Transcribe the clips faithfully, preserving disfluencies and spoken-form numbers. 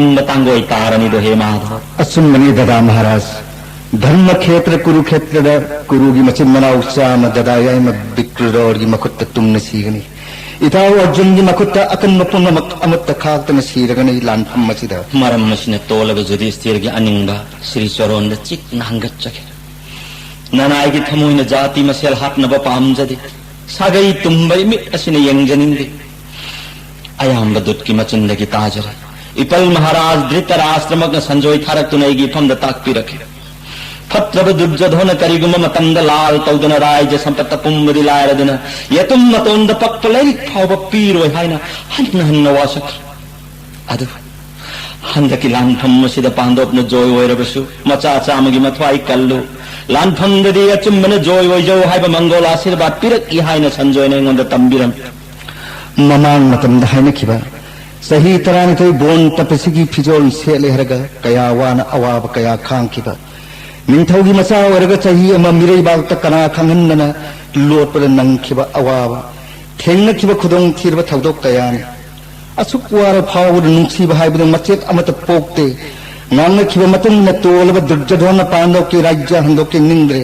ꯇꯥꯡꯒꯣꯏ ꯇꯥꯔꯅꯤꯗꯣ ꯍꯦ ꯃꯥꯙꯕ꯫ ꯑꯆꯨꯝꯕꯅꯤ ꯗꯗꯥ ꯃꯍꯥꯔꯥꯖ꯫ ꯙꯔꯃ ꯈꯦꯇ꯭ꯔ ꯀꯨꯔꯨꯈꯦꯇ꯭ꯔꯗ ꯀꯨꯔꯨꯒꯤ ꯃꯆꯤꯟ ꯃꯅꯥꯎ ꯆꯥꯝꯃ ꯗꯗꯥ ꯌꯥꯏꯃ ꯕꯤꯀ꯭ꯔꯨꯗꯣꯔꯒꯤ ꯃꯈꯨꯠꯇ ꯇꯨꯝꯅ ꯁꯤꯒꯅꯤ꯫ ꯏꯇꯥꯎ ꯑꯔꯖꯨꯟꯒꯤ ꯃꯈꯨꯠꯇ ꯑꯀꯟꯕ ꯄꯨꯝꯅꯃꯛ ꯑꯃꯨꯠꯇ ꯈꯥꯛꯇꯅ ꯁꯤꯔꯒꯅꯤ ꯂꯥꯟꯐꯝ ꯑꯁꯤꯗ꯫ ꯃꯔꯝ ꯑꯁꯤꯅ ꯇꯣꯜꯂꯕ ꯌꯨꯙꯤꯁꯊꯤꯔꯒꯤ ꯑꯅꯤꯡꯕ ꯁ꯭ꯔꯤ ꯆꯔꯣꯟꯗ ꯆꯤꯛꯅ ꯍꯪꯒꯠꯆꯒꯦ꯫ ꯅꯅꯥꯏꯒꯤ ꯊꯃꯣꯏꯅ ꯖꯥꯇꯤ ꯃꯁꯦꯜ ꯍꯥꯠꯅꯕ ꯄꯥꯝꯖꯗꯦ꯫ ꯁꯥꯒꯩ ꯇꯨꯝꯕ ꯏꯃꯤꯠ ꯑꯁꯤꯅ ꯌꯦꯡꯖꯅꯤꯡꯗꯦ꯫ ꯑꯌꯥꯝꯕ ꯗꯨꯠꯀꯤ ꯃꯆꯤꯟꯗꯒꯤ ꯇꯥꯖꯔꯦ꯫ ꯏꯄꯜ ꯃꯍꯥꯔꯥꯖ ꯙ꯭ꯔꯤꯇꯔꯥꯁ꯭ꯇ꯭ꯔꯃꯛꯅ ꯁꯟꯖꯣꯏ ꯊꯥꯔꯛꯇꯨꯅ ꯑꯩꯒꯤ ꯏꯐꯝꯗ ꯇꯥꯛꯄꯤꯔꯛꯈꯤ꯫ ꯐꯠꯇ꯭ꯔꯕ ꯗꯨꯔꯖꯣꯙꯣꯅ ꯀꯔꯤꯒꯨꯝꯕ ꯃꯇꯝꯗ ꯂꯥꯜ ꯇꯧꯗꯨꯅ ꯔꯥꯏꯖ꯭ꯌ ꯁꯝꯄꯠꯇ ꯄꯨꯝꯕꯗꯤ ꯂꯥꯏꯔꯗꯅ, ꯌꯦꯇꯨꯝ ꯃꯇꯣꯟꯗ ꯄꯛꯄ ꯂꯥꯏꯔꯤꯛ ꯐꯥꯎꯕ ꯄꯤꯔꯣꯏ ꯍꯥꯏꯅ ꯍꯟꯅ ꯍꯟꯅ ꯋꯥꯁꯛꯈ꯭ꯔꯦ꯫ ꯑꯗꯨ ꯍꯟꯗꯛꯀꯤ ꯂꯥꯟꯐꯝ ꯑꯁꯤꯗ ꯄꯥꯟꯗꯣꯞꯅ ꯖꯣꯏ ꯑꯣꯏꯔꯕꯁꯨ, ꯃꯆꯥ ꯆꯥꯝꯃꯒꯤ ꯃꯊ꯭ꯋꯥꯏ ꯀꯜꯂꯨ꯫ ꯂꯥꯟꯐꯝꯗꯗꯤ ꯑꯆꯨꯝꯕꯅ ꯖꯣꯏ ꯑꯣꯏꯖꯧ ꯍꯥꯏꯕ ꯃꯪꯒꯣꯜ ꯑꯥꯁꯤꯔꯕꯥꯗ ꯄꯤꯔꯛꯏ ꯍꯥꯏꯅ ꯁꯟꯖꯣꯏꯅ ꯑꯩꯉꯣꯟꯗ ꯇꯝꯕꯤꯔꯝꯃꯤ꯫ ꯃꯃꯥꯡ ꯃꯇꯝꯗ ꯍꯥꯏꯅꯈꯤꯕ ꯆꯍꯤ ꯇꯔꯥꯅꯤꯊꯣꯏ ꯕꯣꯟ ꯇꯞꯄꯁꯤꯒꯤ ꯐꯤꯖꯣꯜ ꯁꯦꯠꯂꯦ ꯍꯥꯏꯔꯒ ꯀꯌꯥ ꯋꯥꯅ ꯑꯋꯥꯕ ꯀꯌꯥ ꯈꯥꯡꯈꯤꯕ, ꯅꯤꯡꯊꯧꯒꯤ ꯃꯆꯥ ꯑꯣꯏꯔꯒ ꯆꯍꯤ ꯑꯃ ꯃꯤꯔꯩꯕꯥꯛꯇ ꯀꯅꯥ ꯈꯪꯍꯟꯗꯅ ꯂꯣꯠꯄꯗ ꯅꯪꯈꯤꯕ ꯑꯋꯥꯕ, ꯊꯦꯡꯅꯈꯤꯕ ꯈꯨꯗꯣꯡꯊꯤꯔꯕ ꯊꯧꯗꯣꯛ ꯀꯌꯥꯅꯤ꯫ ꯑꯁꯨꯛ ꯋꯥꯔ ꯐꯥꯎꯕꯗ ꯅꯨꯡꯁꯤꯕ ꯍꯥꯏꯕꯗꯨ ꯃꯆꯦꯠ ꯑꯃꯠꯇ ꯄꯣꯛꯇꯦ꯫ ꯉꯥꯡꯅꯈꯤꯕ ꯃꯇꯨꯡ ꯏꯟꯅ ꯇꯣꯜꯂꯕ ꯗꯨꯔꯖꯣꯙꯣꯟꯅ ꯄꯥꯟꯗꯧꯀꯤ ꯔꯥꯖ꯭ꯌ ꯍꯟꯗꯣꯛꯀꯤ ꯅꯤꯡꯗ꯭ꯔꯦ꯫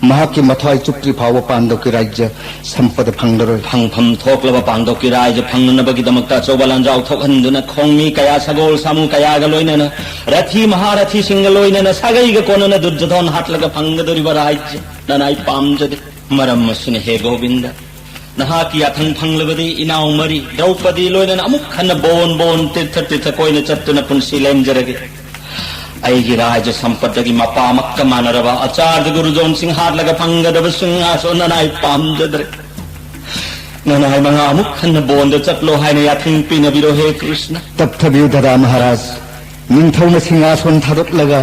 ꯃꯍꯥꯛꯀꯤ ꯃꯊ꯭ꯋꯥꯏ ꯆꯨꯞꯇ꯭ꯔꯤ ꯐꯥꯎꯕ ꯄꯥꯟꯗꯧꯀꯤ ꯔꯥꯖ꯭ꯌ ꯁꯝꯄꯗ ꯐꯪꯂꯔꯣꯏ꯫ ꯐꯪꯐꯝ ꯊꯣꯛꯂꯕ ꯄꯥꯟꯗꯧꯀꯤ ꯔꯥꯖ꯭ꯌ ꯐꯪꯅꯅꯕꯒꯤꯗꯃꯛꯇ ꯑꯆꯧꯕ ꯂꯥꯟꯖꯥꯎ ꯊꯣꯛꯍꯟꯗꯨꯅ ꯈꯣꯡꯃꯤ ꯀꯌꯥ, ꯁꯒꯣꯜ ꯁꯥꯃꯨ ꯀꯌꯥꯒ ꯂꯣꯏꯅꯅ, ꯔꯊꯤ ꯃꯍꯥꯔꯊꯤꯁꯤꯡꯒ ꯂꯣꯏꯅꯅ ꯁꯥꯒꯩꯒ ꯀꯣꯟꯅꯅ ꯗꯨꯔꯖꯣꯙꯣꯟ ꯍꯥꯠꯂꯒ ꯐꯪꯒꯗꯧꯔꯤꯕ ꯔꯥꯖ꯭ꯌ ꯅꯅꯥꯏ ꯄꯥꯝꯖꯗꯦ꯫ ꯃꯔꯝ ꯑꯁꯤꯅ ꯍꯦ ꯒꯣꯕꯤꯟꯗ, ꯅꯍꯥꯛꯀꯤ ꯌꯥꯊꯪ ꯐꯪꯂꯕꯗꯤ ꯏꯅꯥꯎ ꯃꯔꯤ ꯗ꯭ꯔꯧꯄꯗꯤ ꯂꯣꯏꯅꯅ ꯑꯃꯨꯛ ꯍꯟꯅ ꯕꯣꯟ ꯕꯣꯟ ꯇꯤꯔꯊ ꯇꯤꯔꯊ ꯀꯣꯏꯅ ꯆꯠꯇꯨꯅ ꯄꯨꯟꯁꯤ ꯂꯦꯟꯖꯔꯒꯦ꯫ ꯑꯩꯒꯤ ꯔꯥꯖ꯭ꯌ ꯁꯝꯄꯠꯇꯒꯤ ꯃꯄꯥꯃꯛꯀ ꯃꯥꯟꯅꯔꯕ ꯑꯆꯥꯔꯗ ꯒꯨꯔꯨꯖꯣꯟꯁꯤꯡ ꯍꯥꯠꯂꯒ ꯐꯪꯒꯗꯕ ꯁꯤꯡꯍꯥꯁꯣꯟ ꯅꯅꯥꯏ ꯄꯥꯝꯖꯗ꯭ꯔꯦ꯫ ꯅꯅꯥꯏ ꯃꯉꯥ ꯑꯃꯨꯛ ꯍꯟꯅ ꯕꯣꯟꯗ ꯆꯠꯂꯣ ꯍꯥꯏꯅ ꯌꯥꯊꯪ ꯄꯤꯅꯕꯤꯔꯣ ꯍꯦ ꯀ꯭ꯔꯤꯁꯅ꯫ ꯇꯞꯊꯕꯤꯌꯨ ꯗꯗꯥ ꯃꯍꯥꯔꯥꯖ꯫ ꯅꯤꯡꯊꯧꯅ ꯁꯤꯡꯍꯥꯁꯣꯟ ꯊꯥꯗꯣꯛꯂꯒ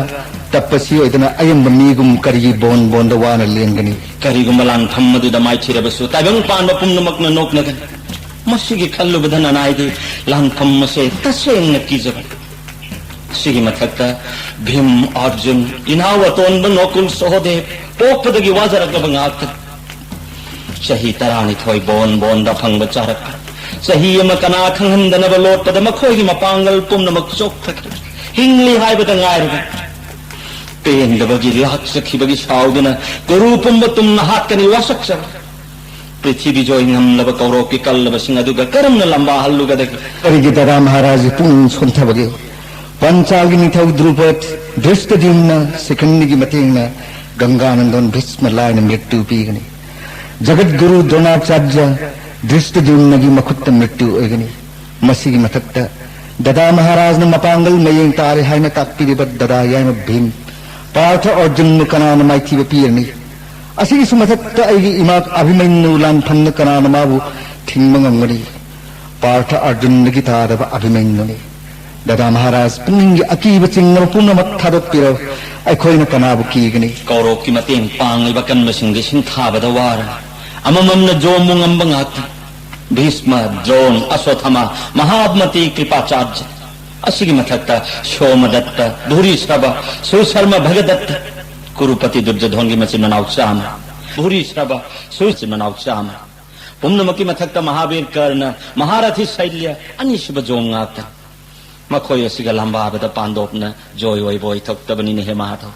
ꯇꯞꯄꯁꯤ ꯑꯣꯏꯗꯅ ꯑꯌꯥꯝꯕ ꯃꯤꯒꯨꯝ ꯀꯔꯤꯒꯤ ꯕꯣꯟ ꯕꯣꯟꯗ ꯋꯥꯅ ꯂꯦꯟꯒꯅꯤ? ꯀꯔꯤꯒꯨꯝꯕ ꯂꯥꯟꯐꯝ ꯑꯗꯨꯗ ꯃꯥꯏꯊꯤꯔꯕꯁꯨ ꯇꯥꯏꯕꯪ ꯄꯥꯟꯕ ꯄꯨꯝꯅꯃꯛꯅ ꯅꯣꯛꯅꯒꯅꯤ꯫ ꯃꯁꯤꯒꯤ ꯈꯜꯂꯨꯕꯗ ꯅꯅꯥꯏꯗꯤ ꯂꯥꯟꯐꯝ ꯑꯁꯦ ꯇꯁꯦꯡꯅ ꯀꯤꯖꯕ꯫ ꯁꯤꯒꯤ ꯃꯊꯛꯇ ꯚꯤꯝ, ꯑꯔꯖꯨꯟ, ꯏꯅꯥꯎ ꯑꯇꯣꯟꯕ ꯅꯣꯀꯨꯜ, ꯁꯣꯍꯗꯦꯕ ꯄꯣꯛꯄꯗꯒꯤ ꯋꯥꯖꯔꯛꯂꯕ ꯉꯥꯛꯇꯅꯤ꯫ ꯆꯍꯤ ꯇꯔꯥꯅꯤꯊꯣꯏ ꯕꯣꯟ ꯕꯣꯟꯗ ꯐꯪꯕ ꯆꯥꯔꯛꯄ, ꯆꯍꯤ ꯑꯃ ꯀꯅꯥ ꯈꯪꯍꯟꯗꯅꯕ ꯂꯣꯠꯄꯗ ꯃꯈꯣꯏꯒꯤ ꯃꯄꯥꯡꯒꯜ ꯄꯨꯝꯅꯃꯛ ꯆꯣꯛꯊꯈ꯭ꯔꯦ꯫ ꯍꯤꯡꯂꯤ ꯍꯥꯏꯕꯗ ꯉꯥꯏꯔꯕ ꯄꯦꯟꯗꯕꯒꯤ ꯂꯥꯛꯆꯈꯤꯕꯒꯤ ꯁꯥꯎꯗꯨꯅ ꯀꯨꯔꯨ ꯄꯨꯝꯕ ꯇꯨꯝꯅ ꯍꯥꯠꯀꯅꯤ ꯋꯥꯁꯛꯆꯕ꯫ ꯄ꯭ꯔꯤꯊꯤꯕꯤ ꯖꯣꯏ ꯉꯝꯂꯕ ꯀꯧꯔꯣꯛꯀꯤ ꯀꯜꯂꯕꯁꯤꯡ ꯑꯗꯨꯒ ꯀꯔꯝꯅ ꯂꯝꯕꯥ ꯍꯜꯂꯨꯒꯗꯒꯦ? ꯀꯔꯤꯒꯤ ꯗꯗꯥ ꯃꯍꯥꯔꯥꯖꯒꯤ ꯄꯨꯛꯅꯤꯡ ꯁꯣꯟꯊꯕꯒꯦ? ꯄꯥꯟꯆꯥꯜꯒꯤ ꯅꯤꯡꯊꯧ ꯗ꯭ꯔꯨꯄꯗ ꯙ꯭ꯔꯤꯁꯇꯗ꯭ꯌꯨꯝꯅ ꯁꯤꯈꯟꯗꯤꯒꯤ ꯃꯇꯦꯡꯅ ꯒꯪꯒꯥꯅꯟꯗꯣꯟ ꯚꯤꯁꯃ ꯂꯥꯏꯅ ꯃ꯭ꯔꯤꯇ꯭ꯌꯨ ꯄꯤꯒꯅꯤ꯫ ꯖꯒꯠ ꯒꯨꯔꯨ ꯗ꯭ꯔꯣꯅꯥꯆꯥꯔꯌ ꯙ꯭ꯔꯤꯁꯇꯗ꯭ꯌꯨꯝꯅꯒꯤ ꯃꯈꯨꯠꯇ ꯃ꯭ꯔꯤꯇ꯭ꯌꯨ ꯑꯣꯏꯒꯅꯤ꯫ ꯃꯁꯤꯒꯤ ꯃꯊꯛꯇ ꯗꯗꯥ ꯃꯍꯥꯔꯥꯖꯅ ꯃꯄꯥꯡꯒꯜ ꯃꯌꯦꯡ ꯇꯥꯔꯦ ꯍꯥꯏꯅ ꯇꯥꯛꯄꯤꯔꯤꯕ ꯗꯗꯥ ꯌꯥꯏꯃ ꯚꯤꯝ, ꯄꯥꯔꯊ ꯑꯔꯖꯨꯟꯕꯨ ꯀꯅꯥꯅ ꯃꯥꯏꯊꯤꯕ ꯄꯤꯔꯅꯤ? ꯑꯁꯤꯒꯤꯁꯨ ꯃꯊꯛꯇ ꯑꯩꯒꯤ ꯏꯃꯥ ꯑꯚꯤꯃꯟꯌꯨ ꯂꯥꯟꯐꯝꯅ ꯀꯅꯥꯅ ꯃꯥꯕꯨ ꯊꯤꯡꯕ ꯉꯝꯒꯅꯤ? ꯄꯥꯔꯊ ꯑꯔꯖꯨꯟꯗꯒꯤ ꯇꯥꯗꯕ ꯑꯚꯤꯃꯟꯌꯨꯅꯤ꯫ ꯗꯗꯥ ꯃꯍꯥꯔꯥꯖ, ꯄꯨꯛꯅꯤꯡꯒꯤ ꯑꯀꯤꯕ ꯆꯤꯡꯅꯕ ꯄꯨꯝꯅꯃꯛ ꯊꯥꯗꯣꯛꯄꯤꯔꯣ꯫ ꯑꯩꯈꯣꯏꯅ ꯀꯅꯥꯕꯨ ꯀꯤꯒꯅꯤ? ꯀꯧꯔꯣꯛꯀꯤ ꯃꯇꯦꯡ ꯄꯥꯡꯂꯤꯕ ꯀꯟꯕꯁꯤꯡꯗꯤ ꯁꯤꯡꯊꯥꯕꯗ ꯋꯥꯔꯅꯤ꯫ ꯑꯃꯃꯝꯅ ꯖꯣꯝꯕꯨ ꯉꯝꯕ ꯉꯥꯛꯇ꯫ ꯚꯤꯁꯃ, ꯗ꯭ꯔꯣꯟ, ꯑꯁꯣꯊꯃ, ꯃꯍꯥꯃꯇꯤ ꯀ꯭ꯔꯤꯄꯥꯆꯥꯔꯖ, ꯑꯁꯤꯒꯤ ꯃꯊꯛꯇ ꯁꯣꯃꯗꯠꯇ, ꯙꯨꯔꯤꯁ꯭ꯔꯕ, ꯁꯨꯁꯔꯃ ꯚꯒꯗꯠꯇ, ꯀꯨꯔꯨꯄꯇꯤ ꯗꯨꯔꯖꯣꯙꯣꯟꯒꯤ ꯃꯆꯤꯟ ꯃꯅꯥꯎ ꯆꯥꯝꯃ, ꯙꯨꯔꯤꯁ꯭ꯔꯕ, ꯁꯨ ꯃꯆꯤꯟ ꯃꯅꯥꯎ ꯆꯥꯝꯃ꯫ ꯄꯨꯝꯅꯃꯛꯀꯤ ꯃꯊꯛꯇ ꯃꯍꯥꯕꯤꯔ ꯀꯔꯅ, ꯃꯍꯥꯔꯊꯤ ꯁꯩꯂ꯭ꯌ, ꯑꯅꯤꯁꯨꯕ ꯖꯣꯝ ꯉꯥꯛꯇ꯫ ꯃꯈꯣꯏ ꯑꯁꯤꯒ ꯂꯝꯕꯥꯕꯗ ꯄꯥꯟꯗꯣꯞꯅ ꯖꯣꯏ ꯑꯣꯏꯕ ꯑꯣꯏꯊꯣꯛꯇꯕꯅꯤꯅꯦ ꯍꯦ ꯃꯥꯙꯧ꯫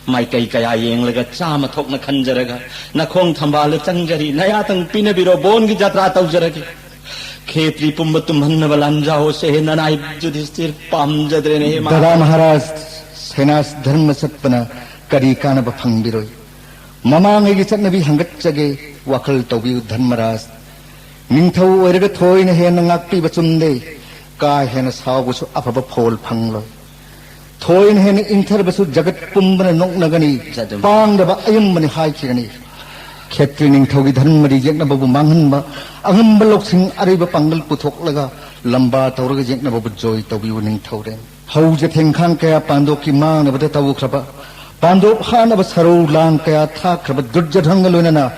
ꯃꯥꯏꯀꯩ ꯀꯌꯥ ꯌꯦꯡꯂꯒ ꯆꯥꯝꯃ ꯊꯣꯛꯅ ꯈꯟꯖꯔꯒ ꯅꯈꯣꯡ ꯊꯝꯕꯥꯜꯗ ꯆꯪꯖꯔꯤ, ꯅꯌꯥꯇꯪ ꯄꯤꯅꯕꯤꯔꯣ, ꯕꯣꯟꯒꯤ ꯖꯇ꯭ꯔꯥ ꯇꯧꯖꯔꯒꯦ꯫ ꯈꯦꯇ꯭ꯔꯤ ꯄꯨꯝꯕ ꯇꯨꯝꯍꯟꯅꯕ ꯂꯥꯟꯖꯥꯎꯁꯦ ꯍꯦ ꯅꯅꯥꯏ ꯌꯨꯙꯤꯁꯇꯤꯔ ꯄꯥꯝꯖꯗ꯭ꯔꯦꯅꯦ ꯍꯦ ꯃꯥ꯫ ꯗꯗꯥ ꯃꯍꯥꯔꯥꯖ, ꯁꯦꯅꯥꯁ ꯙꯔꯃ ꯆꯠꯄꯅ ꯀꯔꯤ ꯀꯥꯟꯅꯕ ꯐꯪꯕꯤꯔꯣꯏ? ꯃꯃꯥꯡꯉꯩꯒꯤ ꯆꯠꯅꯕꯤ ꯍꯪꯒꯠꯆꯒꯦ, ꯋꯥꯈꯜ ꯇꯧꯕꯤꯌꯨ ꯙꯔꯃꯔꯥꯖ꯫ ꯅꯤꯡꯊꯧ ꯑꯣꯏꯔꯒ ꯊꯣꯏꯅ ꯍꯦꯟꯅ ꯉꯥꯛꯄꯤꯕ ꯆꯨꯝꯗꯦ꯫ ꯀꯥ ꯍꯦꯟꯅ ꯁꯥꯎꯕꯁꯨ ꯑꯐꯕ ꯐꯣꯜ ꯐꯪꯂꯣꯏ꯫ ꯊꯣꯏꯅ ꯍꯦꯟꯅ ꯏꯪꯊꯔꯕꯁꯨ ꯖꯒꯠ ꯄꯨꯝꯕꯅ ꯅꯣꯛꯅꯒꯅꯤ꯫ ꯖꯗꯨꯝ꯫ ꯄꯥꯡꯗꯕ ꯑꯌꯨꯝꯕꯅꯤ ꯍꯥꯏꯈꯤꯒꯅꯤ꯫ ꯈꯦꯇ꯭ꯔꯤ ꯅꯤꯡꯊꯧꯒꯤ ꯙꯔꯃꯗꯤ ꯌꯦꯛꯅꯕꯕꯨ ꯃꯥꯡꯍꯟꯕ, ꯑꯉꯝꯕ ꯂꯧꯁꯤꯡ ꯑꯔꯩꯕ ꯄꯥꯡꯒꯜ ꯄꯨꯊꯣꯛꯂꯒ ꯂꯝꯕꯥ ꯇꯧꯔꯒ ꯌꯦꯛꯅꯕꯕꯨ ꯖꯣꯏ ꯇꯧꯕꯤꯌꯨ ꯅꯤꯡꯊꯧꯔꯦꯜ꯫ ꯍꯧꯖ ꯊꯦꯡꯈꯥꯡ ꯀꯌꯥ ꯄꯥꯟꯗꯣꯞꯀꯤ ꯃꯥꯡꯅꯕꯗ ꯇꯧꯈ꯭ꯔꯕ, ꯄꯥꯟꯗꯣꯞ ꯍꯥꯠꯅꯕ ꯁꯔꯧ ꯂꯥꯡ ꯀꯌꯥ ꯊꯥꯈ꯭ꯔꯕ ꯗꯨꯔꯖꯙꯟꯒ ꯂꯣꯏꯅꯅ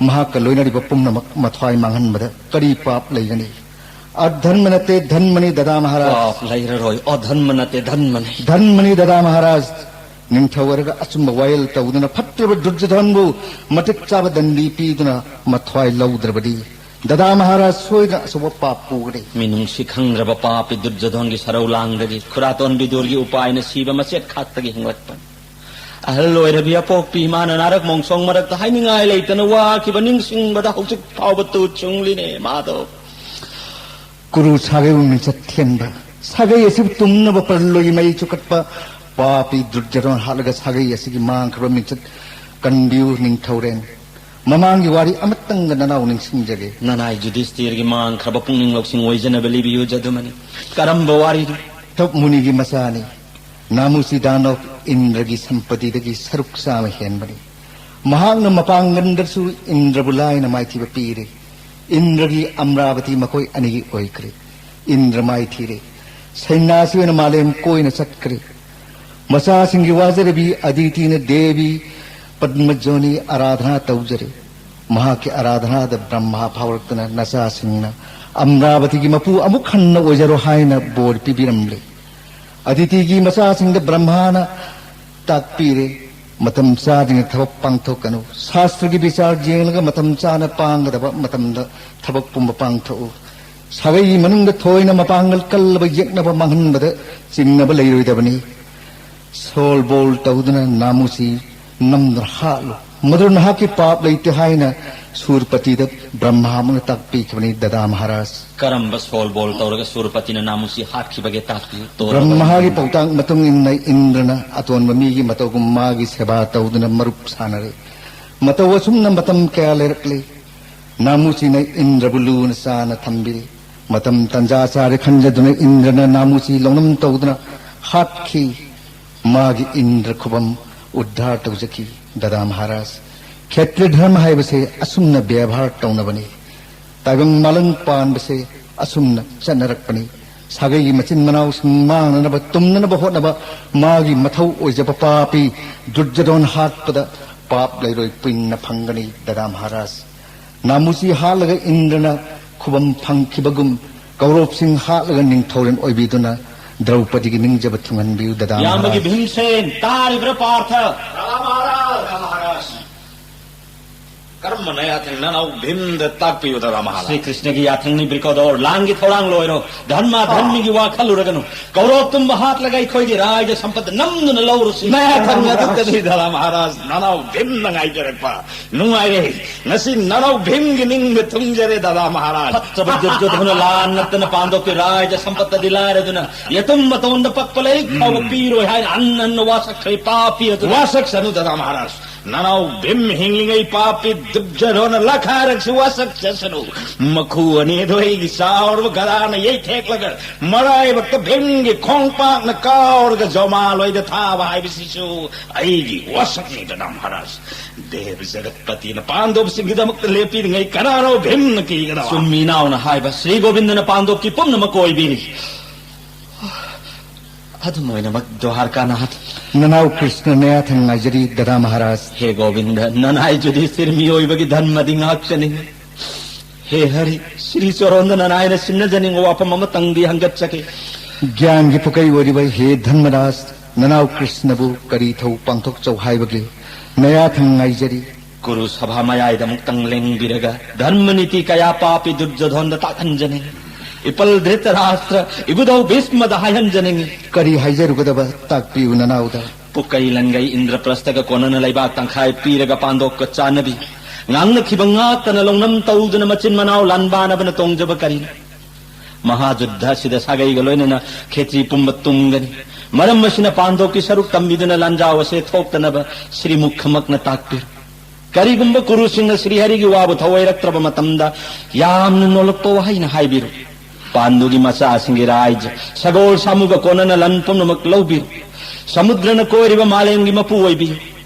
ꯃꯍꯥꯛꯀ ꯂꯣꯏꯅꯔꯤꯕ ꯄꯨꯝꯅꯃꯛ ꯃꯊ꯭ꯋꯥꯏ ꯃꯥꯡꯍꯟꯕꯗ ꯀꯔꯤ ꯄꯥꯞ ꯂꯩꯒꯅꯤ? ꯑꯙꯔꯃ ꯅꯠꯇꯦ, ꯙꯟꯃꯅꯤ ꯗꯗꯥ ꯃꯍꯥꯔꯥꯖ꯫ ꯄꯥꯞ ꯂꯩꯔꯔꯣꯏ, ꯑꯣ ꯙꯟꯃ ꯅꯠꯇꯦ, ꯙꯟꯃꯅꯤ꯫ ꯙꯟꯃꯅꯤ ꯗꯗꯥ ꯃꯍꯥꯔꯥꯖ꯫ ꯅꯤꯡꯊꯧ ꯑꯣꯏꯔꯒ ꯑꯆꯨꯝꯕ ꯋꯥꯌꯦꯜ ꯇꯧꯗꯨꯅ ꯐꯠꯇ꯭ꯔꯕ ꯗꯨꯔꯖꯙꯟꯕꯨ ꯃꯇꯤꯛ ꯆꯥꯕ ꯗꯟꯗꯤ ꯄꯤꯗꯨꯅ ꯃꯊ꯭ꯋꯥꯏ ꯂꯧꯗ꯭ꯔꯕꯗꯤ ꯗꯗꯥ ꯃꯍꯥꯔꯥꯖ ꯁꯣꯏꯗꯅ ꯑꯆꯧꯕ ꯄꯥꯞ ꯄꯨꯒꯅꯤ꯫ ꯃꯤꯅꯨꯡꯁꯤ ꯈꯪꯗ꯭ꯔꯕ ꯄꯥꯄꯤ ꯗꯨꯔꯖꯣꯙꯣꯟꯒꯤ ꯁꯔꯧ ꯂꯥꯡꯗꯒꯤ ꯈꯨꯔꯥꯇꯣꯟ ꯕꯤꯗꯨꯔꯒꯤ ꯎꯄꯥꯏꯅ ꯁꯤꯕ ꯃꯆꯦꯠ ꯈꯥꯛꯇꯒꯤ ꯍꯤꯡꯂꯛꯄꯅꯤ꯫ ꯑꯍꯜ ꯑꯣꯏꯔꯕꯤ ꯑꯄꯣꯛꯄꯤ ꯏꯃꯥꯅ ꯅꯥꯔꯛ ꯃꯣꯡꯁꯣꯡ ꯃꯔꯛꯇ ꯍꯥꯏꯅꯤꯡꯉꯥꯏ ꯂꯩꯇꯅ ꯋꯥꯈꯤꯕ ꯅꯤꯡꯁꯤꯡꯕꯗ ꯍꯧꯖꯤꯛ ꯐꯥꯎꯕ ꯇꯨ ꯆꯨꯡꯂꯤꯅꯦ ꯃꯥꯙꯕ꯫ ꯀꯨꯔꯨ ꯁꯥꯒꯩꯕꯨ ꯃꯤꯡꯆꯠ ꯊꯤꯍꯟꯕ, ꯁꯥꯒꯩ ꯑꯁꯤꯕꯨ ꯇꯨꯝꯅꯕ ꯄꯔꯂꯣꯏꯒꯤ ꯃꯩ ꯆꯨꯈꯠꯄ ꯄꯥꯄꯤ ꯗꯨꯔꯖꯣꯙꯣꯟ ꯍꯥꯠꯂꯒ ꯁꯥꯒꯩ ꯑꯁꯤꯒꯤ ꯃꯥꯡꯈ꯭ꯔꯕ ꯃꯤꯡꯆꯠ ꯀꯟꯕꯤꯌꯨ ꯅꯤꯡꯊꯧꯔꯦꯟ꯫ ꯃꯃꯥꯡꯒꯤ ꯋꯥꯔꯤ ꯑꯃꯇꯪꯒ ꯅꯅꯥꯎ ꯅꯤꯡꯁꯤꯡꯖꯒꯦ꯫ ꯅꯅꯥꯏ ꯌꯨꯙꯤꯁꯇꯤꯔꯒꯤ ꯃꯥꯡꯈ꯭ꯔꯕ ꯄꯨꯛꯅꯤꯡ ꯂꯧꯁꯤꯡ ꯑꯣꯏꯖꯅꯕ ꯂꯤꯕꯤꯌꯨ ꯖꯗꯨꯃꯅꯤ꯫ ꯀꯔꯝꯕ ꯋꯥꯔꯤꯅꯣ? ꯀꯩꯁꯞ ꯃꯨꯅꯤꯒꯤ ꯃꯆꯥꯅꯤ꯫ ꯅꯥꯃꯨꯁꯤ ꯗꯥꯅꯕ ꯏꯟꯗ꯭ꯔꯒꯤ ꯁꯝꯄꯇꯤꯗꯒꯤ ꯁꯔꯨꯛ ꯆꯥꯝꯃ ꯍꯦꯟꯕꯅꯤ꯫ ꯃꯍꯥꯛꯅ ꯃꯄꯥꯡꯒꯜꯗꯁꯨ ꯏꯟꯗ꯭ꯔꯕꯨ ꯂꯥꯏꯅ ꯃꯥꯏꯊꯤꯕ ꯄꯤꯔꯦ꯫ ꯏꯟꯗ꯭ꯔꯒꯤ ꯑꯃ꯭ꯔꯥꯕꯇꯤ ꯃꯈꯣꯏ ꯑꯅꯤꯒꯤ ꯑꯣꯏꯈ꯭ꯔꯦ꯫ ꯏꯟꯗ꯭ꯔ ꯃꯥꯏꯊꯤꯔꯦ꯫ ꯁꯩꯅꯥꯁꯤ ꯑꯣꯏꯅ ꯃꯥꯂꯦꯝ ꯀꯣꯏꯅ ꯆꯠꯈ꯭ꯔꯦ꯫ ꯃꯆꯥꯁꯤꯡꯒꯤ ꯋꯥꯖꯔꯕꯤ ꯑꯗꯤꯇꯤꯅ ꯗꯦꯕꯤ ꯄꯗꯃꯖꯣꯅꯤ ꯑꯔꯥꯙꯅꯥ ꯇꯧꯖꯔꯦ꯫ ꯃꯍꯥꯛꯀꯤ ꯑꯔꯥꯙꯅꯥꯗ ꯕ꯭ꯔꯍ꯭ꯃꯥ ꯐꯥꯎꯔꯛꯇꯨꯅ ꯅꯆꯥꯁꯤꯡꯅ ꯑꯃ꯭ꯔꯥꯕꯇꯤꯒꯤ ꯃꯄꯨ ꯑꯃꯨꯛ ꯍꯟꯅ ꯑꯣꯏꯖꯔꯣ ꯍꯥꯏꯅ ꯕꯣꯔ ꯄꯤꯕꯤꯔꯝꯂꯦ꯫ ꯑꯗꯤꯇꯤꯒꯤ ꯃꯆꯥꯁꯤꯡꯗ ꯕ꯭ꯔꯍ꯭ꯃꯥꯅ ꯇꯥꯛꯄꯤꯔꯦ꯫ ꯃꯇꯝ ꯆꯥꯗ꯭ꯔꯤꯉꯩ ꯊꯕꯛ ꯄꯥꯡꯊꯣꯛꯀꯅꯨ꯫ ꯁꯥꯁꯇ꯭ꯔꯒꯤ ꯕꯤꯆꯥꯔ ꯌꯦꯡꯂꯒ ꯃꯇꯝ ꯆꯥꯅ ꯄꯥꯡꯒꯗꯕ ꯃꯇꯝꯗ ꯊꯕꯛ ꯄꯨꯝꯕ ꯄꯥꯡꯊꯣꯛꯎ꯫ ꯁꯥꯒꯩꯒꯤ ꯃꯅꯨꯡꯗ ꯊꯣꯏꯅ ꯃꯄꯥꯡꯒꯜ ꯀꯜꯂꯕ ꯌꯦꯛꯅꯕ ꯃꯥꯡꯍꯟꯕꯗ ꯆꯤꯡꯅꯕ ꯂꯩꯔꯣꯏꯗꯕꯅꯤ꯫ ꯁꯣꯜꯕꯣꯜ ꯇꯧꯗꯨꯅ ꯅꯥꯃꯨꯁꯤ ꯅꯝꯗꯨꯅ ꯍꯥꯠꯂꯨ꯫ ꯃꯗꯨ ꯅꯍꯥꯛꯀꯤ ꯄꯥꯞ ꯂꯩꯇꯦ ꯍꯥꯏꯅ ꯁꯨꯔꯄꯇꯤꯗ ꯕ꯭ꯔꯍ꯭ꯃꯥ ꯑꯃꯅ ꯇꯥꯛꯄꯤꯈꯤꯕꯅꯤ ꯗꯗꯥ ꯃꯍꯥꯔꯥꯖ꯫ ꯀꯔꯝꯕ ꯁꯣꯜꯕꯣꯜ ꯇꯧꯔꯒ ꯁꯨꯔꯄꯇꯤꯅ ꯅꯥꯃꯨꯁꯤ ꯍꯥꯠꯈꯤꯕꯒꯦ ꯇꯥꯛꯄꯤꯌꯨ꯫ ꯇꯣꯔꯕ ꯕ꯭ꯔꯍ꯭ꯃꯥꯒꯤ ꯏꯟꯗ꯭ꯔꯅ꯫ ꯄꯥꯎꯇꯥꯛ ꯃꯇꯨꯡ ꯏꯟꯅ ꯏꯟꯗ꯭ꯔꯅ ꯑꯇꯣꯟꯕ ꯃꯤꯒꯤ ꯃꯇꯧꯒꯨꯝ ꯃꯥꯒꯤ ꯁꯦꯕꯥ ꯇꯧꯗꯨꯅ ꯃꯔꯨꯞ ꯁꯥꯟꯅꯔꯦ꯫ ꯃꯇꯧ ꯑꯁꯨꯝꯅ ꯃꯇꯝ ꯀꯌꯥ ꯂꯩꯔꯛꯂꯦ꯫ ꯅꯥꯃꯨꯁꯤꯅ ꯏꯟꯗ꯭ꯔꯕꯨ ꯂꯨꯅ ꯆꯥꯅ ꯊꯝꯕꯤꯔꯤ꯫ ꯃꯇꯝ ꯇꯟꯖꯥ ꯆꯥꯔꯦ ꯈꯟꯖꯗꯨꯅ ꯏꯟꯗ꯭ꯔꯅ ꯅꯥꯃꯨꯁꯤ ꯂꯧꯅꯝ ꯇꯧꯗꯨꯅ ꯍꯥꯠꯈꯤ꯫ ꯃꯥꯒꯤ ꯏꯟꯗ꯭ꯔ ꯈꯨꯕꯝ ꯎꯗ꯭ꯙꯥꯔ ꯇꯧꯖꯈꯤ꯫ ꯗꯗꯥ ꯃꯍꯥꯔꯥꯖ, ꯈꯦꯇ꯭ꯔꯤꯌ ꯙꯔꯃ ꯍꯥꯏꯕꯁꯦ ꯑꯁꯨꯝꯅ ꯕꯦꯕꯥꯔ ꯇꯧꯅꯕꯅꯤ꯫ ꯇꯥꯏꯕꯪ ꯃꯥꯂꯪ ꯄꯥꯟꯕꯁꯦ ꯑꯁꯨꯝꯅ ꯆꯠꯅꯔꯛꯄꯅꯤ꯫ ꯁꯥꯒꯩꯒꯤ ꯃꯆꯤꯟ ꯃꯅꯥꯎꯁꯤꯡ ꯃꯥꯡꯅꯅꯕ ꯇꯨꯝꯅꯅꯕ ꯍꯣꯠꯅꯕ ꯃꯥꯒꯤ ꯃꯊꯧ ꯑꯣꯏꯖꯕ ꯄꯥꯄꯤ ꯗꯨꯔꯖꯣꯙꯣꯟ ꯍꯥꯠꯄꯗ ꯄꯥꯞ ꯂꯩꯔꯣꯏ ꯄꯨꯟꯅ ꯐꯪꯒꯅꯤ꯫ ꯗꯗꯥ ꯃꯍꯥꯔꯥꯖ, ꯅꯥꯃꯨꯁꯤ ꯍꯥꯠꯂꯒ ꯏꯟꯗ꯭ꯔꯅ ꯈꯨꯕꯝ ꯐꯪꯈꯤꯕꯒꯨꯝ ꯀꯧꯔꯣꯞꯁꯤꯡ ꯍꯥꯠꯂꯒ ꯅꯤꯡꯊꯧꯔꯦꯜ ꯑꯣꯏꯕꯤꯗꯨꯅ ꯗ꯭ꯔꯧꯄꯗꯤꯒꯤ ꯅꯤꯡꯖꯕ ꯊꯨꯡꯍꯟꯕꯤꯌꯨ꯫ ꯗꯗꯥ ꯏꯌꯥꯝꯕꯒꯤ ꯃꯍꯥꯔꯥꯖ꯫ ꯚꯤꯝꯁꯦꯟ, ꯇꯥꯔꯤꯕ꯭ꯔꯥ ꯄꯥꯔꯊ? ꯔꯥꯃꯥꯔꯥꯖ! ꯔꯥꯃꯥꯔꯥꯖ! ꯙꯔꯃꯅ ꯌꯥꯊꯪ ꯅꯅꯥꯎ ꯚꯤꯝꯗ ꯇꯥꯛꯄꯤꯌꯨ, ꯗꯗꯥ ꯃꯍꯥꯔꯥꯖ꯫ ꯁ꯭ꯔꯤ ꯀ꯭ꯔꯤꯁꯅꯒꯤ ꯌꯥꯊꯪꯅꯤ ꯕ꯭ꯔꯤꯀꯣꯗꯣꯔ, ꯂꯥꯟꯒꯤ ꯊꯧꯔꯥꯡ ꯂꯣꯏꯔꯣ꯫ ꯙꯔꯃ ꯙꯔꯃꯤꯒꯤ ꯋꯥ ꯈꯜꯂꯨꯔꯒꯅꯨ꯫ ꯀꯧꯔꯣꯛ ꯇꯨꯝꯕ ꯍꯥꯠꯂꯒ ꯑꯩꯈꯣꯏꯒꯤ ꯔꯥꯏꯖ ꯁꯝꯄꯠꯇ ꯅꯝꯗꯨꯅ ꯂꯧꯔꯨꯁꯤ꯫ ꯅꯌꯥꯊꯪ ꯑꯗꯨꯇꯅꯤ, ꯗꯗꯥ ꯃꯍꯥꯔꯥꯖ, ꯅꯅꯥꯎ ꯚꯤꯝꯅ ꯉꯥꯏꯖꯔꯛꯄ꯫ ꯅꯨꯡꯉꯥꯏꯔꯦ꯫ ꯉꯁꯤ ꯅꯅꯥꯎ ꯚꯤꯝꯒꯤ ꯅꯤꯡꯕ ꯊꯨꯡꯖꯔꯦ, ꯗꯗꯥ ꯃꯍꯥꯔꯥꯖ꯫ ꯐꯠꯇ꯭ꯔꯕ ꯗꯨꯔꯖꯣꯙꯅ ꯂꯥꯟ ꯅꯠꯇꯅ ꯄꯥꯟꯗꯣꯞꯀꯤ ꯔꯥꯏꯖ ꯁꯝꯄꯠꯇꯗꯤ ꯂꯥꯏꯔꯗꯨꯅ, ꯌꯦꯇꯨꯝ ꯃꯇꯣꯟꯗ ꯄꯛꯄ ꯂꯥꯏꯔꯤꯛ ꯐꯥꯎꯕ ꯄꯤꯔꯣꯏ ꯍꯥꯏꯅ ꯍꯟꯅ ꯍꯟꯅ ꯋꯥꯁꯛꯈ꯭ꯔꯦ, ꯄꯥꯄꯤ ꯑꯗꯨ꯫ ꯋꯥꯁꯛꯁꯅꯨ, ꯗꯗꯥ ꯃꯍꯥꯔꯥꯖ꯫ ꯅꯅꯥꯎ ꯚꯤꯝ ꯍꯤꯡꯂꯤꯉꯩ ꯄꯥꯄꯤ ꯗꯨꯔꯖꯣꯙꯅ ꯂꯈꯥꯔꯛꯁꯤ ꯋꯥꯁꯛ ꯆꯠꯁꯅꯨ꯫ ꯃꯈꯨ ꯑꯅꯤꯗꯣ ꯑꯩꯒꯤ ꯆꯥꯎꯔꯕ ꯒꯗꯥꯅ ꯌꯩꯊꯦꯛꯂꯒ, ꯃꯔꯥꯏꯕꯛꯇ ꯚꯤꯝꯒꯤ ꯈꯣꯡꯄꯥꯛꯅ ꯀꯥꯎꯔꯒ ꯖꯣꯃꯥꯂꯣꯏꯗ ꯊꯥꯕ ꯍꯥꯏꯕꯁꯤꯁꯨ ꯑꯩꯒꯤ ꯋꯥꯁꯛꯅꯤ, ꯗꯗꯥ ꯃꯍꯥꯔꯥꯖ꯫ ꯗꯦꯕ ꯖꯒꯠꯄꯇꯤꯅ ꯄꯥꯟꯗꯣꯞꯁꯤꯡꯒꯤꯗꯃꯛꯇ ꯂꯦꯞꯄꯤꯔꯤꯉꯩ ꯀꯅꯥꯅꯣ ꯚꯤꯝꯅ ꯀꯤꯒꯗꯕ? ꯆꯨꯝꯃꯤ, ꯏꯅꯥꯎꯅ ꯍꯥꯏꯕ꯫ ꯁ꯭ꯔꯤ ꯒꯣꯕꯤꯟꯗꯅ ꯄꯥꯟꯗꯣꯞꯀꯤ ꯄꯨꯝꯅꯃꯛ ꯑꯣꯏꯕꯤꯔꯤ꯫ ꯑꯗꯨꯝ ꯑꯣꯏꯅꯃꯛ, ꯗ꯭ꯋꯥꯔꯀꯥꯅꯥꯊ꯫ ꯅꯅꯥꯎ ꯀ꯭ꯔꯤꯁꯅ ꯅꯌꯥꯊꯪ ꯉꯥꯏꯖꯔꯤ, ꯗꯗꯥ ꯃꯍꯥꯔꯥꯖ꯫ ꯍꯦ ꯒꯣꯕꯤꯟꯗ, ꯅꯅꯥꯏ ꯌꯨꯙꯤꯁꯊꯤꯔ ꯃꯤꯑꯣꯏꯕꯒꯤ ꯙꯔꯃꯗꯤ ꯉꯥꯛꯆꯅꯤꯡꯉꯤ꯫ ꯍꯦ ꯍꯔꯤ, ꯁ꯭ꯔꯤ ꯆꯣꯔꯣꯟꯗ ꯅꯅꯥꯏꯅ ꯁꯤꯟꯅꯖꯅꯤꯡꯕ ꯋꯥꯐꯝ ꯑꯃꯇꯪꯗꯤ ꯍꯪꯒꯠꯆꯒꯦ꯫ ꯒ꯭ꯌꯥꯟꯒꯤ ꯄꯨꯀꯩ ꯑꯣꯏꯔꯤꯕ ꯍꯦ ꯙꯔꯃꯔꯥꯖ, ꯅꯅꯥꯎ ꯀ꯭ꯔꯤꯁꯅꯕꯨ ꯀꯔꯤ ꯊꯧ ꯄꯥꯡꯊꯣꯛꯆꯧ ꯍꯥꯏꯕꯒꯦ? ꯅꯌꯥꯊꯪ ꯉꯥꯏꯖꯔꯤ꯫ ꯀꯨꯔꯨ ꯁꯚꯥ ꯃꯌꯥꯏꯗ ꯑꯃꯨꯛꯇꯪ ꯂꯦꯡꯕꯤꯔꯒ ꯙꯔꯃ ꯅꯤꯇꯤ ꯀꯌꯥ ꯄꯥꯄꯤ ꯗꯨꯔꯖꯣꯙꯣꯟꯗ ꯇꯥꯛꯍꯟꯖꯅꯤꯡꯉꯤ꯫ ꯏꯄꯜ ꯙ꯭ꯔꯤꯇꯔꯥꯁꯇ꯭ꯔ, ꯏꯕꯨꯙꯧ ꯚꯤꯁꯃꯗ ꯍꯥꯏꯍꯟꯖꯅꯤꯡꯉꯤ꯫ ꯀꯔꯤ ꯍꯥꯏꯖꯔꯨꯒꯗꯕ ꯇꯥꯛꯄꯤꯌꯨ ꯅꯅꯥꯎꯗ꯫ ꯄꯨꯀꯩ ꯂꯟꯒꯩ ꯏꯟꯗ꯭ꯔꯄ꯭ꯔꯁꯊꯒ ꯀꯣꯟꯅꯅ ꯂꯩꯕꯥꯛ ꯇꯪꯈꯥꯏ ꯄꯤꯔꯒ ꯄꯥꯟꯗꯣꯞꯀ ꯆꯥꯟꯅꯕꯤ꯫ ꯉꯥꯡꯅꯈꯤꯕ ꯉꯥꯛꯇꯅ ꯂꯧꯅꯝ ꯇꯧꯗꯨꯅ ꯃꯆꯤꯟ ꯃꯅꯥꯎ ꯂꯥꯟꯕꯥꯅꯕꯅ ꯇꯣꯡꯖꯕ ꯀꯔꯤꯅꯣ? ꯃꯍꯥꯖꯨꯗ꯭ꯙ ꯑꯁꯤꯗ ꯁꯥꯒꯩꯒ ꯂꯣꯏꯅꯅ ꯈꯦꯇ꯭ꯔꯤ ꯄꯨꯝꯕ ꯇꯨꯝꯒꯅꯤ꯫ ꯃꯔꯝ ꯑꯁꯤꯅ ꯄꯥꯟꯗꯣꯞꯀꯤ ꯁꯔꯨꯛ ꯇꯝꯕꯤꯗꯨꯅ ꯂꯥꯟꯖꯥꯎ ꯑꯁꯦ ꯊꯣꯛꯇꯅꯕ ꯁ꯭ꯔꯤꯃꯨꯈꯃꯛꯅ ꯇꯥꯛꯄꯤꯔꯣ꯫ ꯀꯔꯤꯒꯨꯝꯕ ꯀꯨꯔꯨꯁꯤꯡꯅ ꯁ꯭ꯔꯤꯍꯔꯤꯒꯤ ꯋꯥꯕꯨ ꯊꯧꯑꯣꯏꯔꯛꯇ꯭ꯔꯕ ꯃꯇꯝꯗ ꯌꯥꯝꯅ ꯅꯣꯜꯂꯛꯄ ꯋꯥꯍꯩꯅ ꯍꯥꯏꯕꯤꯔꯨ꯫ ꯄꯥꯟꯗꯨꯒꯤ ꯃꯆꯥꯁꯤꯡꯒꯤ ꯔꯥꯏꯖ ꯁꯒꯣꯜ ꯁꯥꯃꯨꯒ ꯀꯣꯟꯅꯅ ꯂꯟ ꯄꯨꯝꯅꯃꯛ ꯂꯧꯕꯤꯔꯨ꯫ ꯁꯃꯨꯗ꯭ꯔꯅ ꯀꯣꯏꯔꯤꯕ ꯃꯥꯂꯦꯝꯒꯤ ꯃꯄꯨ ꯑꯣꯏꯕꯤꯌꯨ꯫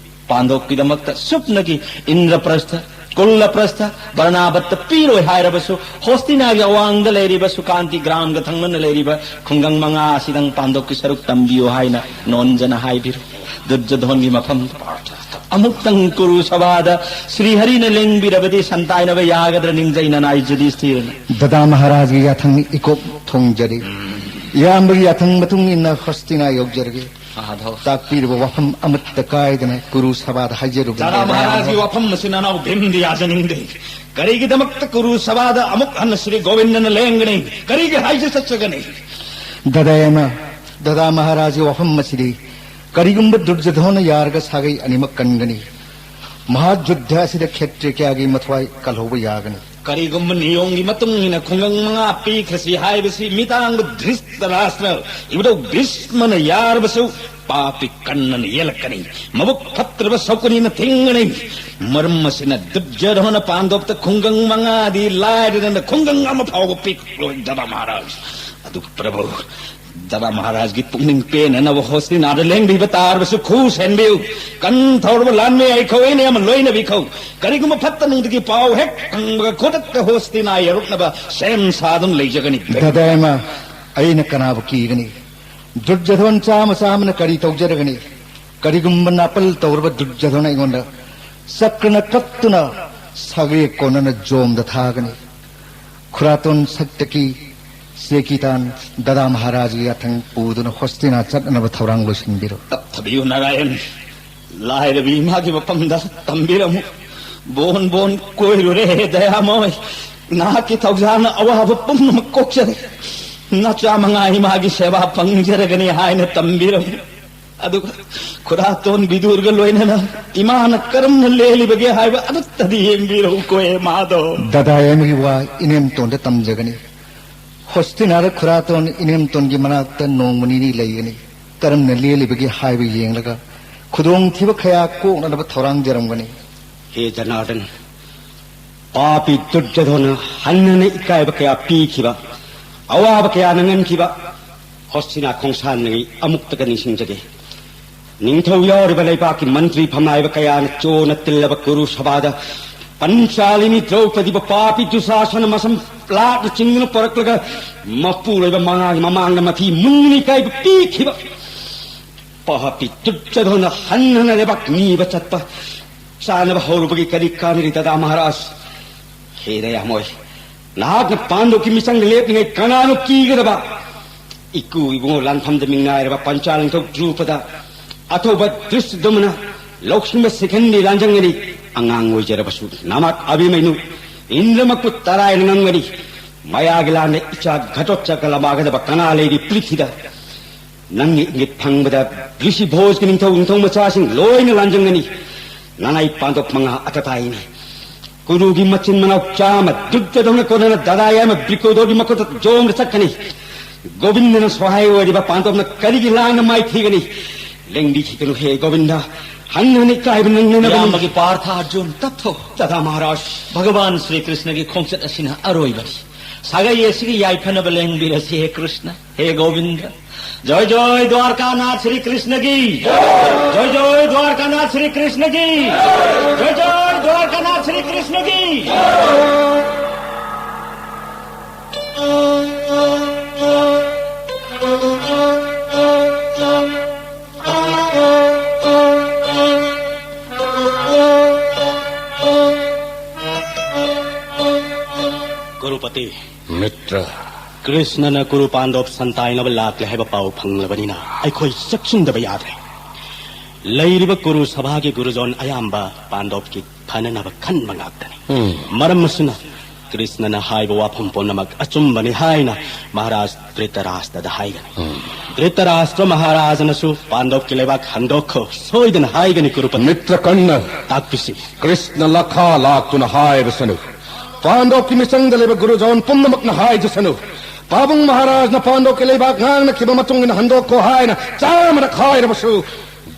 ꯄꯥꯟꯗꯣꯞꯀꯤꯗꯃꯛꯇ ꯁꯨꯞꯅꯒꯤ ꯏꯟꯗ꯭ꯔꯄ꯭ꯔꯁꯊ, ꯀꯨꯜꯂꯄ꯭ꯔꯁꯊ, ꯕꯔꯅꯥꯕꯠꯇ ꯄꯤꯔꯣꯏ ꯍꯥꯏꯔꯕꯁꯨ, ꯍꯣꯁꯇꯤꯅꯥꯒꯤ ꯑꯋꯥꯡꯗ ꯂꯩꯔꯤꯕ ꯁꯨꯀꯥꯟꯇꯤ ꯒ꯭ꯔꯥꯝꯒ ꯊꯪꯅꯅ ꯂꯩꯔꯤꯕ ꯈꯨꯡꯒꯪ ꯃꯉꯥ ꯑꯁꯤꯗꯪ ꯄꯥꯟꯗꯣꯞꯀꯤ ꯁꯔꯨꯛ ꯇꯝꯕꯤꯌꯨ ꯍꯥꯏꯅ ꯅꯣꯟꯖꯅ ꯍꯥꯏꯕꯤꯔꯨ꯫ ꯗꯨꯔꯖꯣꯙꯣꯟꯒꯤ ꯃꯐꯝꯗ ꯑꯃꯨꯛꯇꯪ ꯀꯨꯔꯨ ꯁꯚꯥꯗ ꯁ꯭ꯔꯤꯍꯔꯤꯅ ꯂꯦꯡꯕꯤꯔꯕꯗꯤ ꯁꯟꯇꯥꯏꯅꯕ ꯌꯥꯒꯗ꯭ꯔ ꯅꯤꯡꯖꯩ ꯅꯅꯥꯏ ꯌꯨꯙꯤꯁꯊꯤꯔꯅ꯫ ꯗꯗꯥ ꯃꯍꯥꯔꯥꯖꯒꯤ ꯌꯥꯊꯪꯅꯤ ꯏꯀꯣꯞ ꯊꯣꯡꯖꯔꯤ꯫ ꯏꯌꯥꯝꯕꯒꯤ ꯌꯥꯊꯪ ꯃꯇꯨꯡ ꯏꯟꯅ ꯍꯣꯁꯇꯤꯅꯥ ꯌꯧꯖꯔꯒꯦ꯫ ꯃꯥꯙꯧ꯫ ꯇꯥꯛꯄꯤꯔꯤꯕ ꯋꯥꯐꯝ ꯑꯃꯠꯇ ꯀꯥꯏꯗꯅ ꯀꯨꯔꯨ ꯁꯚꯥꯗ ꯍꯥꯏꯖꯔꯨꯕꯅꯤ꯫ ꯗꯥꯗꯥ ꯃꯍꯥꯔꯥꯖꯒꯤ ꯋꯥꯐꯝ ꯑꯁꯤ ꯅꯅꯥꯎ ꯚꯤꯝꯗꯤ ꯌꯥꯖꯅꯤꯡꯗꯦ꯫ ꯀꯔꯤꯒꯤꯗꯃꯛꯇ ꯀꯨꯔꯨ ꯁꯚꯥꯗ ꯑꯃꯨꯛ ꯍꯟꯅ ꯁ꯭ꯔꯤ ꯒꯣꯕꯤꯟꯗꯅ ꯂꯦꯡꯒꯅꯤ? ꯀꯔꯤꯒꯤ ꯍꯥꯏꯖ ꯆꯠꯆꯒꯅꯤ? ꯗꯥꯗꯥ ꯌꯥꯏꯃ, ꯗꯥꯗꯥ ꯃꯍꯥꯔꯥꯖꯒꯤ ꯋꯥꯐꯝ ꯑꯁꯤꯗꯤ ꯀꯔꯤꯒꯨꯝꯕ ꯗꯨꯔꯖꯣꯙꯣꯟꯅ ꯌꯥꯔꯒ ꯁꯥꯒꯩ ꯑꯅꯤꯃꯛ ꯀꯟꯒꯅꯤ꯫ ꯃꯍꯥꯖꯨꯗ꯭ꯙ ꯑꯁꯤꯗ ꯈꯦꯇ꯭ꯔꯤꯌ ꯀꯌꯥꯒꯤ ꯃꯊ꯭ꯋꯥꯏ ꯀꯜꯍꯧꯕ ꯌꯥꯒꯅꯤ꯫ ꯀꯔꯤꯒꯨꯝꯕ ꯅꯤꯌꯣꯝꯒꯤ ꯃꯇꯨꯡ ꯏꯟꯅ ꯈꯨꯡꯒꯪ ꯃꯉꯥ ꯄꯤꯈ꯭ꯔꯁꯤ ꯍꯥꯏꯕꯁꯤ ꯃꯤꯇꯥꯡꯕ ꯙ꯭ꯔꯤꯇꯔꯥꯁ꯭ꯇ꯭ꯔ, ꯏꯕꯨꯙꯧ ꯚꯤꯁ꯭ꯃꯅ ꯌꯥꯔꯕꯁꯨ ꯄꯥꯄꯤ ꯀꯟꯅꯅ ꯌꯦꯜꯂꯛꯀꯅꯤ꯫ ꯃꯕꯨꯛ ꯐꯠꯇ꯭ꯔꯕ ꯁꯧꯀꯅꯤꯅ ꯊꯤꯡꯒꯅꯤ꯫ ꯃꯔꯝ ꯑꯁꯤꯅ ꯗꯨꯔꯖꯣꯙꯣꯟꯅ ꯄꯥꯟꯗꯣꯞꯇ ꯈꯨꯡꯒꯪ ꯃꯉꯥꯗꯤ ꯂꯥꯏꯔꯗꯅ ꯈꯨꯡꯒꯪ ꯑꯃ ꯐꯥꯎꯕ ꯄꯤꯛꯂꯣꯏ, ꯗꯥꯗꯥ ꯃꯍꯥꯔꯥꯖ꯫ ꯑꯗꯨ ꯄ꯭ꯔꯚꯨ, ꯗꯥꯗꯥ ꯃꯍꯥꯔꯥꯖꯒꯤ ꯄꯨꯛꯅꯤꯡ ꯄꯦꯟꯅꯅꯕ ꯍꯣꯁꯇꯤꯅꯥꯗ ꯂꯦꯡꯕꯤꯕ ꯇꯥꯔꯕꯁꯨ ꯈꯨ ꯁꯦꯟꯕꯤꯌꯨ꯫ ꯀꯟ ꯊꯧꯔꯕ ꯂꯥꯟꯃꯤ ꯑꯩꯈꯣꯏ ꯑꯩꯅ ꯑꯃ ꯂꯣꯏꯅꯕꯤꯈꯧ꯫ ꯀꯔꯤꯒꯨꯝꯕ ꯐꯠꯇ ꯅꯨꯡꯗꯒꯤ ꯄꯥꯎ ꯍꯦꯛ ꯐꯪꯕꯒ ꯈꯨꯗꯛꯇ ꯍꯣꯁꯇꯤꯅꯥ ꯌꯧꯔꯛꯅꯕ ꯁꯦꯝ ꯁꯥꯗꯨꯅ ꯂꯩꯖꯒꯅꯤ꯫ ꯗꯥꯗꯥ ꯌꯥꯏꯃ, ꯑꯩꯅ ꯀꯅꯥꯕꯨ ꯀꯤꯒꯅꯤ? ꯗꯨꯔꯖꯣꯙꯣꯟ ꯆꯥꯝꯃ ꯆꯥꯝꯃꯅ ꯀꯔꯤ ꯇꯧꯖꯔꯒꯅꯤ? ꯀꯔꯤꯒꯨꯝꯕ ꯅꯥꯄꯜ ꯇꯧꯔꯕ ꯗꯨꯔꯖꯣꯙꯣꯟ ꯑꯩꯉꯣꯟꯗ ꯆꯀ꯭ꯔꯅ ꯀꯠꯇꯨꯅ ꯁꯥꯒꯩ ꯀꯣꯟꯅꯅ ꯖꯣꯝꯗ ꯊꯥꯒꯅꯤ꯫ ꯈꯨꯔꯥꯇꯣꯟ ꯁꯛꯇꯀꯤ ꯆꯦꯀꯤꯇꯥꯟ ꯗꯥꯗꯥ ꯃꯍꯥꯔꯥꯖꯒꯤ ꯌꯥꯊꯪ ꯄꯨꯗꯨꯅ ꯍꯣꯁꯇꯤꯅꯥ ꯆꯠꯅꯅꯕ ꯊꯧꯔꯥꯡ ꯂꯣꯏꯁꯤꯟꯕꯤꯔꯣ꯫ ꯇꯞꯊꯕꯤꯌꯨ ꯅꯥꯔꯥꯌꯟ, ꯂꯥꯏꯔꯕꯤ ꯏꯃꯥꯒꯤ ꯃꯐꯝꯗ ꯇꯝꯕꯤꯔꯝꯃꯨ꯫ ꯕꯣꯟ ꯕꯣꯟ ꯀꯣꯏꯔꯨꯔꯦ ꯗꯌꯥꯃꯣꯏ, ꯅꯍꯥꯛꯀꯤ ꯊꯧꯖꯥꯜꯅ ꯑꯋꯥꯕ ꯄꯨꯝꯅꯃꯛ ꯀꯣꯛꯆꯔꯦ꯫ ꯅꯆꯥ ꯃꯉꯥ ꯏꯃꯥꯒꯤ ꯁꯦꯕꯥ ꯐꯪꯖꯔꯒꯅꯤ ꯍꯥꯏꯅ ꯇꯝꯕꯤꯔꯝꯃꯨ꯫ ꯑꯗꯨꯒ ꯈꯨꯔꯥꯇꯣꯟ ꯕꯤꯗꯨꯔꯒ ꯂꯣꯏꯅꯅ ꯏꯃꯥꯅ ꯀꯔꯝꯅ ꯂꯦꯜꯂꯤꯕꯒꯦ ꯍꯥꯏꯕ ꯑꯗꯨꯇꯗꯤ ꯌꯦꯡꯕꯤꯔꯛꯎꯀꯣ, ꯑꯦ ꯃꯥꯙꯧ꯫ ꯗꯥꯗꯥ ꯌꯥꯏꯃꯒꯤ ꯋꯥ ꯏꯅꯦꯝꯇꯣꯟꯗ ꯇꯝꯖꯒꯅꯤ꯫ ꯍꯣꯁꯇꯤꯅꯥꯗ ꯈꯨꯔꯥꯇꯣꯟ ꯏꯅꯦꯝꯇꯣꯟꯒꯤ ꯃꯅꯥꯛꯇ ꯅꯣꯡꯃ ꯅꯤꯅꯤ ꯂꯩꯒꯅꯤ꯫ ꯀꯔꯝꯅ ꯂꯦꯜꯂꯤꯕꯒꯦ ꯍꯥꯏꯕ ꯌꯦꯡꯂꯒ ꯈꯨꯗꯣꯡꯊꯤꯕ ꯀꯌꯥ ꯀꯣꯛꯅꯅꯕ ꯊꯧꯔꯥꯡ ꯖꯔꯝꯒꯅꯤ꯫ ꯍꯦ ꯖꯅꯥꯔꯗꯟ, ꯄꯥꯄꯤ ꯗꯨꯔꯖꯣꯙꯣꯟꯅ ꯍꯟꯅ ꯍꯟꯅ ꯏꯀꯥꯏꯕ ꯀꯌꯥ ꯄꯤꯈꯤꯕ, ꯑꯋꯥꯕ ꯀꯌꯥ ꯅꯪꯍꯟꯈꯤꯕ ꯍꯣꯁꯇꯤꯅꯥ ꯈꯣꯡꯁꯥꯟꯗꯒꯤ ꯑꯃꯨꯛꯇꯒ ꯅꯤꯡꯁꯤꯡꯖꯒꯦ꯫ ꯅꯤꯡꯊꯧ ꯌꯥꯎꯔꯤꯕ ꯂꯩꯕꯥꯛꯀꯤ ꯃꯟꯇ꯭ꯔꯤ ꯐꯝꯅꯥꯏꯕ ꯀꯌꯥꯅ ꯆꯣꯅ ꯇꯤꯜꯂꯕ ꯀꯨꯔꯨ ꯁꯚꯥꯗ ꯄꯟꯆꯥꯂꯤꯅꯤ ꯗ꯭ꯔꯧꯄꯗꯤꯕꯨ ꯄꯥꯄꯤ ꯗꯨꯁꯥꯁꯅ ꯃꯁꯝ ꯂꯥꯛꯅ ꯆꯤꯡꯗꯨꯅ ꯄꯣꯔꯛꯂꯒ ꯃꯄꯨꯔꯣꯏꯕ ꯃꯉꯥꯒꯤ ꯃꯃꯥꯡꯗ ꯃꯊꯤ ꯃꯨꯟꯗꯨꯅ ꯏꯀꯥꯏꯕ ꯄꯤꯈꯤꯕ꯫ ꯄꯥꯄꯤ ꯗꯨꯔꯖꯣꯙꯣꯟꯅ ꯍꯟ ꯍꯟꯅ ꯂꯩꯕꯥꯛ ꯅꯤꯕ ꯆꯠꯄ ꯆꯥꯅꯕ ꯍꯧꯔꯨꯕꯒꯤ ꯀꯔꯤ ꯀꯥꯟꯅꯔꯤ ꯗꯥꯗꯥ ꯃꯍꯥꯔꯥꯖ? ꯍꯦ ꯗꯌꯥꯃꯣꯏ, ꯅꯍꯥꯛꯅ ꯄꯥꯟꯗꯣꯞꯀꯤ ꯃꯤꯆꯪꯗ ꯂꯦꯞꯂꯤꯉꯩ ꯀꯅꯥꯅꯣ ꯀꯤꯒꯗꯕ? ꯏꯀꯨ ꯏꯕꯨꯡꯉꯣ ꯂꯥꯟꯐꯝꯗ ꯃꯤꯡꯅꯥꯏꯔꯕ ꯄꯟꯆꯥ ꯅꯤꯡꯊꯧ ꯗ꯭ꯔꯨꯄꯗ ꯑꯊꯧꯕ ꯗ꯭ꯔꯤꯁꯗꯨꯃꯅ ꯂꯧꯁꯤꯟꯕ ꯁꯤꯡꯈꯟꯗꯤ ꯂꯥꯟꯖꯪꯒꯅꯤ꯫ ꯑꯉꯥꯡ ꯑꯣꯏꯖꯔꯕꯁꯨ ꯅꯃꯥꯛ ꯑꯕꯤꯃꯩꯅꯨ ꯏꯟꯗ꯭ꯔꯃꯛꯄꯨ ꯇꯔꯥꯏꯅ ꯉꯝꯒꯅꯤ꯫ ꯃꯌꯥꯒꯤ ꯂꯥꯟꯗ ꯏꯆꯥ ꯘꯇꯣꯠꯆꯒ ꯂꯝꯕꯥꯒꯗꯕ ꯀꯅꯥ ꯂꯩꯔꯤ ꯄ꯭ꯔꯤꯊꯤꯗ? ꯅꯪꯒꯤ ꯏꯪꯒꯤꯠ ꯐꯪꯕꯗ ꯔꯤꯁꯤ ꯚꯣꯖꯀꯤ ꯅꯤꯡꯊꯧ, ꯅꯤꯡꯊꯧ ꯃꯆꯥꯁꯤꯡ ꯂꯣꯏꯅ ꯂꯥꯟꯖꯪꯒꯅꯤ꯫ ꯅꯅꯥꯏ ꯄꯥꯟꯗꯣꯞ ꯃꯉꯥ ꯑꯇ ꯇꯥꯏꯅꯤ꯫ ꯀꯨꯔꯨꯒꯤ ꯃꯆꯤꯟ ꯃꯅꯥꯎ ꯆꯥꯝꯃ ꯗꯨꯔꯖꯣꯙꯅ ꯀꯣꯟꯅꯅ ꯗꯗꯥ ꯌꯥꯏꯃ ꯕ꯭ꯔꯤꯀꯣꯗꯣꯔꯒꯤ ꯃꯈꯨꯠꯇ ꯖꯣꯝꯗ ꯆꯠꯀꯅꯤ꯫ ꯒꯣꯕꯤꯟꯗꯅ ꯁꯣꯍꯥꯏ ꯑꯣꯏꯔꯤꯕ ꯄꯥꯟꯗꯣꯞꯅ ꯀꯔꯤꯒꯤ ꯂꯥꯟꯅ ꯃꯥꯏꯊꯤꯒꯅꯤ? ꯂꯦꯡꯕꯤꯈꯤꯒꯅꯨ ꯍꯦ ꯒꯣꯕꯤꯟꯗ, ꯍꯟꯅ ꯍꯟꯅ ꯏꯀꯥꯏꯕ ꯅꯪꯅꯅꯕꯅꯤ꯫ ꯏꯌꯥꯝꯕꯒꯤ ꯄꯥꯔꯊ ꯑꯔꯖꯨꯟ ꯇꯞꯊꯧ꯫ ꯗꯗꯥ ꯃꯍꯥꯔꯥꯖ꯫ ꯚꯒꯋꯥꯟ ꯁ꯭ꯔꯤ ꯀ꯭ꯔꯤꯁꯅꯒꯤ ꯈꯣꯡꯆꯠ ꯑꯁꯤꯅ ꯑꯔꯣꯏꯕꯅꯤ꯫ ꯁꯥꯒꯩ ꯑꯁꯤꯒꯤ ꯌꯥꯏꯐꯅꯕ ꯂꯦꯡꯕꯤꯔꯁꯤ ꯍꯦ ꯀ꯭ꯔꯤꯁꯅ, ꯍꯦ ꯒꯣꯕꯤꯟꯗ꯫ ꯖꯣꯏ ꯖꯣꯏ ꯗ꯭ꯋꯥꯔꯀꯥꯅꯥꯊ ꯁ꯭ꯔꯤ ꯀ꯭ꯔꯤꯁꯅꯒꯤ ꯖꯣꯏ꯫ ꯖꯣꯏ ꯖꯣꯏ ꯗ꯭ꯋꯥꯔꯀꯥꯅꯥꯊ ꯁ꯭ꯔꯤ ꯀ꯭ꯔꯤꯁꯅꯒꯤ ꯖꯣꯏ꯫ ꯖꯣꯏ ꯖꯣꯏ ꯗ꯭ꯋꯥꯔꯀꯥꯅꯥꯊ ꯁ꯭ꯔꯤ ꯀ꯭ꯔꯤꯁꯅꯒꯤ ꯖꯣꯏ꯫ ꯀꯨꯔꯨꯄꯇꯤ꯫ ꯃꯤꯇ꯭ꯔ꯫ ꯀ꯭ꯔꯤꯁꯅꯅ ꯀꯨꯔꯨ ꯄꯥꯟꯗꯣꯞ ꯁꯟꯇꯥꯏꯅꯕ ꯂꯥꯛꯂꯦ ꯍꯥꯏꯕ ꯄꯥꯎ ꯐꯪꯂꯕꯅꯤꯅ ꯑꯩꯈꯣꯏ ꯆꯦꯛꯁꯤꯟꯗꯕ ꯌꯥꯗ꯭ꯔꯦ꯫ ꯂꯩꯔꯤꯕ ꯀꯨꯔꯨ ꯁꯚꯥꯒꯤ ꯒꯨꯔꯨꯖꯣꯟ ꯑꯌꯥꯝꯕ ꯄꯥꯟꯗꯣꯞꯀꯤ ꯐꯅꯅꯕ ꯈꯟꯕ ꯉꯥꯛꯇꯅꯤ꯫ ꯎꯝ꯫ ꯃꯔꯝ ꯑꯁꯤꯅ ꯀ꯭ꯔꯤꯁꯅꯅ ꯍꯥꯏꯕ ꯋꯥꯐꯝ ꯄꯨꯝꯅꯃꯛ ꯑꯆꯨꯝꯕꯅꯤ ꯍꯥꯏꯅ ꯃꯍꯥꯔꯥꯖ ꯙ꯭ꯔꯤꯇꯔꯥꯁꯇ꯭ꯔꯗ ꯍꯥꯏꯒꯅꯤ꯫ ꯎꯝ꯫ ꯙ꯭ꯔꯤꯇꯔꯥꯁꯇ꯭ꯔ ꯃꯍꯥꯔꯥꯖꯅꯁꯨ ꯄꯥꯟꯗꯣꯞꯀꯤ ꯂꯩꯕꯥꯛ ꯍꯟꯗꯣꯛꯈꯣ ꯁꯣꯏꯗꯅ ꯍꯥꯏꯒꯅꯤ ꯀꯨꯔꯨꯄꯇꯤ꯫ ꯃꯤꯇ꯭ꯔ ꯀꯔꯅ꯫ ꯇꯥꯛꯄꯤꯁꯤ꯫ ꯀ꯭ꯔꯤꯁꯅ ꯂꯈꯥ ꯂꯥꯛꯇꯨꯅ ꯍꯥꯏꯔꯁꯅꯨ꯫ ꯄꯥꯟꯗꯣꯞꯀꯤ ꯃꯤꯆꯪꯗ ꯂꯩꯕ ꯒꯨꯔꯨꯖꯣꯟ ꯄꯨꯝꯅꯃꯛꯅ ꯍꯥꯏꯖꯁꯅꯨ꯫ ꯄꯥꯕꯨꯡ ꯃꯍꯥꯔꯥꯖꯅ ꯄꯥꯟꯗꯣꯞꯀꯤ ꯂꯩꯕꯥꯛ ꯉꯥꯡꯅꯈꯤꯕ ꯃꯇꯨꯡ ꯏꯟꯅ ꯍꯟꯗꯣꯛꯈꯣ ꯍꯥꯏꯅ ꯆꯥꯝꯃꯔꯛ ꯍꯥꯏꯔꯕꯁꯨ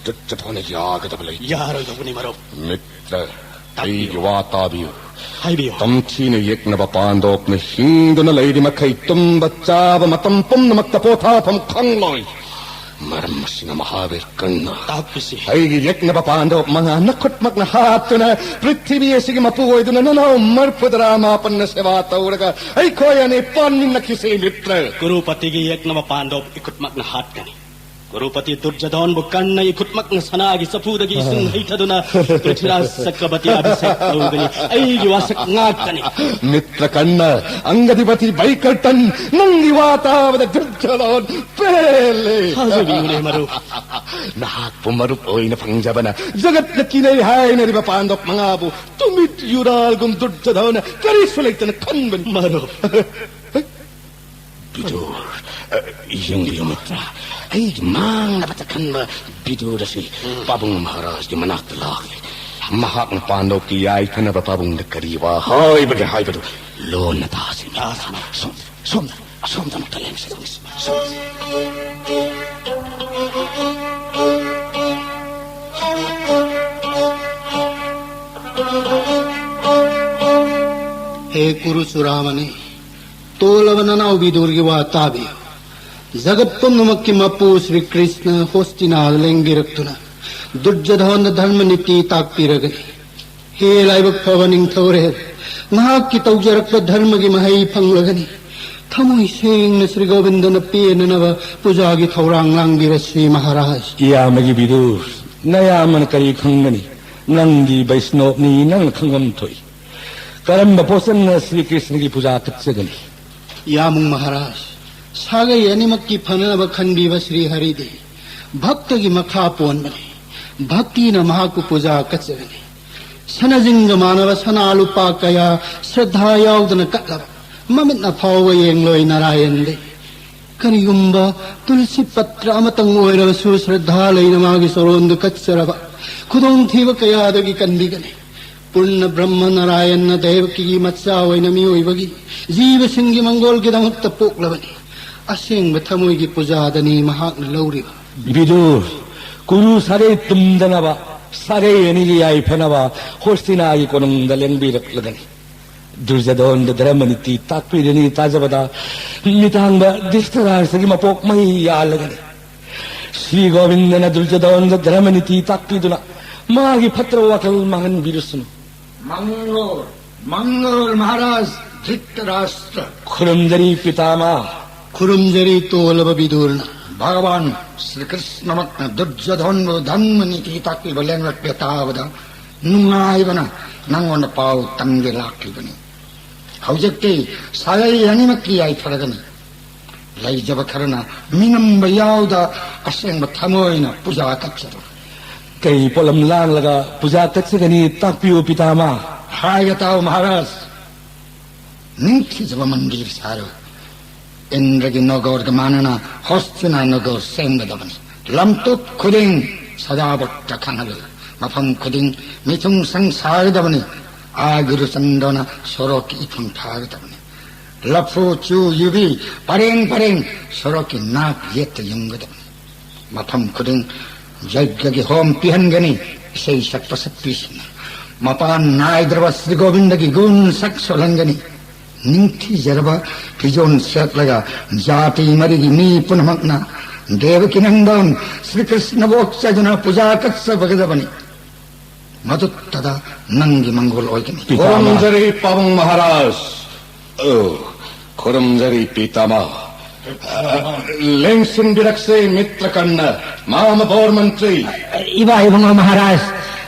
ꯗꯨꯠ ꯆꯠꯊꯣꯛꯅ ꯌꯥꯒꯗꯕ ꯂꯩꯇꯦ꯫ ꯌꯥꯔꯣꯏꯗꯧꯕꯅꯤ ꯃꯔꯨꯞ꯫ ꯃꯤꯇ꯭ꯔ, ꯇꯥꯛꯄꯤꯌꯨ꯫ ꯑꯩꯒꯤ ꯋꯥ ꯇꯥꯕꯤꯌꯨ꯫ ꯍꯥꯏꯕꯤꯌꯨ꯫ ꯇꯝꯊꯤꯅ ꯌꯦꯛꯅꯕ ꯄꯥꯟꯗꯣꯞꯅ ꯍꯤꯡꯗꯨꯅ ꯂꯩꯔꯤ ꯃꯈꯩ ꯇꯨꯝꯕ ꯆꯥꯕ ꯃꯇꯝ ꯄꯨꯝꯅꯃꯛꯇ ꯄꯣꯊꯥꯐꯝ ꯈꯪꯂꯣꯏ꯫ ꯃꯔꯝ ꯑꯁꯤꯅ ꯃꯍꯥꯕꯤꯔ ꯀꯔꯅ, ꯇꯥꯛꯄꯤꯁꯤ꯫ ꯑꯩꯒꯤ ꯌꯦꯛꯅꯕ ꯄꯥꯟꯗꯣꯞ ꯃꯉꯥ ꯅꯈꯨꯠꯃꯛꯅ ꯍꯥꯠꯇꯨꯅ ꯄ꯭ꯔꯤꯊꯤꯕꯤ ꯑꯁꯤꯒꯤ ꯃꯄꯨ ꯑꯣꯏꯗꯨꯅ ꯅꯅꯥꯎ ꯃꯔꯐꯨ ꯇꯔꯥ ꯃꯥꯄꯟꯅ ꯁꯦꯕꯥ ꯇꯧꯔꯒ ꯑꯩꯈꯣꯏ ꯑꯅꯤ ꯄꯥꯟꯃꯤꯟꯅꯈꯤꯁꯤ ꯃꯤꯇ꯭ꯔ꯫ ꯀꯨꯔꯨꯄꯇꯤꯒꯤ ꯌꯦꯛꯅꯕ ꯄꯥꯟꯗꯣꯞ ꯏꯈꯨꯠꯃꯛꯅ ꯍꯥꯠꯀꯅꯤ꯫ ꯀ꯭ꯔꯣꯔꯄꯇꯤ ꯗꯨꯔꯖꯣꯙꯟꯕꯨ ꯀꯔꯅꯒꯤ ꯈꯨꯠꯃꯛꯅ ꯁꯅꯥꯒꯤ ꯆꯐꯨꯗꯒꯤ ꯏꯁꯤꯡ ꯍꯩꯊꯗꯨꯅ ꯄ꯭ꯔꯤꯊꯤꯔꯥꯖ ꯆꯀ꯭ꯔꯕꯔꯇꯤ ꯑꯚꯤꯁꯦꯛ ꯇꯧꯒꯅꯤ꯫ ꯑꯩꯒꯤ ꯋꯥꯁꯛ ꯉꯥꯛꯀꯅꯤ꯫ ꯃꯤꯇ꯭ꯔ ꯀꯔꯅ, ꯑꯪꯒꯗꯤꯄꯇꯤ ꯕꯩꯀꯔꯇꯟ, ꯅꯪꯒꯤ ꯋꯥ ꯇꯥꯕꯗ ꯗꯨꯔꯖꯣꯙꯟ ꯄꯦꯜꯂꯦ꯫ ꯊꯥꯖꯕꯤꯌꯨꯅꯦ, ꯃꯔꯨꯞ꯫ ꯅꯍꯥꯛꯄꯨ ꯃꯔꯨꯞ ꯑꯣꯏꯅ ꯐꯪꯖꯕꯅ ꯖꯒꯠꯅ ꯀꯤꯅꯩ ꯍꯥꯏꯅꯔꯤꯕ ꯄꯥꯟꯗꯣꯞ ꯃꯉꯥꯕꯨ ꯇꯨꯃꯤꯠ ꯌꯨꯔꯥꯜꯒꯨꯝ ꯗꯨꯔꯖꯣꯙꯟꯅ ꯀꯔꯤꯁꯨ ꯂꯩꯇꯅ ꯈꯟꯕꯅꯤ꯫ ꯃꯔꯨꯞ꯫ ꯕꯤꯗꯨꯔ, ꯑ, ꯌꯦꯡꯕꯤꯌꯨ ꯃꯤꯇ꯭ꯔ, ꯑꯩꯒꯤ ꯃꯥꯡꯅꯕꯇ ꯈꯟꯕ ꯕꯤꯗꯨꯔ ꯑꯁꯤ ꯄꯥꯕꯨꯡ ꯃꯍꯥꯔꯥꯖꯀꯤ ꯃꯅꯥꯛꯇ ꯂꯥꯛꯂꯦ꯫ ꯃꯍꯥꯛꯅ ꯄꯥꯟꯗꯣꯞꯀꯤ ꯌꯥꯏꯐꯅꯕ ꯄꯥꯕꯨꯡꯗ ꯀꯔꯤ ꯋꯥ ꯍꯥꯏꯕꯒꯦ ꯍꯥꯏꯕꯗꯨ ꯂꯣꯟꯅ ꯇꯥꯁꯤ ꯃꯤꯇ꯭ꯔ꯫ ꯁꯣꯝꯗ, ꯁꯣꯝꯗ, ꯁꯣꯝꯗ ꯑꯃꯨꯛꯇ ꯂꯦꯡꯁꯤ, ꯂꯦꯡꯁꯤ꯫ ꯁꯣꯝꯗ꯫ ꯍꯦ ꯀꯨꯔꯨ ꯆꯨꯔꯥꯃꯅꯤ, ꯇꯣꯜꯂꯕ ꯅꯅꯥꯎ ꯕꯤꯗꯨꯔꯒꯤ ꯋꯥ ꯇꯥꯕꯤꯌꯨ꯫ ꯖꯒꯠ ꯄꯨꯝꯅꯃꯛꯀꯤ ꯃꯄꯨ ꯁ꯭ꯔꯤ ꯀ꯭ꯔꯤꯁꯅ ꯍꯣꯁꯇꯤꯅꯥꯗ ꯂꯦꯡꯕꯤꯔꯛꯇꯨꯅ ꯗꯨꯔꯖꯣꯙꯟꯗ ꯙꯔꯃ ꯅꯤꯇꯤ ꯇꯥꯛꯄꯤꯔꯒꯅꯤ꯫ ꯍꯦ ꯂꯥꯏꯕꯛ ꯐꯕ ꯅꯤꯡꯊꯧꯔꯦꯜ, ꯅꯍꯥꯛꯀꯤ ꯇꯧꯖꯔꯛꯄ ꯙꯔꯃꯒꯤ ꯃꯍꯩ ꯐꯪꯂꯒꯅꯤ꯫ ꯊꯃꯣꯏ ꯁꯦꯡꯅ ꯁ꯭ꯔꯤ ꯒꯣꯕꯤꯟꯗꯅ ꯄꯦꯟꯅꯅꯕ ꯄꯨꯖꯥꯒꯤ ꯊꯧꯔꯥꯡ ꯂꯥꯡꯕꯤꯔꯁꯤ ꯃꯍꯥꯔꯥꯖ꯫ ꯏꯌꯥꯝꯕꯒꯤ ꯕꯤꯗꯨꯔ, ꯅꯌꯥꯝꯕꯅ ꯀꯔꯤ ꯈꯪꯒꯅꯤ? ꯅꯪꯗꯤ ꯕꯩꯁꯅꯣꯞꯅꯤ, ꯅꯪꯅ ꯈꯪꯐꯝ ꯊꯣꯛꯏ꯫ ꯀꯔꯝꯕ ꯄꯣꯠꯆꯪꯅ ꯁ꯭ꯔꯤ ꯀ꯭ꯔꯤꯁꯅꯒꯤ ꯄꯨꯖꯥ ꯀꯠꯆꯒꯅꯤ? ꯌꯥꯃꯨꯡ ꯃꯍꯥꯔꯥꯖ, ꯁꯥꯒꯩ ꯑꯅꯤꯃꯛꯀꯤ ꯐꯅꯅꯕ ꯈꯟꯕꯤꯕ ꯁ꯭ꯔꯤ ꯍꯔꯤꯗꯤ ꯚꯛꯇꯒꯤ ꯃꯈꯥ ꯄꯣꯟꯕꯅꯤ꯫ ꯚꯛꯇꯤꯅ ꯃꯍꯥꯛꯄꯨ ꯄꯨꯖꯥ ꯀꯠꯆꯒꯅꯤ꯫ ꯁꯅꯥꯖꯤꯡꯒ ꯃꯥꯟꯅꯕ ꯁꯅꯥ ꯂꯨꯄꯥ ꯀꯌꯥ ꯁ꯭ꯔꯗꯙꯥ ꯌꯥꯎꯗꯅ ꯀꯠꯂꯕ, ꯃꯃꯤꯠꯅ ꯐꯥꯎꯕ ꯌꯦꯡꯂꯣꯏ ꯅꯥꯔꯥꯌꯟꯗꯤ꯫ ꯀꯔꯤꯒꯨꯝꯕ ꯇꯨꯜꯁꯤ ꯄꯇ꯭ꯔ ꯑꯃꯇꯪ ꯑꯣꯏꯔꯕꯁꯨ ꯁ꯭ꯔꯗꯙꯥ ꯂꯩꯅ ꯃꯥꯒꯤ ꯆꯔꯣꯟꯗꯨ ꯀꯠꯆꯔꯕ, ꯈꯨꯗꯣꯡꯊꯤꯕ ꯀꯌꯥꯗꯒꯤ ꯀꯟꯕꯤꯒꯅꯤ꯫ ꯄꯨꯔꯅ ꯕ꯭ꯔꯍ꯭ꯃ ꯅꯥꯔꯥꯌꯟꯅ ꯗꯦꯕꯀꯤꯒꯤ ꯃꯆꯥ ꯑꯣꯏꯅ ꯃꯤꯑꯣꯏꯕꯒꯤ ꯖꯤꯕꯁꯤꯡꯒꯤ ꯃꯪꯒꯣꯜꯒꯤꯗꯃꯛꯇ ꯄꯣꯛꯂꯕꯅꯤ꯫ ꯑꯁꯦꯡꯕ ꯊꯃꯣꯏꯒꯤ ꯄꯨꯖꯥꯗꯅꯤ ꯃꯍꯥꯛꯅ ꯂꯧꯔꯤꯕ꯫ ꯕꯤꯗꯨꯔ, ꯀꯨꯔꯨ ꯁꯥꯒꯩ ꯇꯨꯝꯗꯅꯕ, ꯁꯥꯒꯩ ꯑꯅꯤꯒꯤ ꯌꯥꯏꯐꯅꯕ ꯍꯣꯁꯇꯤꯅꯥꯒꯤ ꯀꯣꯅꯨꯡꯗ ꯂꯦꯡꯕꯤꯔꯛꯂꯒꯅꯤ꯫ ꯗꯨꯔꯖꯣꯙꯟꯗ ꯙꯔꯃ ꯅꯤꯇꯤ ꯇꯥꯛꯄꯤꯔꯅꯤ ꯇꯥꯖꯕꯗ ꯃꯤꯇꯥꯡꯕ ꯙ꯭ꯔꯤꯇꯔꯥꯁ꯭ꯇ꯭ꯔꯒꯤ ꯃꯄꯣꯛ ꯃꯍꯩ ꯌꯥꯜꯂꯒꯅꯤ꯫ ꯁ꯭ꯔꯤ ꯒꯣꯕꯤꯟꯗꯅ ꯗꯨꯔꯖꯣꯙꯟꯗ ꯙꯔꯃ ꯅꯤꯇꯤ ꯇꯥꯛꯄꯤꯗꯨꯅ ꯃꯥꯒꯤ ꯐꯠꯇꯕ ꯋꯥꯈꯜ ꯃꯥꯡꯍꯟꯕꯤꯔꯁꯅꯨ꯫ ꯃꯪꯒꯣꯜ, ꯃꯪꯒꯣꯜ ꯃꯍꯥꯔꯥꯖ ꯙ꯭ꯔꯤꯇꯔꯥꯁ꯭ꯇ꯭ꯔ꯫ ꯈꯨꯔꯨꯝꯖꯔꯤ ꯄꯤꯇꯥꯃꯥ꯫ ꯈꯨꯔꯨꯝꯖꯔꯤ ꯇꯣꯜꯂꯕ ꯕꯤꯗꯨꯔꯅ꯫ ꯚꯒꯋꯥꯟ ꯁ꯭ꯔꯤ ꯀ꯭ꯔꯤꯁꯅꯃꯛꯅ ꯗꯨꯔꯖꯣꯙꯟꯕꯨ ꯙꯔꯃ ꯅꯤꯇꯤ ꯇꯥꯛꯄꯤꯕ ꯂꯦꯡꯂꯛꯄ ꯇꯥꯕꯗ ꯅꯨꯡꯉꯥꯏꯕꯅ ꯅꯪꯉꯣꯟꯗ ꯄꯥꯎ ꯇꯝꯒꯦ ꯂꯥꯛꯂꯤꯕꯅꯤ꯫ ꯍꯧꯖꯤꯛꯇꯤ ꯁꯥꯒꯩ ꯑꯅꯤꯃꯛꯀꯤ ꯌꯥꯏꯐꯔꯒꯅꯤ꯫ ꯂꯩꯖꯕ ꯈꯔꯅ ꯃꯤꯅꯝꯕ ꯌꯥꯎꯗ ꯑꯁꯦꯡꯕ ꯊꯃꯣꯏꯅ ꯄꯨꯖꯥ ꯀꯠꯆꯔꯨ꯫ ꯀꯩ ꯄꯣꯠꯂꯝ ꯂꯥꯡꯂꯒ ꯄꯨꯖꯥ ꯀꯠꯆꯒꯅꯤ, ꯇꯥꯛꯄꯤꯌꯨ ꯄꯤꯇꯥꯃꯥ꯫ ꯍꯥꯏꯒꯦ ꯇꯥꯎ ꯃꯍꯥꯔꯥꯖ꯫ ꯅꯤꯡꯊꯤꯖꯕ ꯃꯟꯗꯤꯔ ꯁꯥꯔꯨ꯫ ꯏꯟꯗ꯭ꯔꯒꯤ ꯅꯣꯒꯣꯔꯒ ꯃꯥꯟꯅꯅ ꯍꯣꯁꯇꯤꯅꯥ ꯅꯣꯒꯣꯔ ꯁꯦꯝꯒꯗꯕꯅꯤ꯫ ꯂꯝꯇꯨꯞ ꯈꯨꯗꯤꯡ ꯁꯖꯥꯕꯠꯇ ꯈꯪꯍꯜꯂꯨ꯫ ꯃꯐꯝ ꯈꯨꯗꯤꯡ ꯃꯤꯊꯨꯡ ꯁꯪ ꯁꯥꯒꯗꯕꯅꯤ꯫ ꯑꯥ ꯒꯨꯔꯨꯆꯟꯗ꯭ꯔꯅ ꯁꯣꯔꯣꯛꯀꯤ ꯏꯐꯨꯟ ꯊꯥꯒꯗꯕꯅꯤ꯫ ꯂꯐꯨ ꯆꯨ ꯌꯨꯕꯤ ꯄꯔꯦꯡ ꯄꯔꯦꯡ ꯁꯣꯔꯣꯛꯀꯤ ꯅꯥꯛ ꯌꯦꯠꯇ ꯌꯨꯡꯒꯗꯕꯅꯤ꯫ ꯃꯐꯝ ꯈꯨꯗꯤꯡ ꯌꯩꯒꯒꯤ ꯍꯣꯝ ꯄꯤꯍꯟꯒꯅꯤ꯫ ꯏꯁꯩ ꯁꯛꯄ ꯁꯛꯄꯤꯁꯤꯡꯅ ꯃꯄꯥꯟ ꯅꯥꯏꯗ꯭ꯔꯕ ꯁ꯭ꯔꯤ ꯒꯣꯕꯤꯟꯗꯒꯤ ꯒꯨꯟ ꯁꯛ ꯁꯣꯜꯍꯟꯒꯅꯤ꯫ ꯅꯤꯡꯊꯤꯖꯔꯕ ꯐꯤꯖꯣꯜ ꯁꯦꯠꯂꯒ ꯖꯥꯇꯤ ꯃꯔꯤꯒꯤ ꯃꯤ ꯄꯨꯝꯅꯃꯛꯅ ꯗꯦꯕꯀꯤ ꯅꯪꯗꯣꯟ ꯁ꯭ꯔꯤ ꯀ꯭ꯔꯤꯁꯅꯕꯨ ꯑꯣꯛꯆꯗꯨꯅ ꯄꯨꯖꯥ ꯀꯠꯆꯕꯒꯗꯕꯅꯤ꯫ ꯃꯗꯨꯇꯗ ꯅꯪꯒꯤ ꯃꯪꯒꯣꯜ ꯑꯣꯏꯒꯅꯤ꯫ ꯄꯤꯇꯥꯃꯍ꯫ ꯈꯨꯔꯨꯝꯖꯔꯤ ꯄꯥꯕꯨꯡ ꯃꯍꯥꯔꯥꯖ꯫ ꯑꯣ, ꯈꯨꯔꯨꯝꯖꯔꯤ ꯄꯤꯇꯥꯃꯍ꯫ ꯑ, ꯂꯦꯡꯁꯤꯟꯕꯤꯔꯛꯁꯤ ꯃꯤꯇ꯭ꯔꯀꯔꯅ, ꯃꯥꯃ ꯕꯣꯔ ꯃꯟꯇ꯭ꯔꯤ꯫ ꯏꯕꯥ ꯏꯕꯨꯡꯉꯣ ꯃꯍꯥꯔꯥꯖ,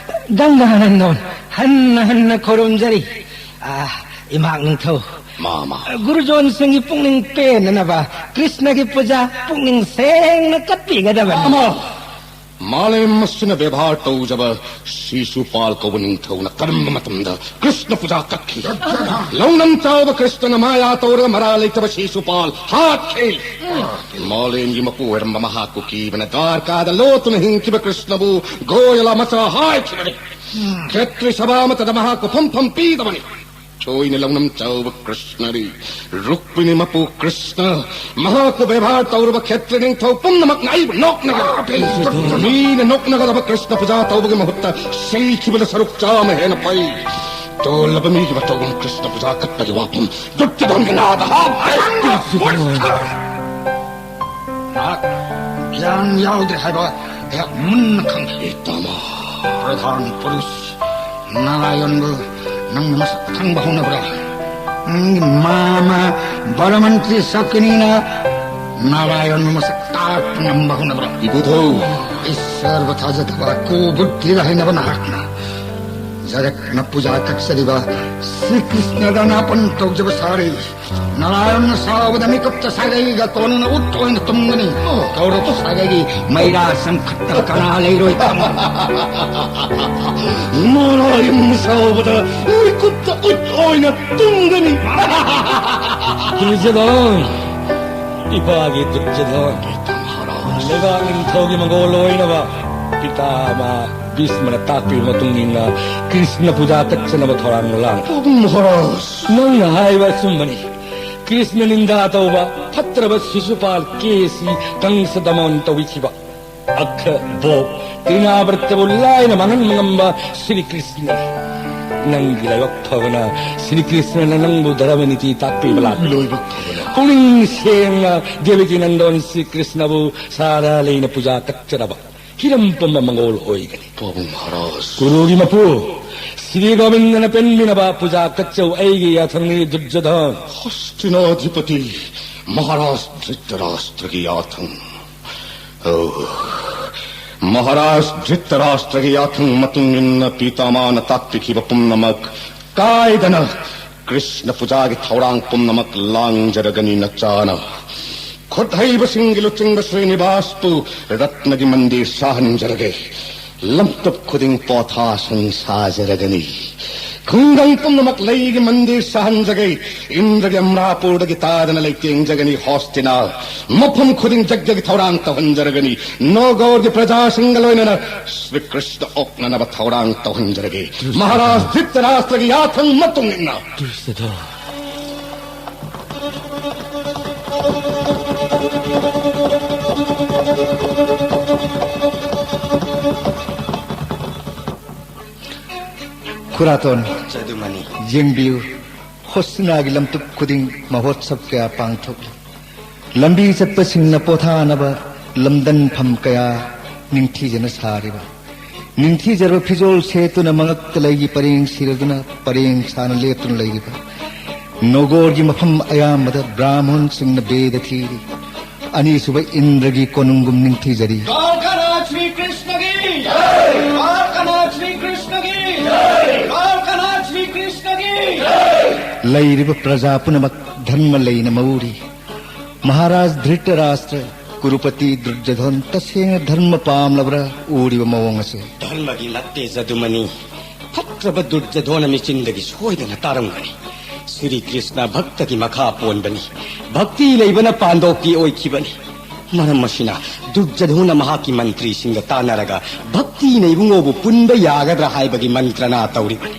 ꯒꯪꯒꯥꯅꯟꯗꯣꯟ, ꯍꯟꯅ ꯍꯟꯅ ꯈꯨꯔꯨꯝꯖꯔꯤ꯫ ꯑ, ꯏꯃꯥꯛ ꯅꯤꯡꯊꯧ꯫ ꯃꯥꯃ꯫ ꯒꯨꯔꯨꯖꯣꯟꯁꯤꯡꯒꯤ ꯄꯨꯛꯅꯤꯡ ꯄꯦꯟꯅꯅꯕ ꯀ꯭ꯔꯤꯁꯅꯒꯤ ꯄꯨꯖꯥ ꯄꯨꯛꯅꯤꯡ ꯁꯦꯡꯅ ꯀꯠꯄꯤꯒꯗꯕꯅꯤ꯫ ꯃꯥꯃ꯫ ꯃꯥꯂꯦꯝ ꯑꯁꯤꯅ ꯕꯦꯕꯥꯔ ꯇꯧꯖꯕ ꯁꯤꯁꯨꯄꯥꯜ ꯀꯧꯕ ꯅꯤꯡꯊꯧꯅ ꯀꯔꯝꯕ ꯃꯇꯝꯗ ꯀ꯭ꯔꯤꯁꯅ ꯄꯨꯖꯥ ꯀꯠꯈꯤ? ꯂꯧꯅꯝ ꯆꯥꯎꯕ ꯀ꯭ꯔꯤꯁꯅꯅ ꯃꯥꯌꯥ ꯇꯧꯔꯒ ꯃꯔꯥ ꯂꯩꯇꯕ ꯁꯤꯁꯨꯄꯥꯜ ꯍꯥꯠꯈꯤ꯫ ꯃꯥꯂꯦꯝꯒꯤ ꯃꯄꯨ ꯑꯣꯏꯔꯝꯕ ꯃꯍꯥꯛꯄꯨ ꯀꯤꯕꯅ ꯗ꯭ꯋꯥꯔꯀꯥꯗ ꯂꯣꯠꯇꯨꯅ ꯍꯤꯡꯈꯤꯕ ꯀ꯭ꯔꯤꯁꯅꯕꯨ ꯒꯣꯌꯂꯥ ꯃꯆꯥ ꯍꯥꯏꯈꯤꯕꯅꯤ꯫ ꯈꯦꯇ꯭ꯔꯤ ꯁꯚꯥ ꯑꯃꯠꯇꯗ ꯃꯍꯥꯛꯄꯨ ꯐꯝꯐꯝ ꯄꯤꯗꯕꯅꯤ꯫ ꯊꯣꯏꯅ ꯂꯧꯅꯝ ꯆꯥꯎꯕ ꯀ꯭ꯔꯤꯁꯅꯗꯤ, ꯔꯨꯛꯃꯤꯅꯤ ꯃꯄꯨ ꯀ꯭ꯔꯤꯁꯅ, ꯃꯍꯥꯛꯄꯨ ꯕꯦꯕꯥꯔ ꯇꯧꯔꯕ ꯈꯦꯇ꯭ꯔꯤ ꯅꯤꯡꯊꯧ ꯄꯨꯝꯅꯃꯛꯅ ꯑꯩꯕꯨ ꯅꯣꯛꯅꯒꯅꯤ꯫ ꯃꯤꯅ ꯅꯣꯛꯅꯒꯗꯕ ꯀ꯭ꯔꯤꯁꯅ ꯄꯨꯖꯥ ꯇꯧꯕꯒꯤ ꯃꯍꯨꯠꯇ ꯁꯤꯈꯤꯕꯗ ꯁꯔꯨꯛ ꯆꯥꯝꯃ ꯍꯦꯟꯅ ꯐꯩ꯫ ꯇꯣꯜꯂꯕ ꯃꯤꯒꯤ ꯃꯇꯧꯒꯨꯝ ꯀ꯭ꯔꯤꯁꯅ ꯄꯨꯖꯥ ꯀꯠꯄꯒꯤ ꯋꯥꯐꯝ ꯗꯨꯔꯖꯣꯙꯟꯒꯤ ꯅꯥꯗ ꯍꯥꯞꯄꯦ꯫ ꯃꯍꯥꯛ ꯒ꯭ꯌꯥꯟ ꯌꯥꯎꯗ꯭ꯔꯦ ꯍꯥꯏꯕ ꯑꯩꯍꯥꯛ ꯃꯨꯟꯅ ꯈꯪꯏ꯫ ꯏꯇꯥꯃ꯫ ꯄ꯭ꯔꯙꯥꯟ ꯄꯨꯔꯨꯁ, ꯅꯥꯔꯥꯌꯟꯕꯨ ꯅꯪꯅ ꯃꯁꯛ ꯈꯪꯕ ꯍꯧꯅꯕ꯭ꯔꯥ? ꯅꯪꯒꯤ ꯃꯥꯃ ꯕꯔꯃꯟꯇ꯭ꯔꯤ ꯁꯛꯀꯅꯤꯅ ꯅꯥꯔꯥꯌꯟꯕꯨ ꯃꯁꯛ ꯉꯝꯕ ꯍꯣꯠꯅꯕ꯭ꯔꯣ? ꯏꯕꯨꯙꯧ꯫ ꯏꯁ꯭ꯋꯔꯕꯨ ꯊꯥꯖꯗꯕ ꯀꯨꯕꯨꯗꯙꯤꯗ ꯍꯩꯅꯕ ꯅꯍꯥꯛꯅ ꯖꯒꯠꯅ ꯄꯨꯖꯥ ꯀꯠꯆꯔꯤꯕ ꯁ꯭ꯔꯤ ꯀ꯭ꯔꯤꯁ꯭ꯅꯗ ꯅꯥꯄꯟ ꯇꯧꯖꯕ ꯁꯥꯔꯤ꯫ ꯅꯥꯔꯥꯌꯟꯅ ꯁꯥꯎꯕꯗ ꯃꯤꯀꯨꯞꯇ ꯁꯥꯒꯩꯒ ꯀꯣꯟꯅꯅ ꯎꯠ ꯑꯣꯏꯅ ꯇꯨꯝꯒꯅꯤ꯫ ꯀꯧꯔꯕ ꯁꯥꯒꯩꯒꯤ ꯃꯩꯔꯥ ꯆꯪꯈꯠꯇꯕ ꯀꯅꯥ ꯂꯩꯔꯣꯏ ꯈꯪꯉꯨ꯫ ꯅꯥꯔꯥꯌꯟꯅ ꯁꯥꯎꯕꯗ ꯃꯤꯀꯨꯞꯇ ꯎꯠ ꯑꯣꯏꯅ ꯇꯨꯝꯒꯅꯤ꯫ ꯗꯨꯔꯖꯣꯙꯟ, ꯏꯄꯥꯒꯤ ꯗꯨꯔꯖꯣꯙꯟ, ꯂꯩꯕꯥꯛ ꯅꯤꯡꯊꯧꯒꯤ ꯃꯪꯒꯣꯜ ꯑꯣꯏꯅꯕ ꯄꯤꯇꯥꯃꯥ ꯚꯤꯁꯃꯅ ꯇꯥꯛꯄꯤꯕ ꯃꯇꯨꯡ ꯏꯟꯅ ꯀ꯭ꯔꯤꯁꯅ ꯄꯨꯖꯥ ꯀꯠꯆꯅꯕ ꯊꯧꯔꯥꯡ ꯂꯥꯡ꯫ ꯄꯥꯕꯨꯡ ꯃꯍꯥꯔꯥꯖ! ꯅꯪꯅ ꯍꯥꯏꯕ ꯑꯆꯨꯝꯕꯅꯤ꯫ ꯀ꯭ꯔꯤꯁꯅ ꯅꯤꯟꯗꯥ ꯇꯧꯕ ꯐꯠꯇ꯭ꯔꯕ ꯁꯤꯁꯨꯄꯥꯜ ꯀꯦꯁꯤ ꯀꯪꯁ ꯗꯃꯟ ꯇꯧꯕꯤꯈꯤꯕ ꯑꯈ꯭ꯔ ꯕꯣ ꯇ꯭ꯔꯤꯅꯥꯕ꯭ꯔꯇꯕꯨ ꯂꯥꯏꯅ ꯃꯥꯡꯍꯟꯕ ꯉꯝꯕ ꯁ꯭ꯔꯤ ꯀ꯭ꯔꯤꯁꯅ꯫ ꯅꯪꯒꯤ ꯂꯥꯏꯕꯛ ꯐꯕꯅ ꯁ꯭ꯔꯤ ꯀ꯭ꯔꯤꯁꯅꯅ ꯅꯪꯕꯨ ꯙꯔꯃ ꯅꯤꯇꯤ ꯇꯥꯛꯄꯤꯕ ꯂꯥꯛꯄ꯫ ꯂꯥꯏꯕꯛ ꯐꯕꯅ꯫ ꯄꯨꯛꯅꯤꯡ ꯁꯦꯡꯅ ꯗꯦꯕꯤꯒꯤ ꯅꯟꯗꯣꯟ ꯁ꯭ꯔꯤ ꯀ꯭ꯔꯤꯁꯅꯕꯨ ꯁꯥꯔꯥ ꯂꯩꯅ ꯄꯨꯖꯥ ꯀꯠꯆꯔꯕ ꯍꯤꯔꯝ ꯄꯨꯝꯕ ꯃꯪꯒꯣꯜ ꯑꯣꯏꯒꯅꯤ꯫ ꯄꯥꯕꯨꯡ ꯃꯍꯥꯔꯥꯖ꯫ ꯀꯨꯔꯨꯒꯤ ꯃꯄꯨ ꯁ꯭ꯔꯤ ꯒꯣꯕꯤꯟꯗꯅ ꯄꯦꯟꯕꯤꯅꯕ ꯄꯨꯖꯥ ꯀꯠꯆꯧ ꯑꯩꯒꯤ ꯌꯥꯊꯪꯅꯤ ꯗꯨꯔꯖꯣꯙꯟ꯫ ꯍꯁꯇꯤꯅꯥꯙꯤꯄꯇꯤ ꯃꯍꯥꯔꯥꯖ ꯙ꯭ꯔꯤꯇꯔꯥꯁ꯭ꯇ꯭ꯔꯒꯤ ꯌꯥꯊꯪ꯫ ꯑꯣ, ꯃꯍꯥꯔꯥꯖ ꯙ꯭ꯔꯤꯇꯔꯥꯁ꯭ꯇ꯭ꯔꯒꯤ ꯌꯥꯊꯪ ꯃꯇꯨꯡ ꯏꯟꯅ ꯄꯤꯇꯥꯃꯥꯅ ꯇꯥꯛꯄꯤꯈꯤꯕ ꯄꯨꯝꯅꯃꯛ ꯀꯥꯏꯗꯅ ꯀ꯭ꯔꯤꯁꯅ ꯄꯨꯖꯥꯒꯤ ꯊꯧꯔꯥꯡ ꯄꯨꯝꯅꯃꯛ ꯂꯥꯡꯖꯔꯒꯅꯤ ꯅꯆꯥꯅ꯫ ꯈꯨꯠ ꯍꯩꯕꯁꯤꯡꯒꯤ ꯂꯨꯆꯤꯡꯕ ꯁ꯭ꯔꯤꯅꯤꯕꯥꯁꯄꯨ ꯔꯠꯅꯒꯤ ꯃꯟꯗꯤꯔ ꯁꯥꯍꯟꯖꯔꯒꯦ꯫ ꯂꯝꯇꯨꯞ ꯈꯨꯗꯤꯡ ꯄꯣꯊꯥꯁꯪ ꯁꯥꯖꯔꯒꯅꯤ꯫ ꯈꯨꯡꯒꯪ ꯄꯨꯝꯅꯃꯛ ꯂꯩꯒꯤ ꯃꯟꯗꯤꯔ ꯁꯥꯍꯟꯖꯒꯦ꯫ ꯏꯟꯗ꯭ꯔꯒꯤ ꯑꯝꯔꯥꯄꯨꯔꯗꯒꯤ ꯇꯥꯗꯅ ꯂꯩꯇꯦꯡꯖꯒꯅꯤ ꯍꯣꯁꯇꯤꯅꯥ꯫ ꯃꯐꯝ ꯈꯨꯗꯤꯡ ꯌꯖ꯭ઞꯒꯤ ꯊꯧꯔꯥꯡ ꯇꯧꯍꯟꯖꯔꯒꯅꯤ꯫ ꯅꯣꯒꯣꯔꯒꯤ ꯄ꯭ꯔꯖꯥꯁꯤꯡꯒ ꯂꯣꯏꯅꯅ ꯁ꯭ꯔꯤ ꯀ꯭ꯔꯤꯁꯅ ꯑꯣꯛꯅꯅꯕ ꯊꯧꯔꯥꯡ ꯇꯧꯍꯟꯖꯔꯒꯦ꯫ ꯃꯍꯥꯔꯥꯖ ꯙ꯭ꯔꯤꯇꯔꯥꯁ꯭ꯇ꯭ꯔꯒꯤ ꯌꯥꯊꯪ ꯃꯇꯨꯡ ꯏꯟꯅ꯫ ꯗꯨꯔꯖꯣꯙꯟ꯫ ꯈꯨꯔꯥꯇꯣꯟ, ꯆꯥꯗꯨꯃꯅꯤ꯫ ꯌꯦꯡꯕꯤꯌꯨ, ꯍꯣꯁꯅꯥꯒꯤ ꯂꯝꯇꯨꯞ ꯈꯨꯗꯤꯡ ꯃꯍꯣꯠꯁꯕ ꯀꯌꯥ ꯄꯥꯡꯊꯣꯛꯂꯤ꯫ ꯂꯝꯕꯤ ꯆꯠꯄꯁꯤꯡꯅ ꯄꯣꯊꯥꯅꯕ ꯂꯝꯗꯟꯐꯝ ꯀꯌꯥ ꯅꯤꯡꯊꯤꯖꯅ ꯁꯥꯔꯤꯕ꯫ ꯅꯤꯡꯊꯤꯖꯔꯕ ꯐꯤꯖꯣꯜ ꯁꯦꯠꯇꯨꯅ ꯃꯉꯛꯇ ꯂꯩꯒꯤ ꯄꯔꯦꯡ ꯁꯤꯔꯗꯨꯅ ꯄꯔꯦꯡ ꯁꯥꯅ ꯂꯦꯞꯇꯨꯅ ꯂꯩꯔꯤꯕ꯫ ꯅꯣꯒꯣꯔꯒꯤ ꯃꯐꯝ ꯑꯌꯥꯝꯕꯗ ꯕ꯭ꯔꯥꯍꯃꯟꯁꯤꯡꯅ ꯕꯦꯗ ꯊꯤꯔꯤ꯫ ꯑꯅꯤꯁꯨꯕ ꯏꯟꯗ꯭ꯔꯒꯤ ꯀꯣꯅꯨꯡꯒꯨꯝ ꯅꯤꯡꯊꯤꯖꯔꯤ꯫ ꯗ꯭ꯋꯥꯔꯀꯥꯅꯥꯊ ꯁ꯭ꯔꯤ ꯀ꯭ꯔꯤꯁꯅꯒꯤ ꯖꯥꯏ! ꯗ꯭ꯋꯥꯔꯀꯥꯅꯥꯊ ꯁ꯭ꯔꯤ ꯀ꯭ꯔꯤꯁꯅꯒꯤ ꯖꯥꯏ! ꯗ꯭ꯋꯥꯔꯀꯥꯅꯥꯊ ꯁ꯭ꯔꯤ ꯀ꯭ꯔꯤꯁꯅꯒꯤ ꯖꯥꯏ! ꯂꯩꯔꯤꯕ ꯄ꯭ꯔꯖꯥ ꯄꯨꯝꯅꯃꯛ ꯙꯔꯃ ꯂꯩꯅ ꯃꯎꯔꯤ꯫ ꯃꯍꯥꯔꯥꯖ ꯙ꯭ꯔꯤꯇꯔꯥꯁꯇ꯭ꯔ, ꯀꯨꯔꯨꯄꯇꯤ ꯗꯨꯔꯖꯣꯙꯟ ꯇꯁꯦꯡꯅ ꯙꯔꯃ ꯄꯥꯝꯂꯕ꯭ꯔꯥ ꯎꯔꯤꯕ ꯃꯑꯣꯡ ꯑꯁꯦ? ꯙꯔꯃꯒꯤ ꯅꯠꯇꯦ ꯖꯗꯨꯃꯅꯤ꯫ ꯐꯠꯇ꯭ꯔꯕ ꯗꯨꯔꯖꯣꯙꯣꯅ ꯃꯤꯆꯤꯟꯗꯒꯤ ꯁꯣꯏꯗꯅ ꯇꯥꯔꯝꯒꯅꯤ꯫ ꯁ꯭ꯔꯤ ꯀ꯭ꯔꯤꯁꯅ ꯚꯛꯇꯒꯤ ꯃꯈꯥ ꯄꯣꯟꯕꯅꯤ꯫ ꯚꯛꯇꯤ ꯂꯩꯕꯅ ꯄꯥꯟꯗꯣꯛꯄꯤ ꯑꯣꯏꯈꯤꯕꯅꯤ꯫ ꯃꯔꯝ ꯑꯁꯤꯅ ꯗꯨꯔꯖꯣꯙꯣꯅ ꯃꯍꯥꯛꯀꯤ ꯃꯟꯇ꯭ꯔꯤꯁꯤꯡꯒ ꯇꯥꯟꯅꯔꯒ ꯚꯛꯇꯤꯅ ꯏꯕꯨꯡꯉꯣꯕꯨ ꯄꯨꯟꯕ ꯌꯥꯒꯗ꯭ꯔꯥ ꯍꯥꯏꯕꯒꯤ ꯃꯟꯇ꯭ꯔꯅꯥ ꯇꯧꯔꯤꯕꯅꯤ꯫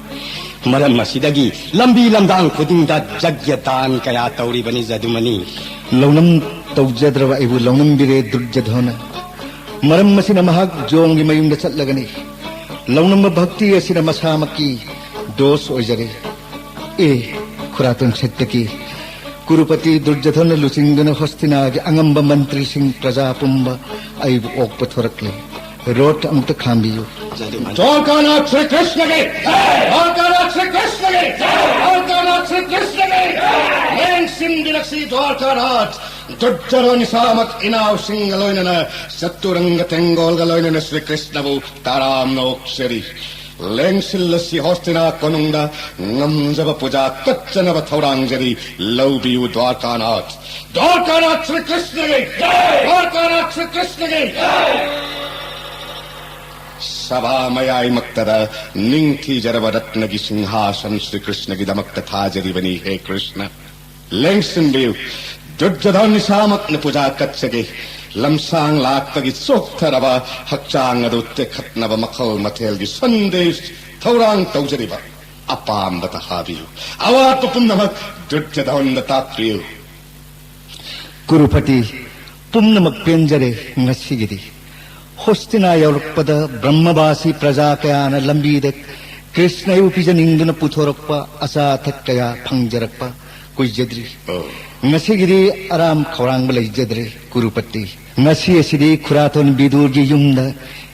ꯃꯔꯝ ꯑꯁꯤꯗꯒꯤ ꯂꯝꯕꯤ ꯂꯝꯗꯥꯡ ꯈꯨꯗꯤꯡꯗ ꯖꯒ꯭ꯌ ꯗꯥꯟ ꯀꯌꯥ ꯇꯧꯔꯤꯕꯅꯤ ꯖꯗꯨꯃꯅꯤ꯫ ꯂꯧꯅꯝ ꯇꯧꯖꯗ꯭ꯔꯕ ꯑꯩꯕꯨ ꯂꯧꯅꯝꯕꯤꯔꯦ ꯗꯨꯔꯖꯣꯙꯣꯅ꯫ ꯃꯔꯝ ꯑꯁꯤꯅ ꯃꯍꯥꯛ ꯖꯣꯝꯒꯤ ꯃꯌꯨꯝꯗ ꯆꯠꯂꯒꯅꯤ꯫ ꯂꯧꯅꯝꯕ ꯚꯛꯇꯤ ꯑꯁꯤꯅ ꯃꯁꯥꯃꯛꯀꯤ ꯗꯣꯁ ꯑꯣꯏꯖꯔꯦ꯫ ꯑꯦ, ꯈꯨꯔꯥꯇꯣꯟ ꯁꯠꯇꯀꯤ, ꯀꯨꯔꯨꯄꯇꯤ ꯗꯨꯔꯖꯣꯙꯅ ꯂꯨꯆꯤꯡꯗꯨꯅ ꯍꯣꯁꯇꯤꯅꯥꯒꯤ ꯑꯉꯝꯕ ꯃꯟꯇ꯭ꯔꯤꯁꯤꯡ ꯄ꯭ꯔꯖꯥ ꯄꯨꯝꯕ ꯑꯩꯕꯨ ꯑꯣꯛꯄ ꯊꯣꯔꯛꯂꯦ꯫ ꯔꯣꯠ ꯑꯃꯨꯛꯇ ꯈꯥꯝꯕꯤꯌꯨ꯫ ꯖꯗꯨꯃꯅꯤ꯫ ꯗ꯭ꯋꯥꯔꯀꯥꯅꯥꯊ ꯁ꯭ꯔꯤ ꯀ꯭ꯔꯤꯁꯅꯒꯤ ꯖꯥꯏ! ꯗ꯭ꯋꯥꯔꯀꯥꯅꯥꯊ ꯁ꯭ꯔꯤ ꯀ꯭ꯔꯤꯁꯅꯒꯤ ꯖꯥꯏ! ꯗ꯭ꯋꯥꯔꯀꯥꯅꯥꯊ ꯁ꯭ꯔꯤ ꯀ꯭ꯔꯤꯁꯅꯒꯤ ꯖꯥꯏ! ꯂꯦꯡꯁꯤꯟꯕꯤꯔꯛꯁꯤ ꯗ꯭ꯋꯥꯔꯀꯥꯅꯥꯊ꯫ ꯗꯨꯔꯖꯣꯙꯟ ꯏꯁꯥꯃꯛ ꯏꯅꯥꯎꯁꯤꯡꯒ ꯂꯣꯏꯅꯅ ꯆꯇꯨꯔꯪꯒ ꯇꯦꯡꯒꯣꯜꯒ ꯂꯣꯏꯅꯅ ꯁ꯭ꯔꯤ ꯀ꯭ꯔꯤꯁꯅꯕꯨ ꯇꯔꯥꯝꯅ ꯑꯣꯛꯆꯔꯤ꯫ ꯂꯦꯡꯁꯤꯜꯂꯁꯤ ꯍꯣꯁꯇꯤꯅꯥ ꯀꯣꯅꯨꯡꯗ ꯉꯝꯖꯕ ꯄꯨꯖꯥ ꯀꯠꯆꯅꯕ ꯊꯧꯔꯥꯡꯖꯔꯤ꯫ ꯂꯧꯕꯤꯌꯨ ꯗ꯭ꯋꯥꯔꯀꯥꯅꯥꯊ꯫ ꯗ꯭ꯋꯥꯔꯀꯥꯅꯥꯊ ꯁ꯭ꯔꯤ ꯀ꯭ꯔꯤꯁꯅꯒꯤ ꯖꯥꯏ! ꯗ꯭ꯋꯥꯔꯀꯥꯅꯥꯊ ꯁ꯭ꯔꯤ ꯀ꯭ꯔꯤꯁꯅꯒꯤ ꯖꯥꯏ! ꯁꯚꯥ ꯃꯌꯥꯏꯃꯛꯇꯗ ꯅꯤꯡꯊꯤꯖꯔꯕ ꯔꯠꯅꯒꯤ ꯁꯤꯡꯍꯥꯁꯟ ꯁ꯭ꯔꯤ ꯀ꯭ꯔꯤꯁꯅꯒꯤꯗꯃꯛꯇ ꯊꯥꯖꯔꯤꯕꯅꯤ꯫ ꯍꯦ ꯀ꯭ꯔꯤꯁꯅ, ꯂꯦꯡꯁꯤꯟꯕꯤꯌꯨ꯫ ꯗꯨꯔꯖꯣꯙꯟ ꯏꯁꯥꯃꯛꯅ ꯄꯨꯖꯥ ꯀꯠꯆꯒꯦ꯫ ꯂꯝꯁꯥꯡ ꯂꯥꯛꯄꯒꯤ ꯆꯣꯛꯊꯔꯕ ꯍꯛꯆꯥꯡ ꯑꯗꯨ ꯇꯦꯛꯈꯠꯅꯕ ꯃꯈꯜ ꯃꯊꯦꯜꯒꯤ ꯁꯟꯗꯦꯁ ꯊꯧꯔꯥꯡ ꯇꯧꯖꯔꯤꯕ꯫ ꯑꯄꯥꯝꯕꯇ ꯍꯥꯕꯤꯌꯨ꯫ ꯑꯋꯥꯠꯄ ꯄꯨꯝꯅꯃꯛ ꯗꯨꯔꯖꯣꯙꯟꯗ ꯇꯥꯛꯄꯤꯌꯨ꯫ ꯀꯨꯔꯨꯄꯇꯤ, ꯄꯨꯝꯅꯃꯛ ꯄꯦꯟꯖꯔꯦ ꯉꯁꯤꯒꯤꯗꯤ꯫ ꯍꯣꯁꯇꯤꯅꯥ ꯌꯧꯔꯛꯄꯗ ꯕ꯭ꯔꯍ꯭ꯃꯕꯥꯁꯤ ꯄ꯭ꯔꯖꯥ ꯀꯌꯥꯅ ꯂꯝꯕꯤꯗ ꯀ꯭ꯔꯤꯁꯅꯕꯨ ꯄꯤꯖꯅꯤꯡꯗꯨꯅ ꯄꯨꯊꯣꯔꯛꯄ ꯑꯆꯥ ꯑꯊꯛ ꯀꯌꯥ ꯐꯪꯖꯔꯛꯄ ꯀꯨꯏꯖꯗ꯭ꯔꯤ꯫ ꯑꯣ꯫ ꯉꯁꯤꯒꯤꯗꯤ ꯑꯔꯥꯝ ꯈꯧꯔꯥꯡꯕ ꯂꯩꯖꯗ꯭ꯔꯦ ꯀꯨꯔꯨꯄꯇꯤ꯫ ꯉꯁꯤ ꯑꯁꯤꯗꯤ ꯈꯨꯔꯥꯊꯣꯟ ꯕꯤꯗꯨꯔꯒꯤ ꯌꯨꯝꯗ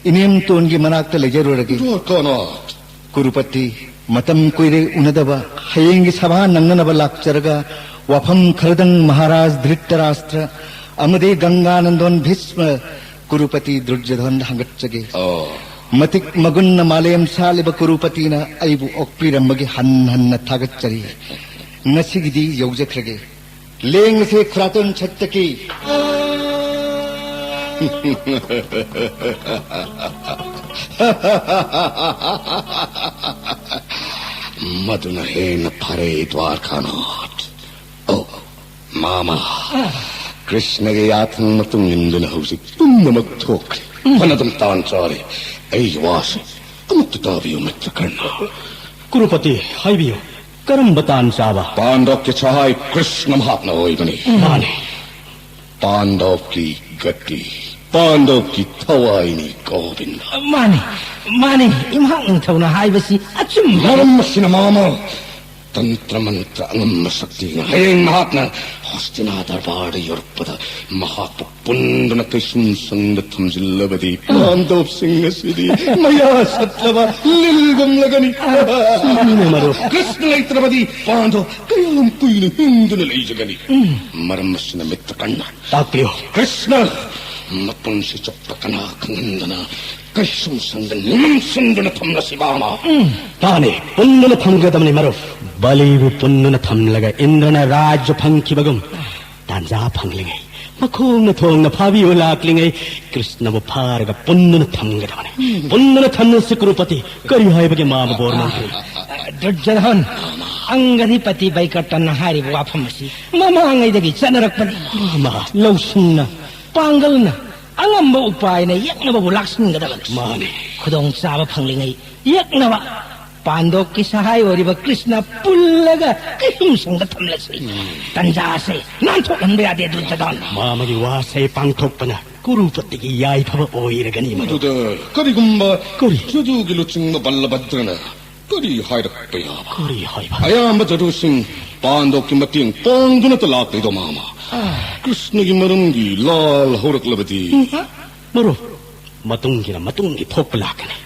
ꯏꯅꯦꯝꯇꯣꯟꯒꯤ ꯃꯅꯥꯛꯇ ꯂꯩꯖꯔꯨꯔꯒꯦ꯫ ꯗ꯭ꯋꯥꯔꯀꯥꯅꯥꯊ꯫ ꯀꯨꯔꯨꯄꯇꯤ, ꯃꯇꯝ ꯀꯨꯏꯔꯦ ꯎꯅꯗꯕ꯫ ꯍꯌꯦꯡꯒꯤ ꯁꯚꯥ ꯅꯪꯅꯅꯕ ꯂꯥꯛꯆꯔꯒ ꯋꯥꯐꯝ ꯈꯔꯗꯪ ꯃꯍꯥꯔꯥꯖ ꯙ꯭ꯔꯤꯇꯔꯥꯁꯇ꯭ꯔ ꯑꯃꯗꯤ ꯒꯪꯒꯥꯅꯟꯗꯣꯟ ꯚꯤꯁꯃ, ꯀꯨꯔꯨꯄꯇꯤ ꯗꯨꯔꯖꯣꯙꯟꯗ ꯍꯪꯒꯠꯆꯒꯦ꯫ ꯑꯣ꯫ ꯃꯇꯤꯛ ꯃꯒꯨꯟꯅ ꯃꯥꯂꯦꯝ ꯁꯥꯠꯂꯤꯕ ꯀꯨꯔꯨꯄꯇꯤꯅ ꯑꯩꯕꯨ ꯑꯣꯛꯄꯤꯔꯝꯕꯒꯤ ꯍꯟ ꯍꯟꯅ ꯊꯥꯒꯠꯆꯔꯤ꯫ ꯉꯁꯤꯒꯤꯗꯤ ꯌꯧꯖꯈ꯭ꯔꯒꯦ꯫ ꯂꯦꯡꯂꯁꯦ ꯈꯨꯔꯥꯇꯣꯟ ꯁꯠꯇꯀꯤ꯫ ꯃꯗꯨꯅ ꯍꯦꯟꯅ ꯐꯔꯦ, ꯗ꯭ꯋꯥꯔꯀꯥꯅꯥꯊ꯫ ꯑꯣ, ꯃꯥꯃ꯫ ꯀ꯭ꯔꯤꯁꯅꯒꯤ ꯌꯥꯊꯪ ꯃꯇꯨꯡ ꯏꯟꯗꯨꯅ ꯍꯧꯖꯤꯛ ꯄꯨꯝꯅꯃꯛ ꯊꯣꯛꯈ꯭ꯔꯦ꯫ ꯐꯅꯗꯨꯝ ꯇꯥꯟ ꯆꯥꯔꯦ꯫ ꯑꯩꯒꯤ ꯋꯥꯁꯦ ꯑꯃꯨꯛꯇ ꯇꯥꯕꯤꯌꯨ, ꯃꯤꯇ꯭ꯔ ꯀꯔꯅ꯫ ꯀꯨꯔꯨꯄꯇꯤ, ꯍꯥꯏꯕꯤꯌꯨ, ꯀꯔꯝꯕ ꯇꯥꯟ ꯆꯥꯕ? ꯄꯥꯟꯗꯣꯞꯀꯤ ꯁꯍꯥꯏ ꯀ꯭ꯔꯤꯁꯅ ꯃꯍꯥꯛꯅ ꯑꯣꯏꯕꯅꯤ꯫ ꯃꯥꯅꯤ꯫ ꯄꯥꯟꯗꯣꯞꯀꯤ ꯒꯇꯤ, ꯄꯥꯟꯗꯣꯞꯀꯤ ꯊꯋꯥꯏꯅꯤ, ꯒꯣꯕꯤꯟꯗ꯫ ꯃꯥꯅꯤ, ꯃꯥꯅꯤ, ꯏꯃꯥ ꯅꯤꯡꯊꯧꯅ ꯍꯥꯏꯕꯁꯤ ꯑꯆꯨꯝꯕ꯫ ꯃꯔꯝ ꯑꯁꯤꯅ, ꯃꯥꯃ, ꯇꯟꯇ꯭ꯔ ꯃꯟꯇ꯭ꯔ ꯑꯉꯝꯕ ꯁꯛꯇꯤꯅ ꯍꯌꯦꯡ ꯃꯍꯥꯛꯅ ꯍꯣꯁꯇꯤꯅꯥ ꯗꯔꯕꯥꯔꯗ ꯌꯧꯔꯛꯄꯗ ꯃꯍꯥꯛꯄꯨ ꯄꯨꯟꯗꯨꯅ ꯀꯩꯁꯨꯝꯁꯪꯗ ꯊꯝꯖꯤꯜꯂꯕꯗꯤ ꯄꯥꯟꯗꯣꯞꯁꯤꯡ ꯑꯁꯤꯗꯤ ꯃꯌꯥ ꯁꯠꯂꯕ ꯂꯤꯜꯒꯨꯝꯂꯒꯅꯤ꯫ ꯆꯨꯝꯃꯤꯅꯦ, ꯃꯔꯨꯞ꯫ ꯀ꯭ꯔꯤꯁꯅ ꯂꯩꯇ꯭ꯔꯕꯗꯤ ꯄꯥꯟꯗꯣꯞ ꯀꯌꯥꯝ ꯀꯨꯏꯅ ꯍꯤꯡꯗꯨꯅ ꯂꯩꯖꯒꯅꯤ? ꯃꯔꯝ ꯑꯁꯤꯅ, ꯃꯤꯇ꯭ꯔ ꯀꯔꯅ, ꯇꯥꯛꯄꯤꯌꯨ꯫ ꯀ꯭ꯔꯤꯁꯅ ꯃꯄꯨꯟꯁꯤ ꯆꯨꯞꯄ ꯀꯅꯥ ꯈꯪꯍꯟꯗꯅ ꯀꯩꯁꯨꯝꯁꯪꯗ ꯅꯤꯡꯁꯤꯡꯗꯨꯅ ꯊꯝꯂꯁꯤ, ꯃꯥꯃ꯫ ꯎꯝ, ꯃꯥꯅꯤ, ꯄꯨꯟꯗꯨꯅ ꯊꯝꯒꯗꯕꯅꯤ, ꯃꯔꯨꯞ꯫ ꯕꯂꯤꯕꯨ ꯄꯨꯟꯗꯨꯅ ꯊꯝꯂꯒ ꯏꯟꯗ꯭ꯔꯅ ꯔꯥꯖ꯭ꯌ ꯐꯪꯈꯤꯕꯒꯨꯝ, ꯇꯥꯟꯖꯥ ꯐꯪꯂꯤꯉꯩ ꯃꯈꯣꯡꯅ ꯊꯣꯡꯅ ꯐꯥꯕꯤꯌꯨ ꯂꯥꯛꯂꯤꯉꯩ ꯀ꯭ꯔꯤꯁꯅꯕꯨ ꯐꯥꯔꯒ ꯄꯨꯟꯗꯨꯅ ꯊꯝꯒꯗꯕꯅꯤ꯫ ꯄꯨꯟꯗꯨꯅ ꯊꯝꯂꯁꯤ, ꯀꯨꯔꯨꯄꯇꯤ꯫ ꯀꯔꯤ ꯍꯥꯏꯕꯒꯦ, ꯃꯥꯃ ꯕꯣꯔ ꯃꯟꯇ꯭ꯔꯤ? ꯗꯨꯔꯖꯣꯙꯟ, ꯑꯪꯒꯙꯤꯄꯇꯤ ꯕꯩꯀꯔꯇꯟꯅ ꯍꯥꯏꯔꯤꯕ ꯋꯥꯐꯝ ꯑꯁꯤ ꯃꯃꯥꯡꯉꯩꯗꯒꯤ ꯆꯠꯅꯔꯛꯄꯅꯤ꯫ ꯃꯥꯃ꯫ ꯂꯧꯁꯤꯡꯅ, ꯄꯥꯡꯒꯜꯅ, ꯑꯉꯝꯕ ꯎꯄꯥꯏꯅ ꯌꯦꯛꯅꯕꯕꯨ ꯂꯥꯛꯁꯤꯟꯒꯗꯕꯅꯤ꯫ ꯃꯥꯅꯤ꯫ ꯈꯨꯗꯣꯡꯆꯥꯕ ꯐꯪꯂꯤꯉꯩ ꯌꯦꯛꯅꯕ ꯄꯥꯟꯗꯣꯞꯀꯤ ꯁꯍꯥꯏ ꯑꯣꯏꯔꯤꯕ ꯀ꯭ꯔꯤꯁꯅ ꯄꯨꯜꯂꯒ ꯀꯩꯁꯨꯝꯁꯪꯗ ꯊꯝꯂꯁꯤ꯫ ꯇꯟꯖꯥꯁꯦ ꯅꯥꯟꯊꯣꯛꯍꯟꯕ ꯌꯥꯗꯦ, ꯗꯨꯔꯖꯣꯙꯟ꯫ ꯃꯥꯃꯒꯤ ꯋꯥꯁꯦ ꯄꯥꯡꯊꯣꯛꯄꯅ ꯀꯨꯔꯨꯄꯇꯤꯒꯤ ꯌꯥꯏꯐꯕ ꯑꯣꯏꯔꯒꯅꯤ, ꯃꯔꯨꯞ꯫ ꯑꯗꯨꯗ ꯀꯔꯤꯒꯨꯝꯕ ꯀꯔꯤ? ꯖꯨꯗꯨꯒꯤ ꯂꯨꯆꯤꯡꯕ ꯕꯜꯂꯚꯗ꯭ꯔꯅ ꯀꯔꯤ ꯍꯥꯏꯔꯛꯄ ꯌꯥꯕ? ꯀꯔꯤ ꯍꯥꯏꯕ? ꯑꯌꯥꯝꯕ ꯖꯗꯨꯁꯤꯡ ꯄꯥꯟꯗꯣꯞꯀꯤ ꯃꯇꯦꯡ ꯄꯥꯡꯗꯨꯅꯇ ꯂꯥꯛꯂꯤꯗꯣ, ꯃꯥꯃ꯫ ꯀ꯭ꯔꯤꯁꯅꯒꯤ ꯃꯔꯝꯒꯤ ꯂꯥꯜ ꯍꯧꯔꯛꯂꯕꯗꯤ? ꯃꯔꯨꯞ, ꯃꯇꯨꯡꯒꯤꯅ ꯃꯇꯨꯡꯒꯤ ꯊꯣꯛꯄ ꯂꯥꯛꯀꯅꯤ꯫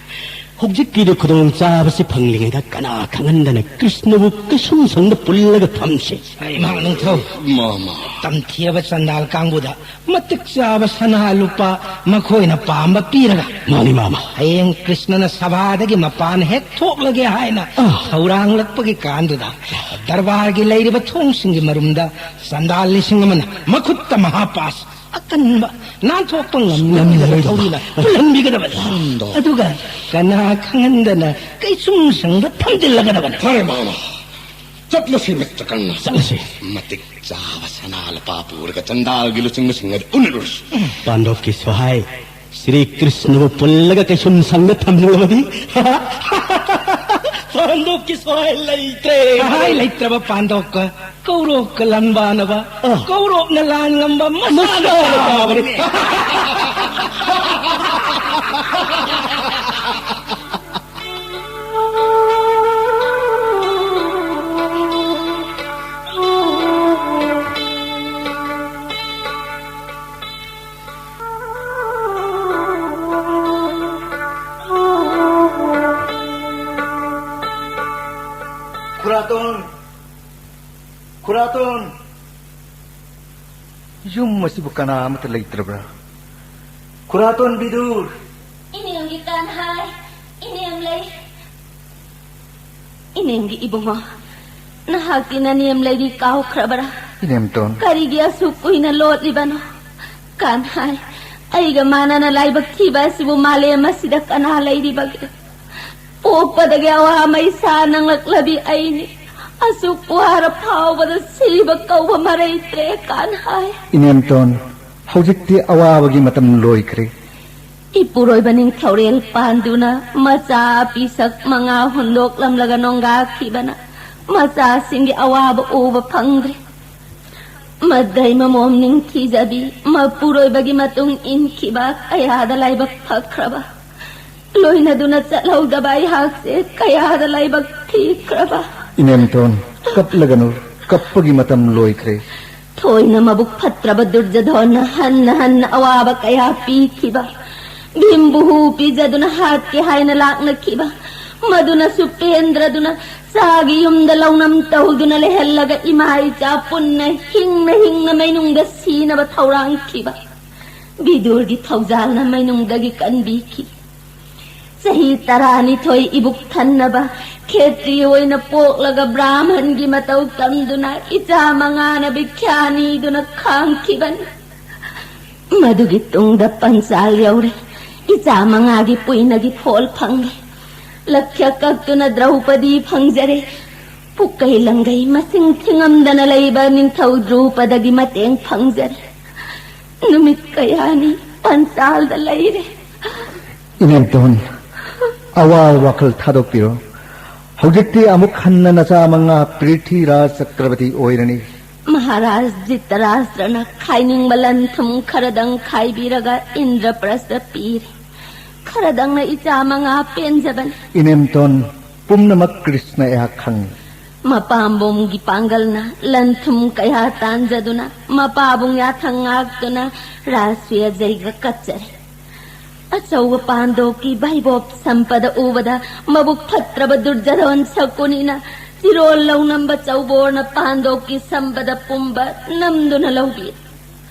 ꯍꯧꯖꯤꯛꯀꯤꯗꯤ ꯈꯨꯗꯣꯡ ꯆꯥꯕꯁꯤ ꯐꯪꯂꯤꯉꯩꯗ ꯀꯅꯥ ꯈꯪꯍꯟꯗꯅ ꯀ꯭ꯔꯤꯁꯅꯕꯨ ꯀꯩꯁꯨꯝ ꯁꯪꯗ ꯄꯨꯜꯂꯒ ꯊꯝꯁꯤ꯫ ꯏꯃꯥ ꯅꯤꯡꯊꯧ, ꯃꯥꯃ꯫ ꯇꯝꯊꯤꯔꯕ ꯆꯟꯗꯥꯜ ꯀꯥꯡꯕꯨꯗ ꯃꯇꯤꯛ ꯆꯥꯕ ꯁꯅꯥ ꯂꯨꯄꯥ ꯃꯈꯣꯏꯅ ꯄꯥꯝꯕ ꯄꯤꯔꯒ, ꯃꯥꯅꯤ, ꯃꯥꯃ꯫ ꯍꯌꯦꯡ ꯀ꯭ꯔꯤꯁꯅꯅ ꯁꯚꯥꯗꯒꯤ ꯃꯄꯥꯟ ꯍꯦꯛ ꯊꯣꯛꯂꯒꯦ ꯍꯥꯏꯅ ꯑꯥ꯫ ꯊꯧꯔꯥꯡꯂꯛꯄꯒꯤ ꯀꯥꯟꯗꯨꯗ ꯗꯔꯕꯥꯔꯒꯤ ꯂꯩꯔꯤꯕ ꯊꯣꯡꯁꯤꯡꯒꯤ ꯃꯔꯨꯝꯗ ꯆꯟꯗꯥꯜ ꯂꯤꯁꯤꯡ ꯑꯃꯅ ꯃꯈꯨꯠꯇ ꯃꯍꯥꯄꯥꯁ ꯑꯀꯟꯕ ꯅꯥꯟꯊꯣꯛꯄ ꯉꯝꯂꯔꯣꯏꯗꯕ ꯉꯝꯂꯔꯣꯏꯗꯕ꯫ ꯊꯧꯔꯤꯅ ꯄꯨꯜꯍꯟꯕꯤꯒꯗꯕꯅꯤ꯫ ꯄꯥꯟꯗꯣ꯫ ꯑꯗꯨꯒ ꯀꯅꯥ ꯈꯪꯍꯟꯗꯅ ꯀꯩꯁꯨꯝ ꯁꯪꯗ ꯊꯝꯖꯤꯜꯂꯒꯗꯕꯅꯤ꯫ ꯐꯔꯦ, ꯃꯥꯃ꯫ ꯆꯠꯂꯁꯤ, ꯃꯤꯁꯇꯔ ꯀꯔꯅ꯫ ꯆꯠꯂꯁꯤ꯫ ꯃꯇꯤꯛ ꯆꯥꯕ ꯁꯅꯥ ꯂꯨꯄꯥ ꯄꯨꯔꯒ ꯆꯟꯗꯥꯜꯒꯤ ꯂꯨꯆꯤꯡꯕꯁꯤꯡ ꯑꯗꯨ ꯎꯅꯔꯨꯔꯁꯤ꯫ ꯄꯥꯟꯗꯣꯞꯀꯤ ꯁꯣꯍꯥꯏ ꯁ꯭ꯔꯤ ꯀ꯭ꯔꯤꯁꯅꯕꯨ ꯄꯨꯜꯂꯒ ꯀꯩꯁꯨꯝ ꯁꯪꯗ ꯊꯝꯂꯕꯗꯤ ꯄꯥꯟꯗꯣꯞꯀꯤ ꯁꯣꯍꯥꯏ ꯂꯩꯇ꯭ꯔꯦ꯫ ꯁꯣꯍꯥꯏ ꯂꯩꯇ꯭ꯔꯕ ꯄꯥꯟꯗꯣꯞꯀ ꯀꯧꯔꯣꯞꯀ ꯂꯥꯟꯕꯥꯅꯕ ꯑ꯫ ꯀꯧꯔꯣꯞꯅ ꯂꯥꯟ ꯉꯝꯕ ꯃꯁꯥꯅ ꯃꯁꯥꯅ ꯇꯥꯕꯅꯤ꯫ ꯇꯥꯕꯅꯤ꯫ ꯈꯨꯔꯥꯇꯣꯟ! ꯈꯨꯔꯥꯇꯣꯟ! ꯌꯨꯝ ꯑꯁꯤꯕꯨ ꯀꯅꯥ ꯑꯃꯠꯇ ꯂꯩꯇ꯭ꯔꯕ꯭ꯔꯥ? ꯈꯨꯔꯥꯇꯣꯟ ꯕꯤꯗꯨꯔ! ꯏꯅꯦꯝꯒꯤ ꯀꯥꯟꯍꯥꯏ, ꯏꯅꯦꯝ ꯂꯩ꯫ ꯏꯅꯦꯝꯒꯤ ꯏꯕꯨꯡꯉꯣ, ꯅꯍꯥꯛꯇꯤ ꯅꯅꯦꯝ ꯂꯩꯔꯤ ꯀꯥꯎꯈ꯭ꯔꯕꯔꯥ? ꯏꯅꯦꯝꯇꯣꯟ꯫ ꯀꯔꯤꯒꯤ ꯑꯁꯨꯛ ꯀꯨꯏꯅ ꯂꯣꯠꯂꯤꯕꯅꯣ? ꯀꯥꯟꯍꯥꯏ, ꯑꯩꯒ ꯃꯥꯟꯅꯅ ꯂꯥꯏꯕꯛ ꯊꯤꯕ ꯑꯁꯤꯕꯨ ꯃꯥꯂꯦꯝ ꯑꯁꯤꯗ ꯀꯅꯥ ꯂꯩꯔꯤꯕꯒꯦ? ꯄꯣꯛꯄꯗꯒꯤ ꯑꯋꯥ ꯃꯩꯁꯥ ꯅꯪꯂꯛꯂꯕꯤ ꯑꯩꯅꯤ꯫ ꯑꯁꯨꯛ ꯋꯥꯔ ꯐꯥꯎꯕꯗ ꯁꯤꯕ ꯀꯧꯕ ꯃꯔꯩꯇ꯭ꯔꯦ, ꯀꯥꯟꯍꯥꯏ꯫ ꯏꯅꯦꯝꯇꯣꯟ, ꯍꯧꯖꯤꯛꯇꯤ ꯑꯋꯥꯕꯒꯤ ꯃꯇꯝ ꯂꯣꯏꯈ꯭ꯔꯦ꯫ ꯏꯄꯨꯔꯣꯏꯕ ꯅꯤꯡꯊꯧꯔꯦꯜ ꯄꯥꯟꯗꯨꯅ ꯃꯆꯥ ꯄꯤꯁꯛ ꯃꯉꯥ ꯍꯨꯟꯗꯣꯛꯂꯝꯂꯒ ꯅꯣꯡꯒꯥꯈꯤꯕꯅ ꯃꯆꯥꯁꯤꯡꯒꯤ ꯑꯋꯥꯕ ꯎꯕ ꯐꯪꯗ꯭ꯔꯦ꯫ ꯃꯗꯩ ꯃꯃꯣꯝ ꯅꯤꯡꯊꯤꯖꯕꯤ ꯃꯄꯨꯔꯣꯏꯕꯒꯤ ꯃꯇꯨꯡ ꯏꯟꯈꯤꯕ ꯀꯌꯥꯗ ꯂꯥꯏꯕꯛ ꯐꯈ꯭ꯔꯕ꯫ ꯂꯣꯏꯅꯗꯨꯅ ꯆꯠꯍꯧꯗꯕ ꯑꯩꯍꯥꯛꯁꯦ ꯀꯌꯥꯗ ꯂꯥꯏꯕꯛ ꯊꯤꯈ꯭ꯔꯕ꯫ ꯏꯅꯦꯝꯇꯣꯟ, ꯀꯞꯂꯒꯅꯨ, ꯀꯞꯄꯒꯤ ꯃꯇꯝ ꯂꯣꯏꯈ꯭ꯔꯦ꯫ ꯊꯣꯏꯅ ꯃꯕꯨꯛ ꯐꯠꯇ꯭ꯔꯕ ꯗꯨꯔꯖꯙꯣꯟꯅ ꯍꯟꯅ ꯍꯟꯅ ꯑꯋꯥꯕ ꯀꯌꯥ ꯄꯤꯈꯤꯕ꯫ ꯚꯤꯝꯕꯨ ꯍꯨ ꯄꯤꯖꯗꯨꯅ ꯍꯥꯠꯀꯦ ꯍꯥꯏꯅ ꯂꯥꯛꯅꯈꯤꯕ, ꯃꯗꯨꯅꯁꯨ ꯄꯦꯟꯗ꯭ꯔꯗꯨꯅ ꯆꯥꯒꯤ ꯌꯨꯝꯗ ꯂꯧꯅꯝ ꯇꯧꯗꯨꯅ ꯂꯩꯍꯜꯂꯒ ꯏꯃꯥ ꯏꯆꯥ ꯄꯨꯟꯅ ꯍꯤꯡꯅ ꯍꯤꯡꯅ ꯃꯩꯅꯨꯡꯗ ꯁꯤꯅꯕ ꯊꯧꯔꯥꯡꯈꯤꯕ ꯕꯤꯗꯨꯔꯒꯤ ꯊꯧꯖꯥꯜꯅ ꯃꯩꯅꯨꯡꯗꯒꯤ ꯀꯟꯕꯤꯈꯤ꯫ ꯆꯍꯤ ꯇꯔꯥꯅꯤꯊꯣꯏ ꯏꯕꯨꯛ ꯊꯟꯅꯕ ꯈꯦꯇ꯭ꯔꯤ ꯑꯣꯏꯅ ꯄꯣꯛꯂꯒ ꯕ꯭ꯔꯥꯍꯃꯟꯒꯤ ꯃꯇꯧ ꯇꯝꯗꯨꯅ ꯏꯆꯥ ꯃꯉꯥꯅ ꯚꯤꯈ꯭ꯌꯥ ꯅꯤꯗꯨꯅ ꯈꯥꯡꯈꯤꯕꯅꯤ꯫ ꯃꯗꯨꯒꯤ ꯇꯨꯡꯗ ꯄꯟꯆꯥꯜ ꯌꯧꯔꯦ꯫ ꯏꯆꯥ ꯃꯉꯥꯒꯤ ꯄꯨꯏꯅꯒꯤ ꯐꯣꯜ ꯐꯪꯂꯦ꯫ ꯂꯛꯈ꯭ꯌ ꯀꯛꯇꯨꯅ ꯗ꯭ꯔꯧꯄꯗꯤ ꯐꯪꯖꯔꯦ꯫ ꯄꯨꯀꯩ ꯂꯪꯒꯩ ꯃꯁꯤꯡ ꯊꯤꯉꯝꯗꯅ ꯂꯩꯕ ꯅꯤꯡꯊꯧ ꯗ꯭ꯔꯨꯄꯗꯒꯤ ꯃꯇꯦꯡ ꯐꯪꯖꯔꯦ꯫ ꯅꯨꯃꯤꯠ ꯀꯌꯥꯅꯤ ꯄꯟꯆꯥꯜꯗ ꯂꯩꯔꯦ꯫ ꯏꯅꯦꯝꯇꯣꯟ, ꯑꯋꯥ ꯋꯥꯈꯜ ꯊꯥꯗꯣꯛꯄꯤꯔꯣ꯫ ꯍꯧꯖꯤꯛꯇꯤ ꯑꯃꯨꯛ ꯍꯟꯅ ꯅꯆꯥ ꯃꯉꯥ ꯄ꯭ꯔꯤꯊꯤꯔꯥꯖ ꯆꯀ꯭ꯔꯕꯇꯤ ꯑꯣꯏꯔꯅꯤ꯫ ꯃꯍꯥꯔꯥꯖ ꯙ꯭ꯔꯤꯇꯔꯥꯁꯇ꯭ꯔꯅ ꯈꯥꯏꯅꯤꯡꯕ ꯂꯟ ꯊꯨꯝ ꯈꯔꯗꯪ ꯈꯥꯏꯕꯤꯔꯒ ꯏꯟꯗ꯭ꯔꯄ꯭ꯔꯁꯇ ꯄꯤꯔꯦ꯫ ꯈꯔꯗꯪꯅ ꯏꯆꯥ ꯃꯉꯥ ꯄꯦꯟꯖꯕꯅꯤ꯫ ꯏꯅꯦꯝꯇꯣꯟ, ꯄꯨꯝꯅꯃꯛ ꯀ꯭ꯔꯤꯁꯅ ꯑꯩꯍꯥꯛ ꯈꯪꯏ꯫ ꯃꯄꯥꯝꯕꯣꯝꯒꯤ ꯄꯥꯡꯒꯜꯅ ꯂꯟ ꯊꯨꯝ ꯀꯌꯥ ꯇꯥꯟꯖꯗꯨꯅ ꯃꯄꯥꯕꯨꯡ ꯌꯥꯊꯪ ꯉꯥꯛꯇꯨꯅ ꯔꯥꯁ꯭ꯔꯤꯌ ꯖꯩꯒ ꯀꯠꯆꯔꯦ꯫ ꯑꯆꯧꯕ ꯄꯥꯟꯗꯣꯛꯀꯤ ꯚꯩꯕꯣꯞ ꯁꯝꯄꯗ ꯎꯕꯗ ꯃꯕꯨꯛ ꯐꯠꯇ꯭ꯔꯕ ꯗꯨꯔꯖꯙꯣꯟ ꯁꯀꯨꯅꯤꯅ ꯆꯤꯔꯣꯜ ꯂꯧꯅꯝꯕ ꯆꯧꯕꯣꯔꯅ ꯄꯥꯟꯗꯣꯛꯀꯤ ꯁꯝꯄꯗ ꯄꯨꯝꯕ ꯅꯝꯗꯨꯅ ꯂꯧꯕꯤ꯫